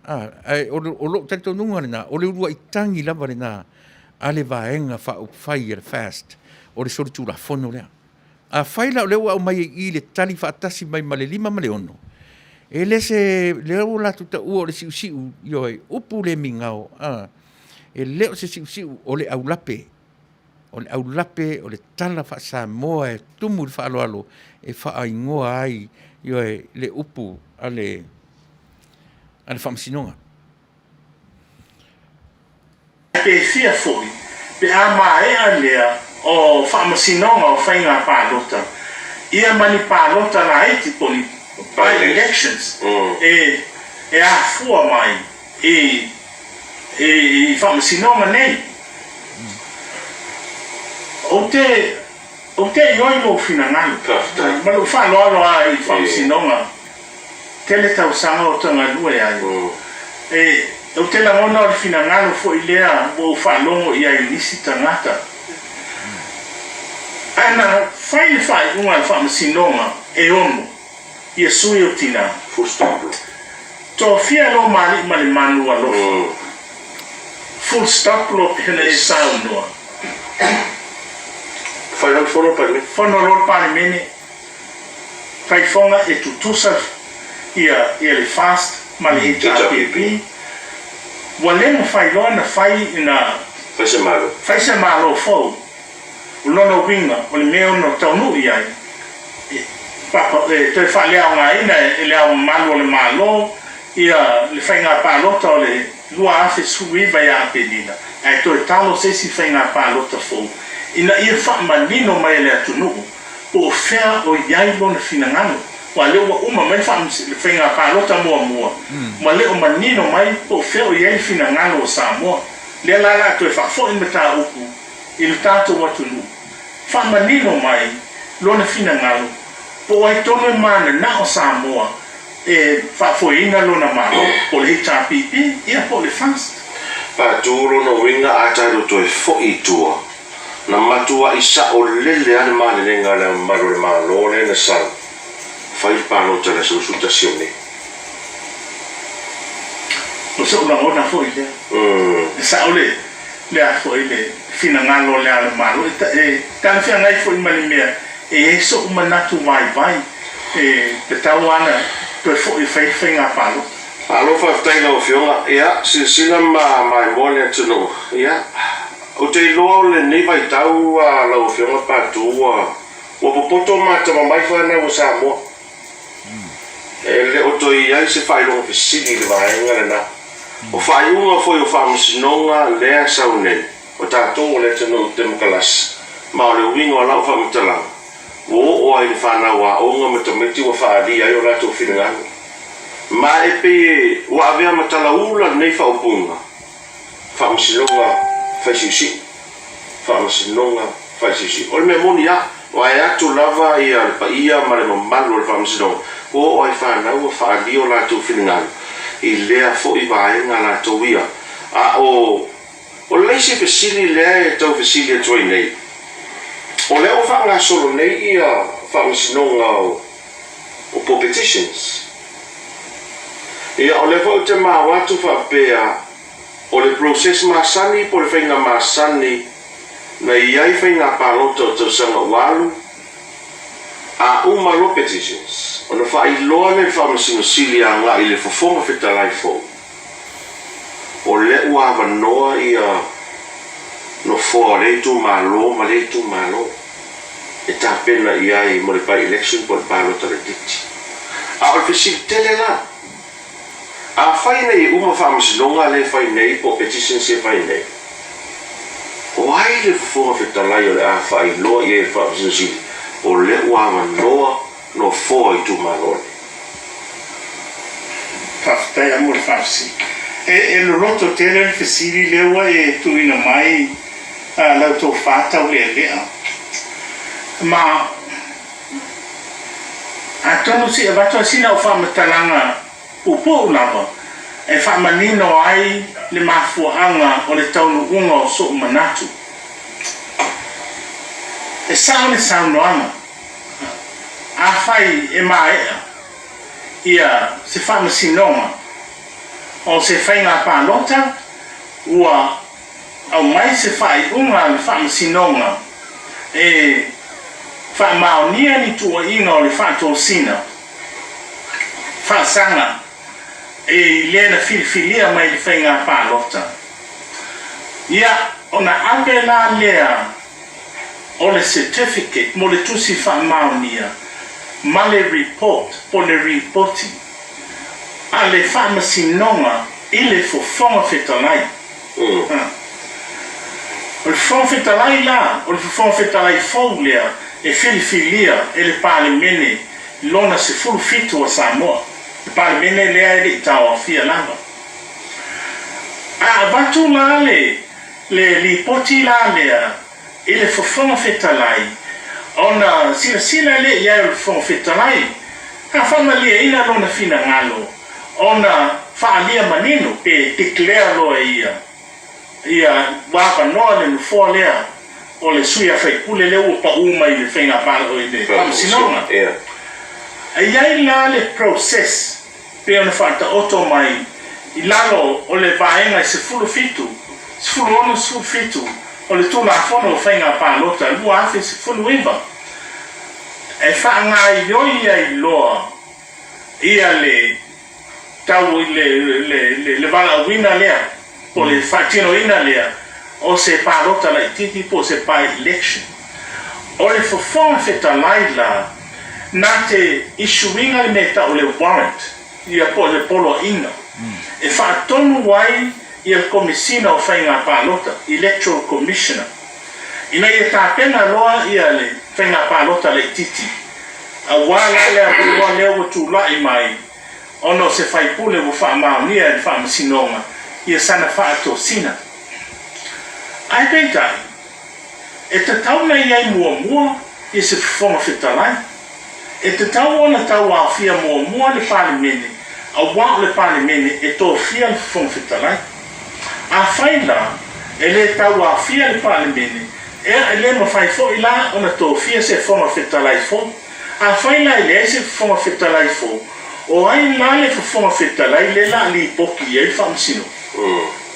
ae o lou talitonuga lena, o le uluai tagi lava lena a le Vaega Faaupufai a le FAST, o le solitulafono lea. Afai la o lea ua aumai i i le tali faatasi mai ma le 5 ma le 6, e le se, lea ua latou taua o le siusiu, ioe, upu le migao, a, e le o se siusiu, o le aulape, o le aulape, o le tala faa-Samoa e tumu i le faaaloalo e faaigoa ai, ioe, le upu a le, a le Faamasinoga. Pe fia foi pe a maea lea o faamasinoga o faiga palota ia ma ni palota laiti po o ni by-elections e afua mai i i faamasinoga nei. Ou te ou te ioe i lou finagalo ma lou faaaloalo lava i faamasinoga tele tausaga o ta galue ai. E, ou te lagona o le finagalo foi lea ua ou faalogo i ai i nisi tagata. Ae na fai le faaiuga a le Faamasinoga e ono ia sui o tina. Full stop. Tofia lo ma alii ma le manu alofa. Full stop lo pehena e saunoa. Fai loa le fono a le Palemene. Fono loa le Palemene. Faifoga e tutusa ia ia le fast ma le HRPP, ua le mafai loa na fai ina Fai se malo. Fai se malo fou. O lona uiga, o le mea ono taunuu i ai, e papa, e toe faaleaogaina e Le Ao Mamalu o le Malo ia le faiga palota o le 2019 ia Aperila, ae toe talo se isi faiga palota fou ina ia faamanino mai e le atunuu Po o fea o i ai lona finagalo, aua lea ua uma mai le faiga palota muamua, ma le o manino mai po o fea o i ai le finagalo o Samoa. Lea la o le a toe faafoi le mataupu i lo tatou atunuu, faamanino mai lona finagalo po o ai tonu e mananao Samoa e faafoeina lona Malo, po o le HRPP, ia po o le FAST. Patu lona uiga a tatou toe foi i tua. Na matuai saolele lava le malelega a Le Ao Mamalu o le Malo lea na sau fai le palota i le aso 21 o Me. O so'u lagona foi lea. E sa'o le le a foi le finagalo o Le Ao o le Malo e talafeagai foi ma le mea e i ai so'u manatu vaivai e tatau lava ona toe foi e fai le faiga palota. Malo faafetai i lau Afioga. Ia, silasila ma maimoa le atunuu. Ia. Ou te iloa o lenei vaitau a lau Afioga Patu ua ua popoto ma atamamai fanau a Samoa. E le o toe i ai se faailoga fesili i le vaega lena. O faaiuga foi o faamasinoga lea e sau nei, o tatou o le atunuu temokalasi, ma o le uiga o lau faamatalaga, ua oo lava i le fanau aoga ma tamaiti ua faaalia ai o latou finagalo. Ma e pei ua avea ma talaula lenei faaupuga. Faamasinoga Faisiusiu Faamasinoga Faisiusiu O le mea moni lava, vae atu lava ia le paia ma le mamalu o le Faamasinoga, ua oo ai fanau ua faaalia o latou finagalo i lea foi vaega latou ia. A o o le isi fesili lea e tau fesili atu ai nei, o lea ua faagasolo nei ia Faamasinoga o o po petitions. Ia o lea foi ou te maua atu faapea o le process masani po o le faiga masani na i ai faiga palota o tausaga ua alu, a uma loa petitions ona faailoa lea i le Faamasino Sili agai i le Fofoga Fetalai fou. O lea ua avanoa ia nofoa o lea itumalo ma lea itumalo e tapena i ai mo le by-election po o le palota laitiiti. A o le fesili tele la, afai ina ia uma faamasinoga lea e fai nei po o petitions ia e fai nei, o ai le Fofoga Fetalai o le a faailoa i ai e le Faamasino Sili o lea ua avanoa nofoa itumalo nei. Faafetai lava mo le faafesili. E loloto tele le fesili lea ua e tuuina mai lau tofa taulealea. Ma atonu se i avatu ai sina au faamatalaga puupuu lava e faamanino ai le mafuaaga o le taunuuga o so'u manatu. E sao le saunoaga, afai e maea ia se faamasinoga o se faiga palota ua aumai se faaiuga a le Faamasinoga e faamaonia ni tuuaiga o le faatosina faasaga i le na filifilia mai le faiga palota. Ia, ona ave la lea o le certificate mo le tusi faamaonia ma le report po o le ripoti a le Faamasinoga i le Fofoga Fetalai. O le Fofoga Fetalai la, o le Fofoga Fetalai fou lea e filifilia e le Palemene lona 17 a Samoa, le Palemene lea e le i taoafia lava. A avatu la le le lipoti la lea i le Fofoga Fetalai, ona silasila lea i ai o le Fofoga Fetalai, a faamalieina lona finagalo, ona faaalia manino pe declare loa e ia, ia ua avanoa le nofoa lea o le sui a faipule lea ua pau mai i le faiga i le Faamasinoga. E i ai la le process pei ona faataoto mai i lalo o le Vaega 17, 16, 17 o le Tulafono o Faiga Palota 2019, e faagaoioi ai loa ia le tau i le, le valaauina lea po o le faatinoina lea o se palota laitiiti po o se by-election. O le Fofoga Fetalai la, na te issue-ina le mea e tau o le warrant, ia po o le poloaiga, e faatonu ai ia le Komesina o Faiga Palota, Electoral Commissioner, ina ia tapena loa ia le faiga palota laitiiti, aua la le avanoa lea ua tulai mai ona o se faipule ua faamaonia e le Faamasinoga ia sana faatosina. Ae peitai, e tatau ona i ai muamua i se Fofoga Fetalai. E tatau ona tauaofia muamua le Palemene aua o le Palemene e tofia le Fofoga Fetalai. Afai la e le tauaofia le Palemene, ea e le mafai foi la ona tofia se Fofoga Fetalai fou. Afai la e leai se Fofoga Fetalai fou, o ai la le Fofoga Fetalai lea la a lipoti i ai le Faamasinoga?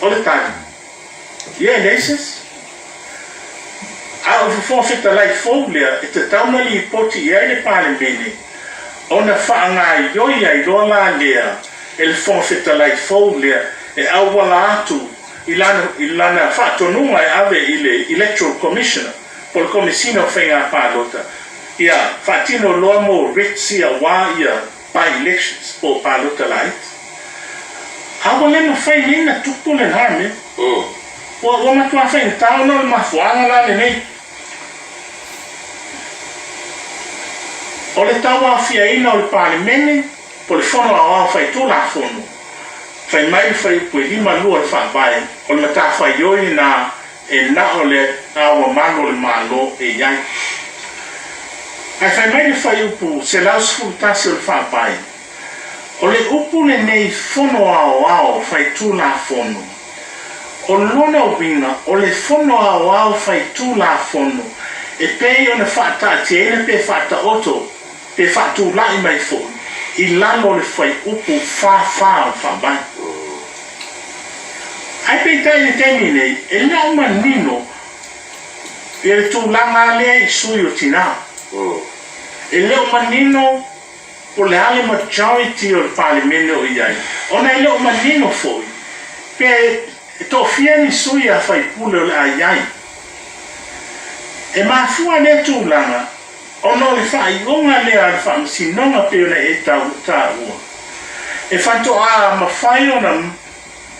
O le tali, ia e leai se isi. A o le Fofoga Fetalai fou lea e tatau ona lipoti i ai le Palemene, ona faagaoioi ai loa la lea e le Fofoga Fetalai fou lea e auala atu i lana, i lana faatonuga e ave i le Electoral Commissioner po o le Komesina o Faiga Palota, ia faatino loa mo writs ia aua ia by-elections po o palota laiti. A ua le mafai nei ona tupu lena mea. Ua, ua matua faigata ona o le mafuaaga la lenei. O le tauaofiaina o le Palemene po o le Fono Aoao Faitulafono, fai mai le fuaiupu e 52 o le Faavae, o le matafaioi lena e na o le Ao Mamalu o le Malo e i ai. Ae fai mai le fuaiupu 111 o le Faavae, O le upu lenei Fono Aoao Faitulafono, o lona uiga o le Fono Aoao Faitulafono e pei ona faataatiaina pe faataoto pe faatulai mai foi i lalo o le fuaiupu 44 o le Faavae. Ae peitai i le taimi nei, e le o manino ia le tulaga lea i sui o tina. E le o manino po o le a le majority o le Palemene o i ai, ona e le o manino foi pe e toafia ni sui a faipule o le a i ai. E mafua lea tulaga ona o le faaiuga lea a le Faamasinoga pei ona e taua, e faatoa mafai ona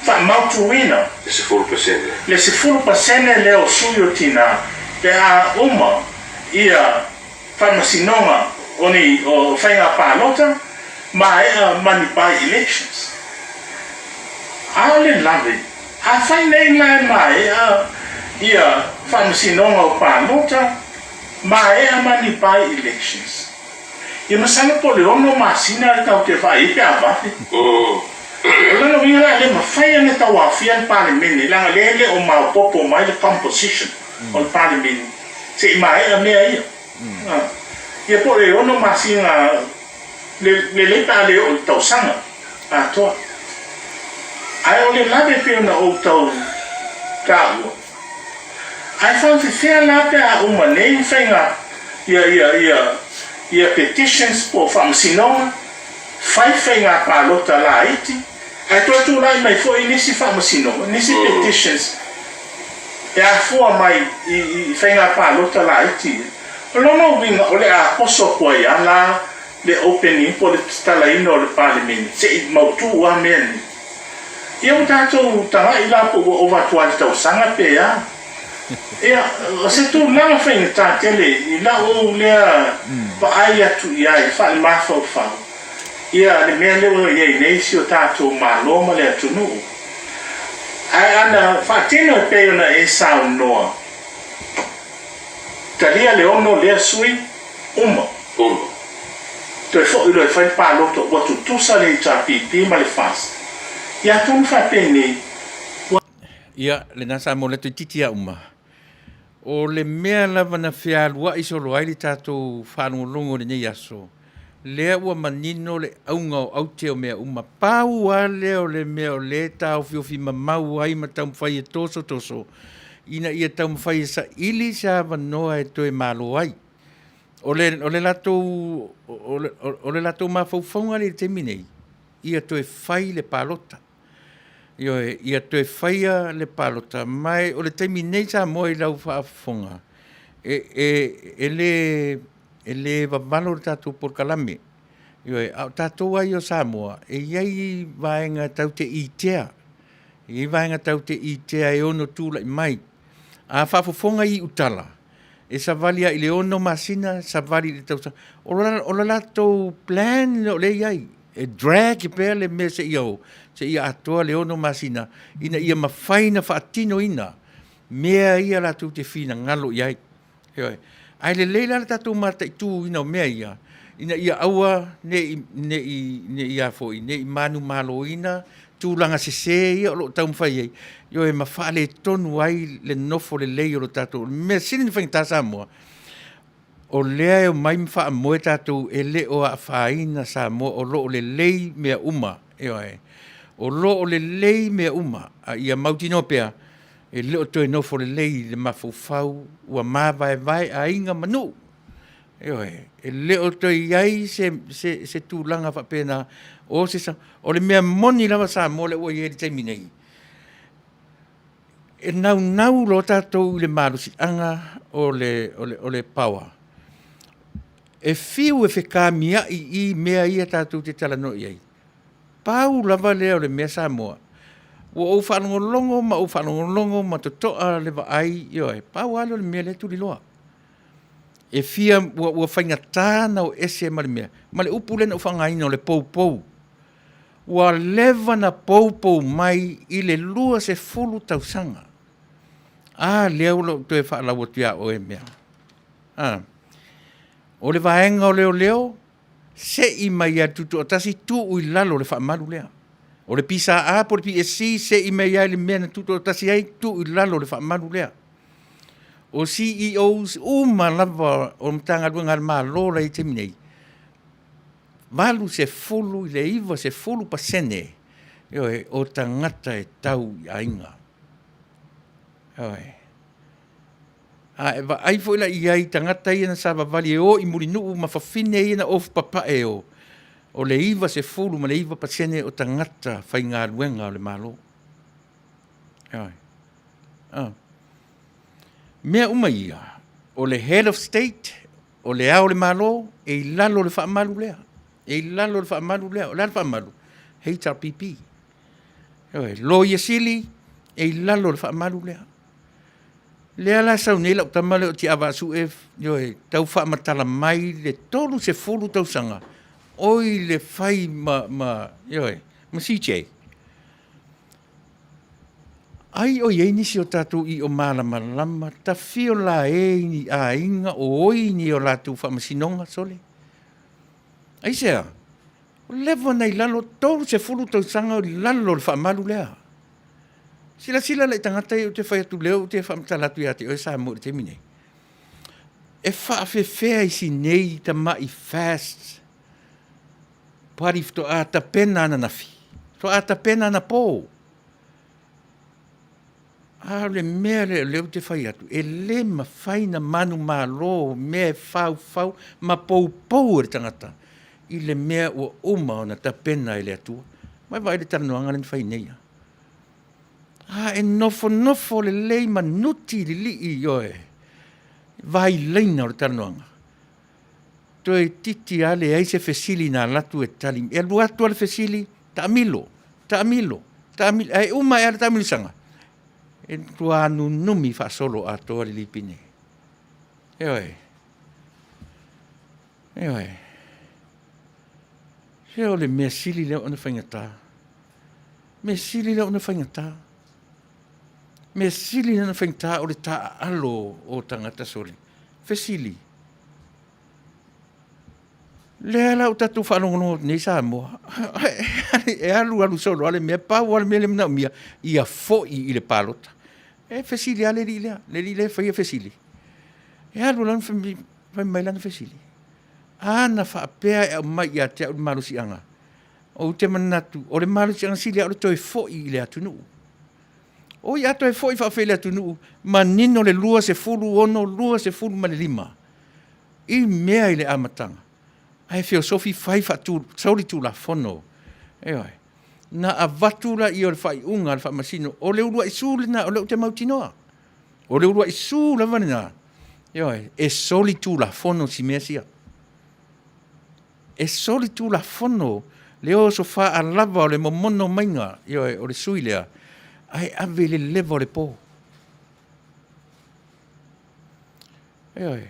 faamautuina le 10% lea o sui o tina pe a uma ia Faamasinoga o ni o faiga palota maea ma ni by-elections. A o le lave, afai nei la e maea ia Faamasinoga o palota, Maea ma ni by-elections. Ia masalo po o le ono masina le tatou te vaai ai pe a vave. O lona uiga la e le mafai ona tauaofia le Palemene leaga lea e le o maopoopo mai le composition o le Palemene se i maea mea ia. Ia po o le ono masina lelei pe a le oo i le tausaga atoa. Ae o le lave e pei ona ou tau taua, Ae faafefea la pe a uma nei faiga ia ia ia ia petitions po o faamasinoga, fai faiga palota laiti, ae toe tulai mai foi nisi faamasinoga, nisi petitions e afua mai i i faiga palota laiti ia. O lona uiga o le a poso atu ai a la le opening po o le tatalaina o le Palemene se i mautu a mea nei. Ia ua tatou tagai la po ua ova atu lava i le tausaga pe a. Ia, o se tulaga faigata tele i lau lea vaai atu i ai faalemafaufau, ia le mea lea ua i ai nei si o tatou Malo ma le atunuu. Ae ana faatino e pei ona e saunoa, talia le ono lea sui, uma. Uma. Toe foi loa e fai le palota ua tutusa le HRPP ma le FAST. Ia atonu faapenei, ua. Ia, lena sa mo le toeitiiti a uma. O le mea lava na fealuai solo ai le tatou faalogologo i lenei aso, lea ua manino le auga o aute o mea uma. Pau lava lea o le mea o lea e taofiofi mamau ai ma taumafai e tosotoso ina ia taumafai e saili se avanoa e toe malo ai. O le, o le latou, o le, o le latou mafaufauga lea i le taimi nei, ia toe fai le palota. Ioe, ia toe faia le palota, ma o le taimi nei Samoa i lau faafofoga, e, e, e le, e le vavalo le tatou polokalame. Ioe, a o tatou lava ia o Samoa, e i ai vaega tatou te itea, e i ai vaega tatou te itea e ono tulai mai. A faafofoga i iutala, e savali lava i le ono masina, savali i le tausaga. O le latou plan lea o lea e i ai, e drag pea le mea seia o, seia atoa le ono masina, ina ia mafai ona faatinoina mea ia latou te finagalo i ai. Ioe. Ae lelei la le tatou mataituina o mea ia, ina ia aua ne i, ne i, ne i a foi, ne i manumaloina tulaga sese ia o lo o taumafai ai, ioe, ma faaletonu ai le nofo lelei o lo tatou. O le mea sili ona faigata Samoa, o lea e omai ma faamoe tatou e le o afaina Samoa, o lo o lelei mea uma, ioe. O lo o lelei mea uma, a ia mautinoa pea, e le o toe nofo lelei le mafaufau ua mavaevae aiga ma nuu. Ioe, e le o toe i ai se, se, se tulaga faapena o se, o le mea moni lava Samoa lea ua i ai i le taimi nei, e naunau loa tatou i le malosiaga o le, o le, o le power, e fiu e fekamiai i mea ia tatou te talanoa i ai. Pau lava lea o le mea Samoa, ua ou faalogologo ma ou faalogologo ma totoa le vaai, ioe, pau lava lea o le mea lea e tuliloa. E fia, ua, ua faigata ona o ese ma le mea. Ma le upu lea na ou faaaogaina o le poupou. Ua leva ona poupou mai i le 20 tausaga. A lea ua ou toe faalau atu ia oe mea. A. O le vaega o leoleo, se'i mai ia tutoatasi tuu i lalo le faamalu lea. O le PSA po o le PSC, se'i mai ia i le mea na tutoatasi ai, tuu i lalo le faamalu lea. O CEOs uma lava o Matagaluega a le Malo la i ai taimi nei, 80 i le 90% ioe, o tagata e tau i aiga. Ioe. A e vaai foi la i ai i tagata ia na savavali e o i Mulinuu ma fafine ia na ofu papae o, o le 99% o tagata faigaluega o le Malo. Ioe. Ah. Mea uma ia, o le head of state, o le ao o le Malo, e i lalo o le faamalu lea. E i lalo o le faamalu lea. O le a le faamalu? HRPP. Ioe, Loia Sili, e i lalo o le faamalu lea. Lea la sau nei lau tama lea o Tiavaasue, ioe, tau faamatala mai le 30 tausaga, oi le fai ma, ma, ioe, ma CJ. Ai o i ai nisi o tatou io malamalama, tafio la e i ni aiga o oi ni o latou faamasinoga, sole. Aisea? Ua leva ona i lalo, 30 tausaga o i lalo o le faamalu lea. Silasila la i tagata ia ou te fai atu lea ou te faamatala atu ia te oe Samoa i le taimi nei. E faafefea i si nei tamai fast party faatoa tapena ananafi, faatoa tapena anapo. A o le mea lea o lea ou te fai atu, e le mafai ona manumalo mea e faufau ma poupou e le tagata i le mea ua uma ona tapena e le Atua. Mai vaai le talanoaga lea na fai nei. A e nofonofo lelei ma nuti lilii oe vailaina o le talanoaga, toeitiiti lava leai se fesili na alu atu e tali. E alu atu lava le fesili, taamilo, taamilo, taamilo, ae uma ae lava le taamilosaga, e matua nunumi faasolo atoa le lipine. Ioe, ioe. Se o le mea sili lea ona faigata. Mea sili lea ona faigata. Mea sili lea ona faigata o le taaalo o tagata sole. Fesili, lea la ua tatou faalogologo atu nei Samoa, e alu alu solo lava le mea, pau lava le mea lea e manaomia, ia foi i le palota. E fesili lava le alii lea, le alii lea e faia fesili. E alu alu lava fai mai lana fesili, a na faapea e aumai ia te au le malosiaga, ou te manatu o le malosiaga sili lava o le toe foi i le atunuu. Oi, a toe foi faapefea i le atunuu, manino le 26, 25 i mea i le amataga, ae feosofi fai solitulafono. Ioe. Na avatu lea o le faaiuga a le Faamasino, o le uluai sue lena o lea ou te mautinoa. O le uluai sue lava lena, ioe, e solitulafono si mea sia. E solitulafono le oso faalava o le momono maiga, ioe, o le sui lea, ae ave i le leva o le po. Ioe,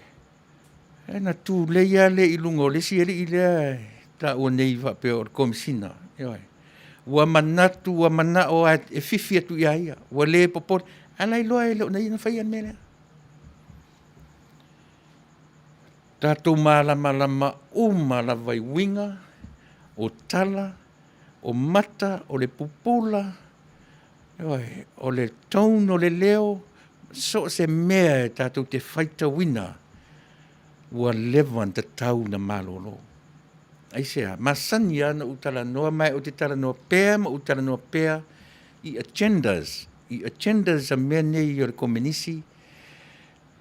e na tulei lava lea i luga o le isi alii lea e taua nei faapea o le Komesina, ioe, ua manatu, ua manao lava e fifi atu ia ia, ua le popole, ae la e iloa e le o na ia na faia le mea lea. Tatou malamalama uma lava i uiga o tala, o mata, o le pupula, ioe, o le tone o le leo, so o se mea e tatou te faitauina, ua leva ona tatau ona malolo. Aisea? Masani lava ona ou talanoa, ma ou te talanoa pea ma ou talanoa pea i agendas, i agendas a mea nei o le Komenisi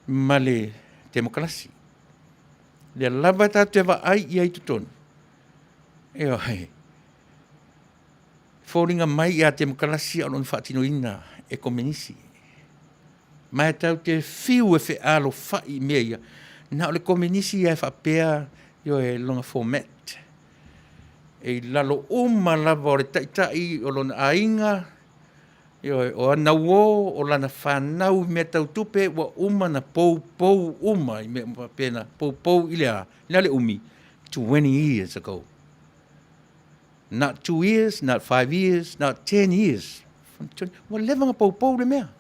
ma le Temokarasi. Lea lava tatou te vaai i ai i totonu, ioe, foliga mai ia Temokarasi a o lona faatinoina e Komenisi. Ma e tatou te fiu e fealofai i mea ia, na o le Komenisi lava e faapea, ioe, lona format. E i lalo uma lava o le taitai, o lona aiga, Ioe, o ana uo, o lana fanau i mea tau tupe, ua uma ona poupou uma i mea uma faapena. Poupou i le a? Le a le umi? 20 years ago. Not 2 years, not 5 years, not 10 years. Ua leva ona poupou le mea.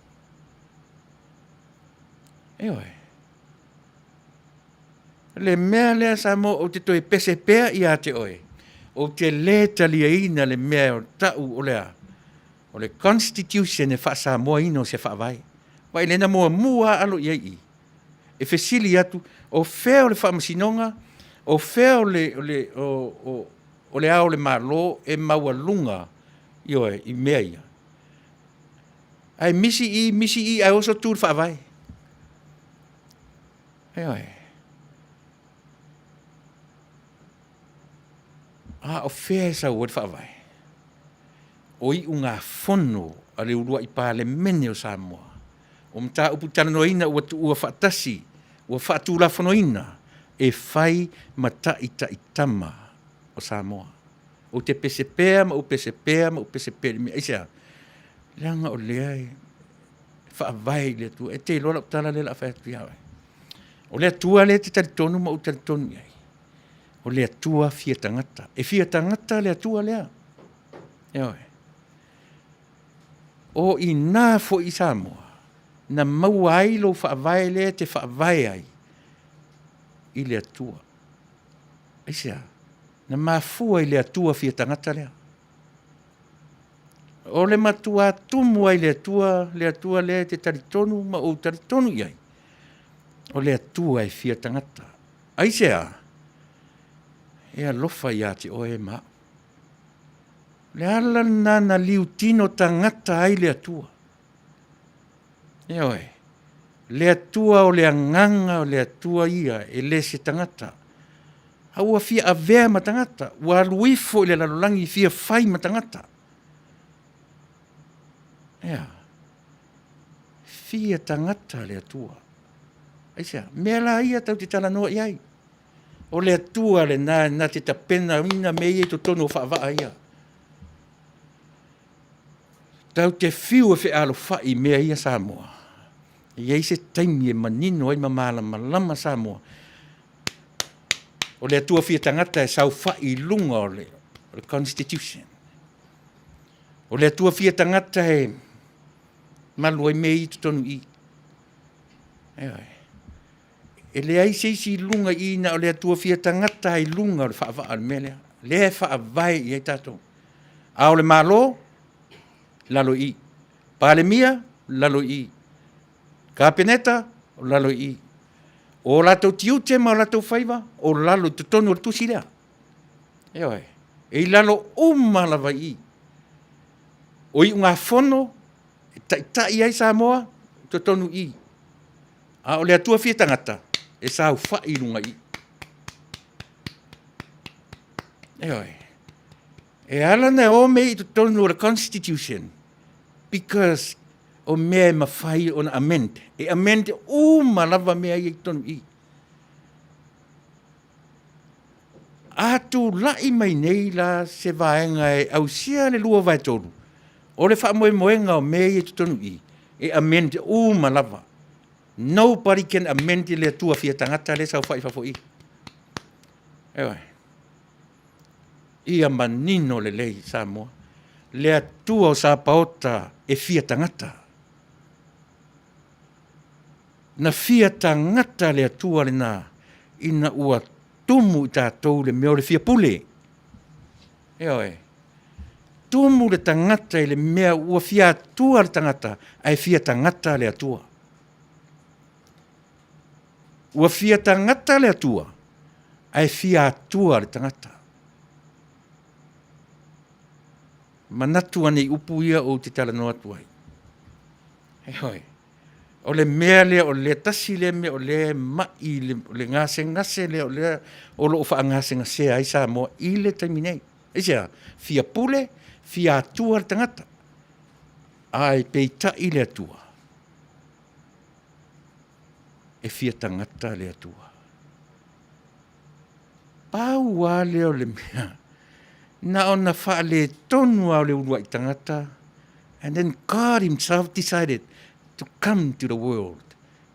Ioe. Le mea lea Samoa ou te toe pese pea ia te oe, ou te le taliaina le mea o ta'u o le a? O le Constitution e faa-Samoaina o se Faavae. Vaai lea na muamua lava alo i ai i i. E fesili atu, o fea o le Faamasinoga, o fea o le, o le, o, o, o le Ao o le Malo e maualuga, ioe, i mea ia. Ae misi i, misi i, ae oso tu i le Faavae. Ioe. A o fea e sau ai le Faavae? O iugafono a le uluai Palemene o Samoa, o mataupu talanoaina ua tuua faatasi, ua faatulafonoina e fai ma taitaitama o Samoa. Ou te pese pea ma ou pese pea ma ou pese pea i le mea. Aisea? Leaga o lea e faavae i le Atua. E te iloa lau tala lea o le a fai atu ia oe. O le Atua lea e te talitonu ma ou talitonu i ai. O le Atua fia tagata. E fia tagata le Atua lea. Ioe. O i ina foi i Samoa na maua ai lou faavae lea e te faavae ai i le Atua. Aisea? Na mafua i le Atua fia tagata lea. O le matuā tumu ai le Atua, le Atua lea e te talitonu ma ou talitonu i ai, o le Atua e fia tagata. Aisea? E alofa ia te oe ma au. O le ala lena na liutino tagata ai le Atua. Ioe. Le Atua o le agaga o le Atua ia, e le se tagata. A ua fia avea ma tagata, ua alu ifo i le lalolagi fia fai ma tagata. Ea, fia tagata le Atua. Aisea? Mea la ia tau te talanoa i ai. O le Atua lena na te tapenaina mea ia i totonu o faavaa ia. Tau te fiu e fealofai i mea ia Samoa. E i ai se taimi e manino ai ma malamalama Samoa. O le Atua fia tagata e saofai i luga o le, o le Constitution. O le Atua fia tagata e malu ai mea i totonu i. Ioe. E leai se isi i luga i i na o le Atua fia tagata i luga o le faavaa o le mea lea. Lea e faavae i ai tatou. A o le Malo, lalo i i. Palemia, lalo i i. Kapeneta, lalo i i. O latou tiute ma o latou faiva, o lalo i totonu o le tusi lea. Ioe. E i lalo uma lava i i. O iugafono e taitai ai Samoa, totonu i i. A o le Atua fia tagata, e saofai i luga i i. Ioe. E ala ona o mea i totonu o le Constitution, because o mea e mafai ona amend. E amend uma lava mea ia i totonu i i. A tulai mai nei la se vaega e ausia le 2/3, o le faamoemoega o mea ia i totonu i i, e amend uma lava. Nobody can amend le Atua fia tagata lea e saofai i fafo i i. Ioe. Ia manino lelei Samoa, le Atua o Sapaota e fia tagata. Na fia tagata le Atua lena ina ua tumu i tatou le mea o le fia pule. Ioe. Tumu le tagata i le mea ua fia Atua le tagata, ae fia tagata le Atua. Ua fia tagata le Atua, ae fia Atua le tagata. Manatu ane i upu ia ou te talanoa atu ai. Ioe. O le mea lea o lea tasi lea mea o lea e mai le, le gasegase lea o lea o lo o faagasegase ai Samoa i le taimi nei. Aisea? Fia pule, fia atua le tagata. Ae peitai le Atua, e fia tagata le Atua. Pau lava lea o le mea, na ona faaletonu lava o le uluai tagata, and then God himself decided to come to the world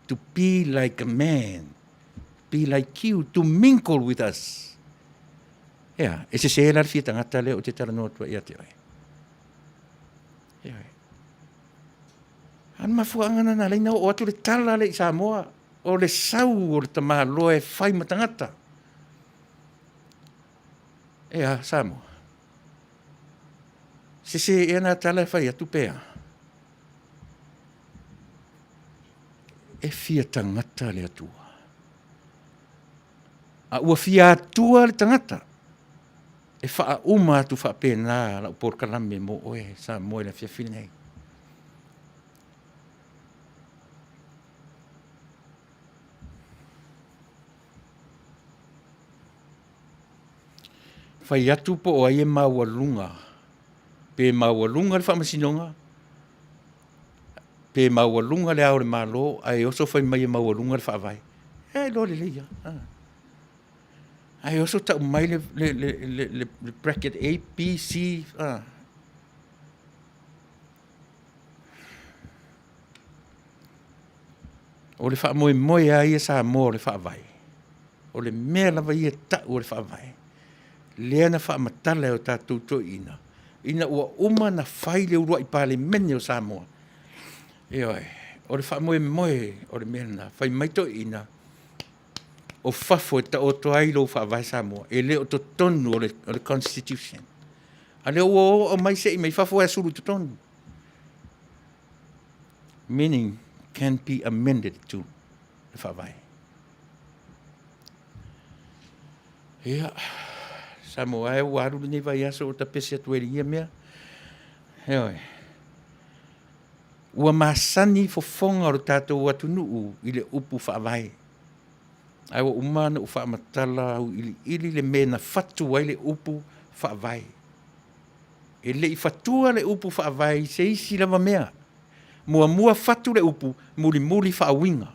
to be like a man, be like you, to mingle with us. Ea, e sese la le fia tagata lea ou te talanoa atu ai ia te oe. Ioe. A o le mafuaaga lena na ala ai ona oo atu le tala lea i Samoa, o le sau o le tamaloa e fai ma tagata. Ea, Samoa. Sese ea nā tala e fai atu pe a? E fia tagata le Atua. A ua fia Atua le tagata, e faauma atu faapena lau polokalame mo oe Samoa i le afiafi lenei. Fai atu po o ai e maualuga, pe maualuga le faamasinoga, pe maualuga le Ao o le Malo, ae oso fai mai e maualuga le Faavae. E iloa lelei lava. Ae oso tau mai le, le, le, le, le, le bracket A, B, C, a. O le faamoemoe lava ia Samoa o le Faavae, o le mea lava ia e tau o le Faavae, lea na faamatala e o tatou toeaiina. Ina ua uma na fai le uluai Palemene o Samoa, ioe, o le faamoemoe o le mea lena, fai mai toeaiina, o fafo e taoto ai lou faavae Samoa, e le o totonu o le, o le Constitution. A lea ua oo mai sei mai fafo ae sulu i totonu. Meaning can be amended to le faavae. Ia, Samoa e ua alu lenei vaiaso o tapesi atu ai i ia mea. Ioe. Ua masani fofoga o le tatou atunuu i le upu faavae. Ae ua uma ona ou faamatala auiliili le mea na fatu ai le upu faavae. E le i fatua le upu faavae i se isi lava mea. Muamua fatu le upu, mulimuli faauiga.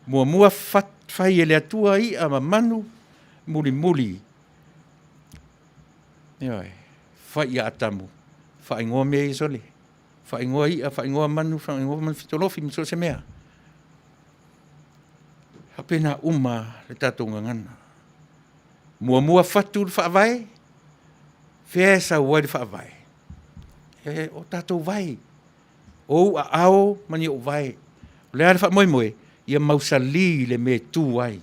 Muamua fai e le Atua i'a ma manu, mulimuli, ioe, fai ia Atamu, faaigoa mea ia sole, faaigoa i'a, faaigoa manu, faaigoa manu fetolofi ma so o se mea. E faapena uma le tatou gagana. Muamua fatu le faavae, fea e sau ai le faavae? E, o tatou vae, o ou aao ma ni ou vae. O le a le faamoemoe? Ia mausali le mea e tu ai.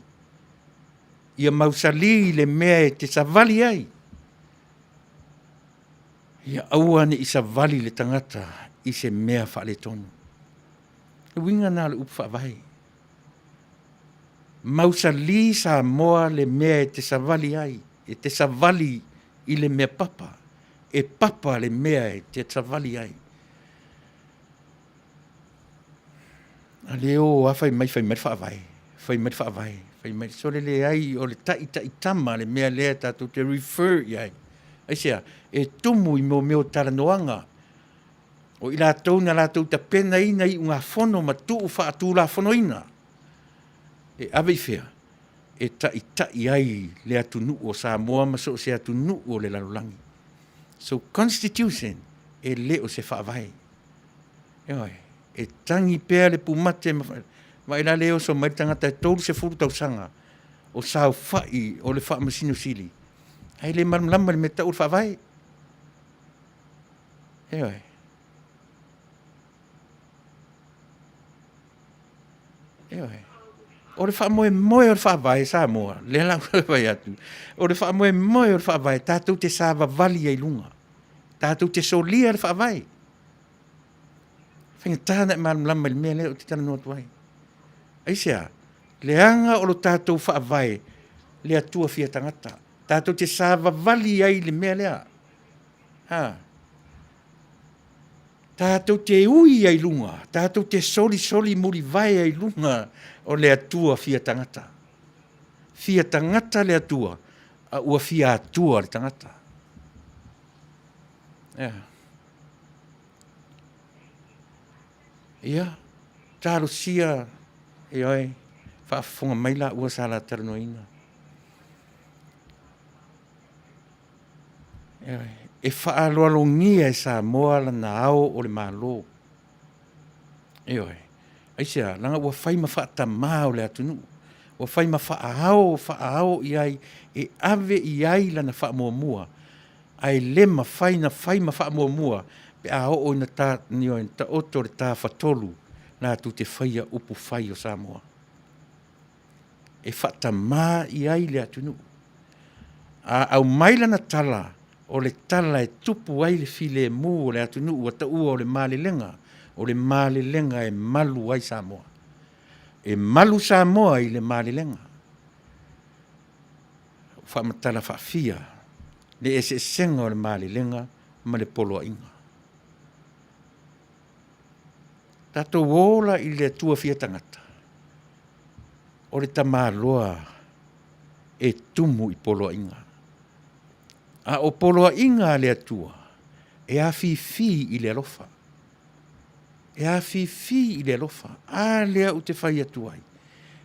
Ia mausali le mea e te savali ai. Ia aua ne i savali le tagata i se mea faaletonu. O le uiga lena o le upu faavae. Mausali Samoa le mea e te savali ai, e te savali i le mea papa, e papa le mea e te savali ai. A lea o lava fai mai, fai mai le faavae, fai mai le faavae, fai mai. Sole leai, o le taitaitama le mea lea tatou te refer i ai. Aisea? E tumu i mea o talanoaga o i latou na latou tapenaina iugafono ma tuu faatulafonoina e ave i fea? E taitai ai le atunuu o Samoa ma so o se atunuu o le lalolagi. So constitution e le o se faavae. Ioe, e tagi pea le pumate ma vaai la lea e oso mai le tagata e 30 tausaga o saofai o le Faamasino Sili ae le malamalama i le mea e tau o le faavae. Ioe. Ioe. O le faamoemoe o le Faavae Samoa, lea la ua fai atu, o le faamoemoe o le Faavae tatou te savavali ai i luga, tatou te solia le Faavae. Faigata ona e malamalama i le mea lea ou te talanoa atu ai. Aisea? Leaga o lo tatou Faavae le Atua fia tagata. Tatou te savavali ai i le mea lea. Ha. Tatou te ui ai i luga, tatou te solisoli mulivae ai i luga o le Atua fia tagata. Fia tagata le Atua, a ua fia Atua le tagata. Yeah. Ia, talosia, ioe, faafofoga mai laua sa la talanoaina. E faaaloalogia e Samoa lana ao o le Malo. Ioe. Aisea? Leaga ua fai ma faatamā o le atunuu. Ua fai ma faaao, faaao i ai e ave i ai lana faamuamua, ae le mafai na fai ma faamuamua pe a oo ina ta, ioe, taoto le tafatolu latou te faia upu fai o Samoa. E faatamā i ai le atunuu. A aumai lana tala, o le tala e tupu ai le filemu o le atunuu ua taua o le malelega, o le malelega e malu ai Samoa. E malu Samoa i le malelega. Ua faamatala faafia le eseesega o le malelega ma le poloaiga. Tatou o la i le Atua fia tagata, o le tamaloa e tumu i poloaiga. A o poloaiga a le Atua, e afifi i le alofa. E afifi i le alofa. A lea ou te fai atu ai,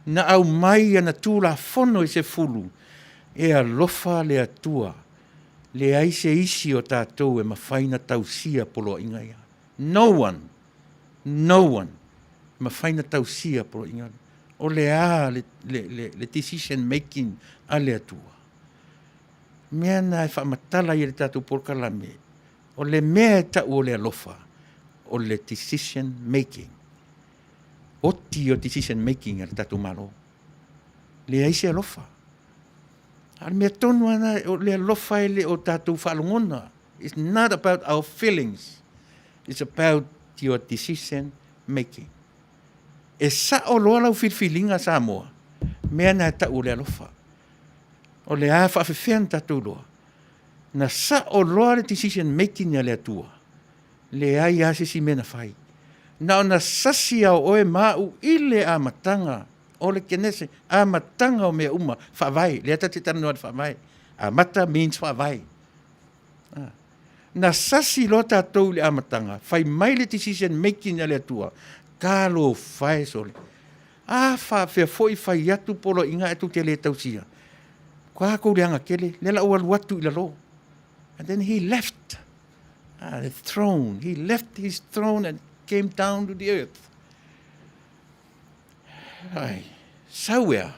na aumai ana Tulafono e sefulu, e alofa le Atua, leai se isi o tatou e mafai na tausia poloaiga ia. No one, no one e mafai na tausia poloaiga ia. O le a le, le, le, le decision making a le Atua? Mea na e faamatala ai e le tatou polokalame, o le mea e tau o le alofa, o le decision making. Oti o decision making a le tatou Malo. Leai se alofa. A o le mea tonu lava lena, o le alofa e le o tatou faalogona. It's not about our feelings, it's about your decision making. E sao loa lau filifiliga Samoa, mea na e tau o le alofa. O le a faafefea ona tatou iloa? Na sao loa le decision making a le Atua, leai lava se isi mea na fai. Na ona sasi lava o oe ma au i le amataga o le Kenese, amataga o mea uma, faavae. Lea ta te talanoa i le faavae. Amata means faavae. Na sasi loa tatou i le amataga, fai mai le decision making a le Atua, talofa e sole. A faapefea foi fai atu poloaiga ae tou te le tausia? Ua kou leaga tele, lea la ua alu atu i lalo. And then he left the throne. He left his throne and came down to the earth. Ai, sau ea,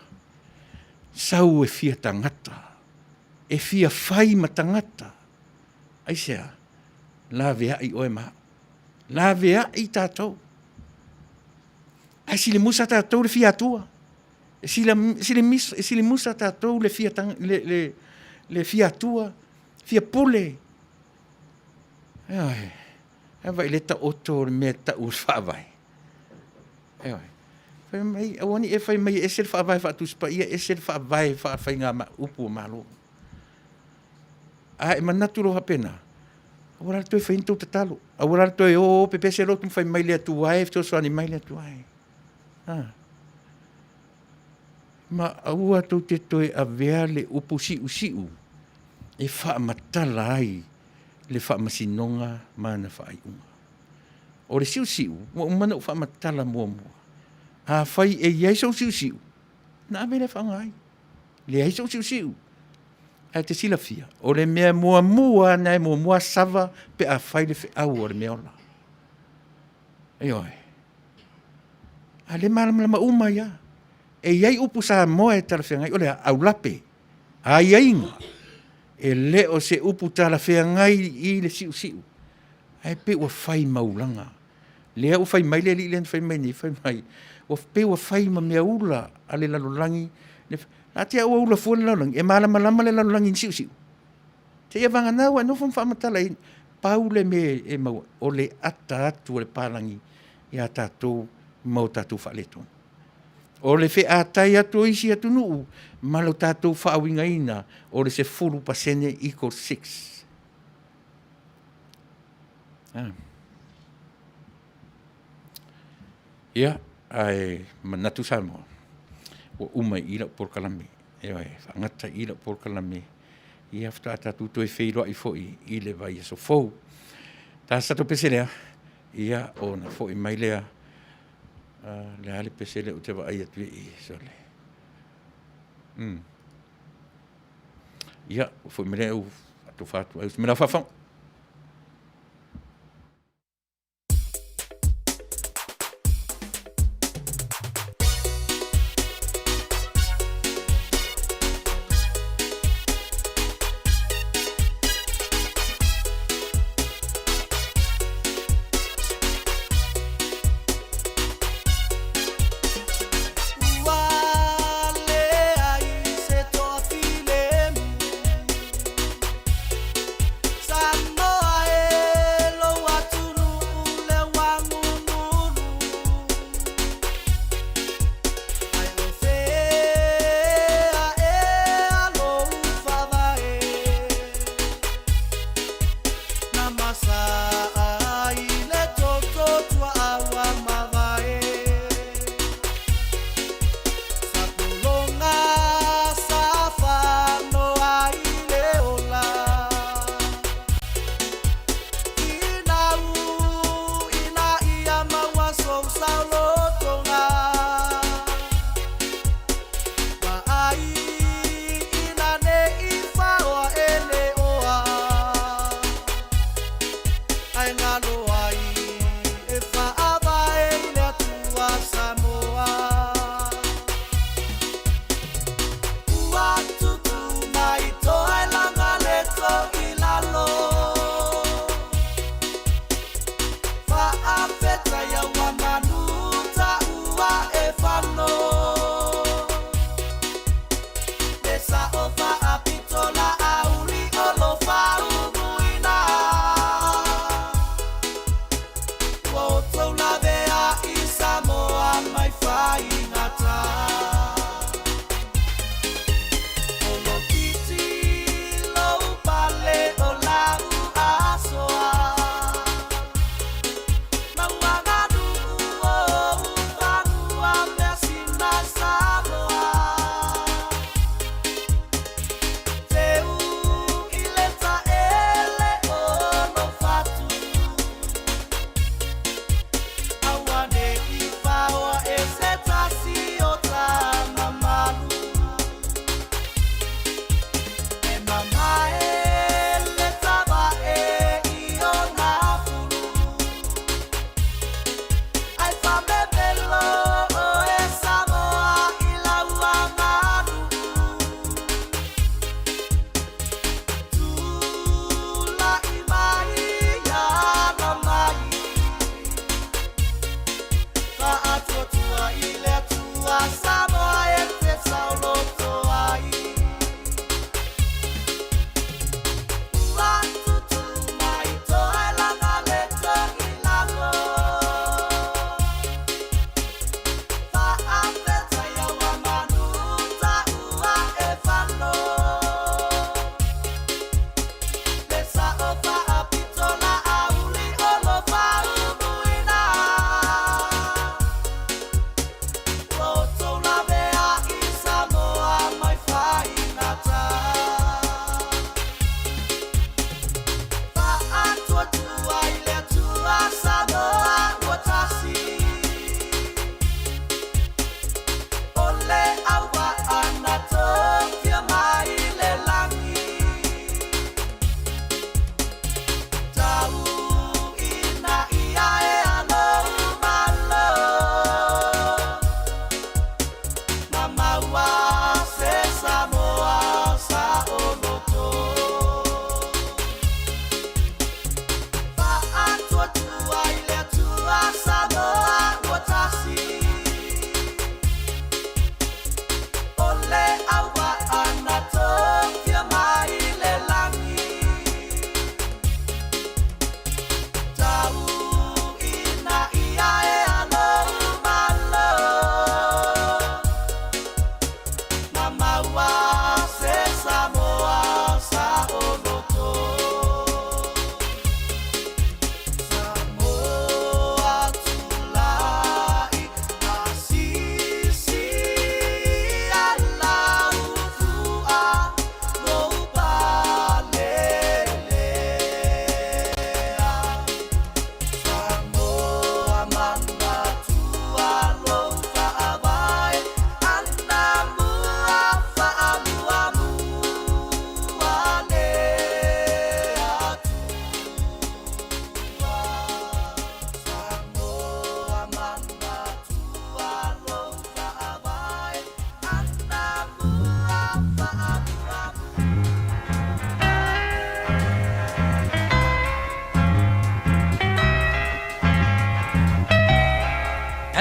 sau e fia tagata, e fia fai ma tagata. Aisea? Laveai oe ma au. Laveai tatou. Ae silimusa tatou le fia Atua. E silimusa tatou le fia, le fia Atua, fia pule. Ioe. Ae vaai le taoto o le mea e tau o le faavae. Ioe. Fai mai, aua ne i e fai mai e ese le faavae faa-Tusi Paia, ese le faavae faa-faiga upu o Malo. A e manatu loa faapena, aua la le toe fai ni tou tatalo. Aua la le toe o o pepese lotu ma fai mai le Atua e, fesoasoani mai le Atua e. Ha. Ma aua tou te toe avea le upu siusiu e faamatala ai le faamasinoga ma ana faaiuga. O le siusiu, ua uma ona ou faamatala muamua. Afai e i ai sou siusiu, ona ave lea e faaaoga ai. Leai sou siusiu. Ae te silafia, o le mea muamua na e muamua sava pe a fai le feau a le mea ola. Ioe. A le malamalama uma ia. E i ai upu Samoa e talafeagai, o le a? Aulape, aiaiga. E le o se upu talafeagai i le siusiu, ae pei ua fai ma ulaga. Lea ua fai mai le alii lea na fai mai nei, fai mai, ua pei ua fai ma meaula a le lalolagi. A te au ua ula fua le lalolagi, e malamalama le lalolagi i ni siusiu. Seia vagana ua e nofo ma faamatala i pau le mea e maua, o le ata atu o le palagi ia tatou ma o tatou faaletonu. O le featai atu o isi atunuu ma lo tatou faauigaina o le 10% equals 6. Ia, ae manatu Samoa, ua uma i i lau polokalame. Ioe, faagata i i lau polokalame. Ia, faatoa tatou toe feiloai foi i le vaiaso fou. Ta se tatou pese lea, ia, ona foi mai lea. Le a le pese lea ou te vaai atu i i, sole. Ia, foi mai lea u faatofa atu ai. Me lau faafofoga. Ua leai se toafilemu.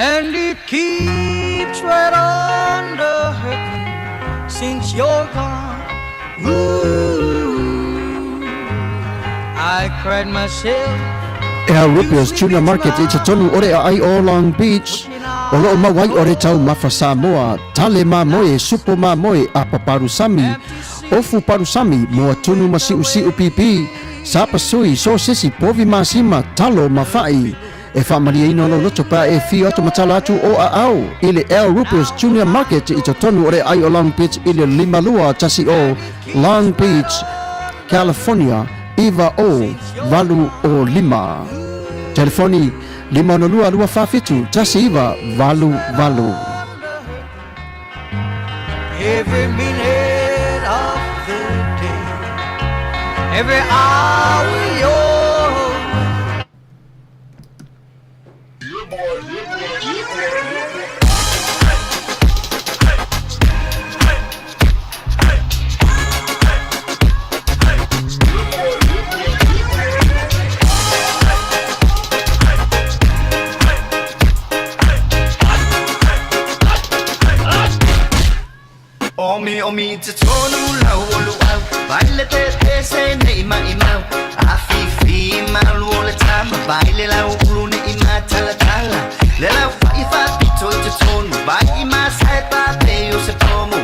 And it keeps right on the hurting since you're gone. Ooh, I cried myself Al Rupio's Tuna Market i totonu o le aai o Long Beach, o loo maua ai o le taumafa Samoa, tale mamoe, supo mamoe, apa palusami, ofu palusami, moa tunu ma siusiu pipi, sapasui, sosesi, povi masima, talo ma fa'i. E faamalieina lou loto pe a e afio atu ma tala atu o aao i le Al Rupio's Junior Market i totonu o le aai o Long Beach i le 5210 Long Beach, California 90805. Telefoni 562 247 1988. Every minute of the day, every hour you're Omi omi i totonu lau o luau Vai le te se nei mai mau Afifi malu o le tama Vai le lau ulu nei ma tala tala Le lau fai fa pito i totonu Vai i ma sai pa pe o se pomu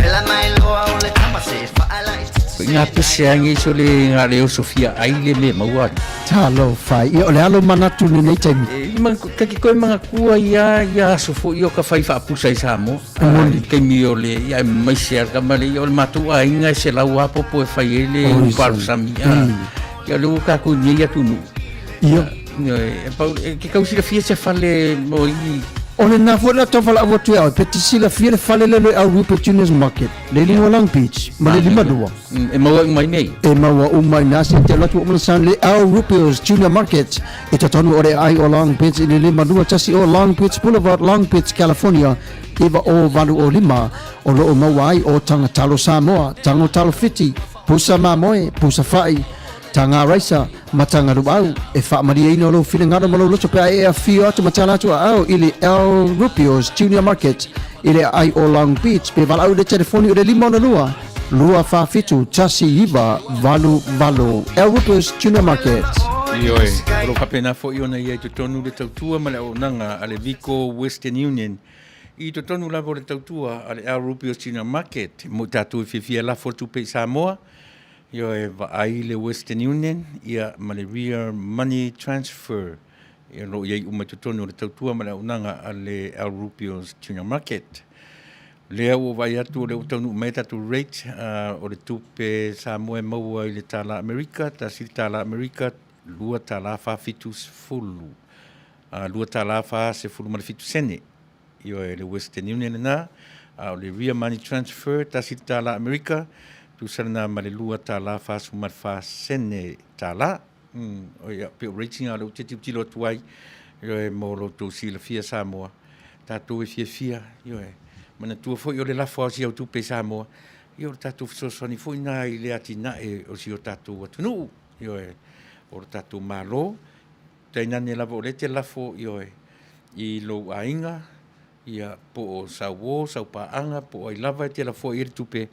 Le la mai loa o le tama se faala i Ko ngā pese angi so le ngā leo Sofia ai le me maua. Talofa, ia o le alo manatu lenei taimi. E, ma, kaki koe manatua ia, ia aso foi o ka fai faapusa i Samoa. Moni. Taimi o le, ia e maise a kama le, ia o le matou aiga e selau a popo e fai ai le Oi, palusami. Ah, ia le ua kākou nei atunuu. Ia. E, pau, e, ke kau silafia se fale mo i O lena foi la tau valaau atu ia oe, pe te silafia le fale lea le au Rupert Junior's Market, le liga o Long Beach, ma le 52. E maua uma i nei. E maua uma i nā se te alu atu o Manasan le Al Rupio's Junior Market i totonu o le aai o Long Beach i le 521 o Long Beach Boulevard, Long Beach, California 90805. O lo o maua ai o taga talo Samoa, tago talo Fiti, pusa mamoe, pusa fa'i, taga raisa, ma taga luau. E faamalieina lou finagalo ma lou loto pe a e afio atu ma tala atu aao i le Al Rupio's Junior Market i le aai o Long Beach pe valaau i le telefoni o le 562 247 1988. Al Rupio's Junior Market. Ioe, o lo o faapena foi ona ia i totonu le tautua ma le auaunaga a le Vico Western Union i totonu lava o le tautua a le Al Rupio's Junior Market mo i tatou e fiafia lafo le tupe i Samoa. Ioe, vaai le Western Union ia ma le Ria Money Transfer ia o lo o i ai uma i totonu o le tautua ma le auaunaga a le Al Rupio's Junior Market. Lea ua ou vaai atu o lea ua taunuu mai a tatou rate o le tupe Samoa e maua i le tālā Amerika, tasi le tālā Amerika, $2 70, $2 47 sene. Ioe, le Western Union lena, a o le Ria Money Transfer, tasi le tālā Amerika, tusa lena ma le $2 44 sene tālā. Ia, pei o rates na o lea ou te tilotilo atu ai, ioe, mo lo outou silafia Samoa, tatou e fiafia, ioe, manatua foi o le lafo a si au tupe i Samoa, ia o le tatou fesoasoani foi na i le atinae o si o tatou atunuu, ioe, o le tatou Malo, tainane lava o lea e te lafo, ioe, i lou aiga, ia, po o sau uo, sau paaga, po o ai lava e te lafoa i ai le tupe,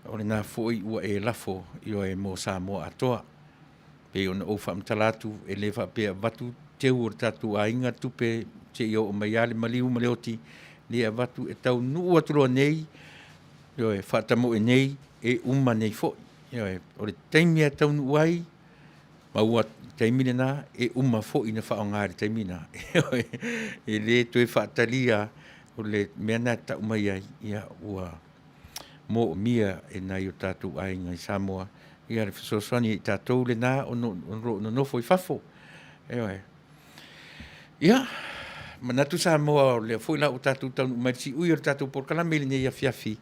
o lena foi ua e lafo, ioe, mo Samoa atoa. Pei ona ou faamatala atu, e le faapea avatu teu o le tatou aiga tupe seia oo mai lava le maliu ma le oti, le avatu e taunuu atu loa nei, ioe, faatamoe nei, e uma nei foi. Ioe, o le taimi e taunuu ai, ma ua taimi lena, e uma foi na faaaoga i le taimi lena. Ioe, e le toe faatalia o le mea lena e tau mai ai, ia ua moomia e nai o tatou aiga i Samoa, ia le fesoasoani i tatou lena o lo o nonofo i fafo. Ioe. Ia, manatu Samoa o lea foi la ua tatou taunuu mai le siui o le tatou polokalame i lenei afiafi.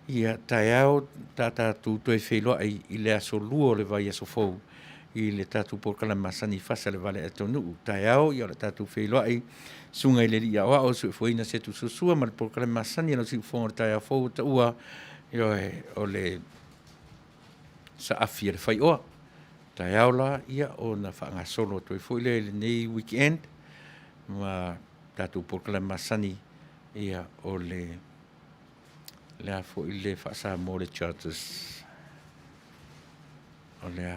Ia, taeao ta tatou toe feiloai i le aso lua o le vaiaso fou i le tatou polokalame masani fasa le vale a taunuu. Taeao, ia o le tatou feiloai susuga i le Alii Aoao soifuaina se tusua ma le polokalame masani a lau siufofoga o le taeao fou ua taua, ioe, o le saafi a le faioa. Taeao la, ia, ona faagasolo atu ai foi lea i lenei weekend ma. tatou polokalame masani, ia, o le, le a foi le faa-Samoa o le Chargers, o le a,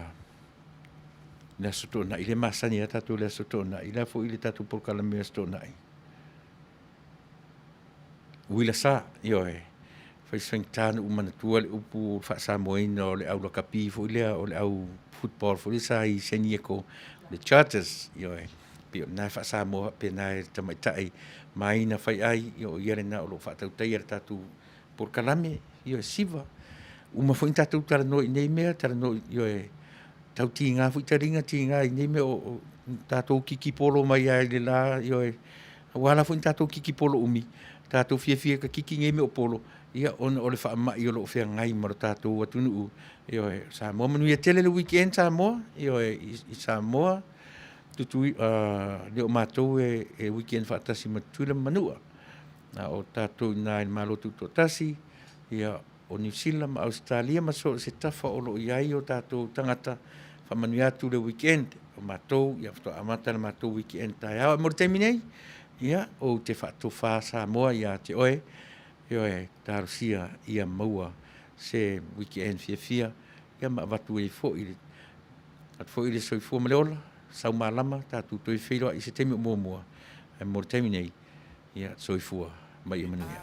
le Aso Toonai, le masani a tatou le Aso Toonai, le a foi le tatou polokalame Aso Toonai. Uila sa, ioe, fai se faigata ona ou manatua le upu faa-Samoaina o le au lakapi foi lea, o le au football foi lea sa i San Diego, le Chargers, ioe, pei o lena e faa-Samoa faapena e le tamaitai Maina Faiai, ia o ia lena o lo o faatautaia le tatou polokalame, ioe, Siva. Uma foi ona tatou talanoa i nei mea, talanoa, ioe, tau tiga foi taliga, tiga i nei mea o tatou kiki polo mai lava i le la, ioe, Ua ala foi ona tatou kiki polo umi, tatou fiafia e kiki nei mea o polo, ia ona o le faamai o lo o feagai ma lo tatou atunuu, ioe, Samoa. Manuia tele le weekend Samoa, ioe, i Samoa, Tutui, le o matou e, e weekend faatasi ma Tutuila ma Manua. A o tatou i ina i le Malo Tutoatasi, ia, o Niu Sila ma Ausetalia ma so o se tafa o lo o i ai o tatou tagata, faamanuia atu le weekend o matou, ia faatoa amata le matou weekend taeao. Ae mo le taimi nei, ia, ou te faatofa Samoa ia te oe, ioe, talosia ia maua se weekend fiafia, ia ma avatu ai foi, avatu foi le soifua ma le ola, sau malama, tatou toe feiloai i se taimi o muamua. Ae mo le taimi nei, Ia, soifua ma ia manuia.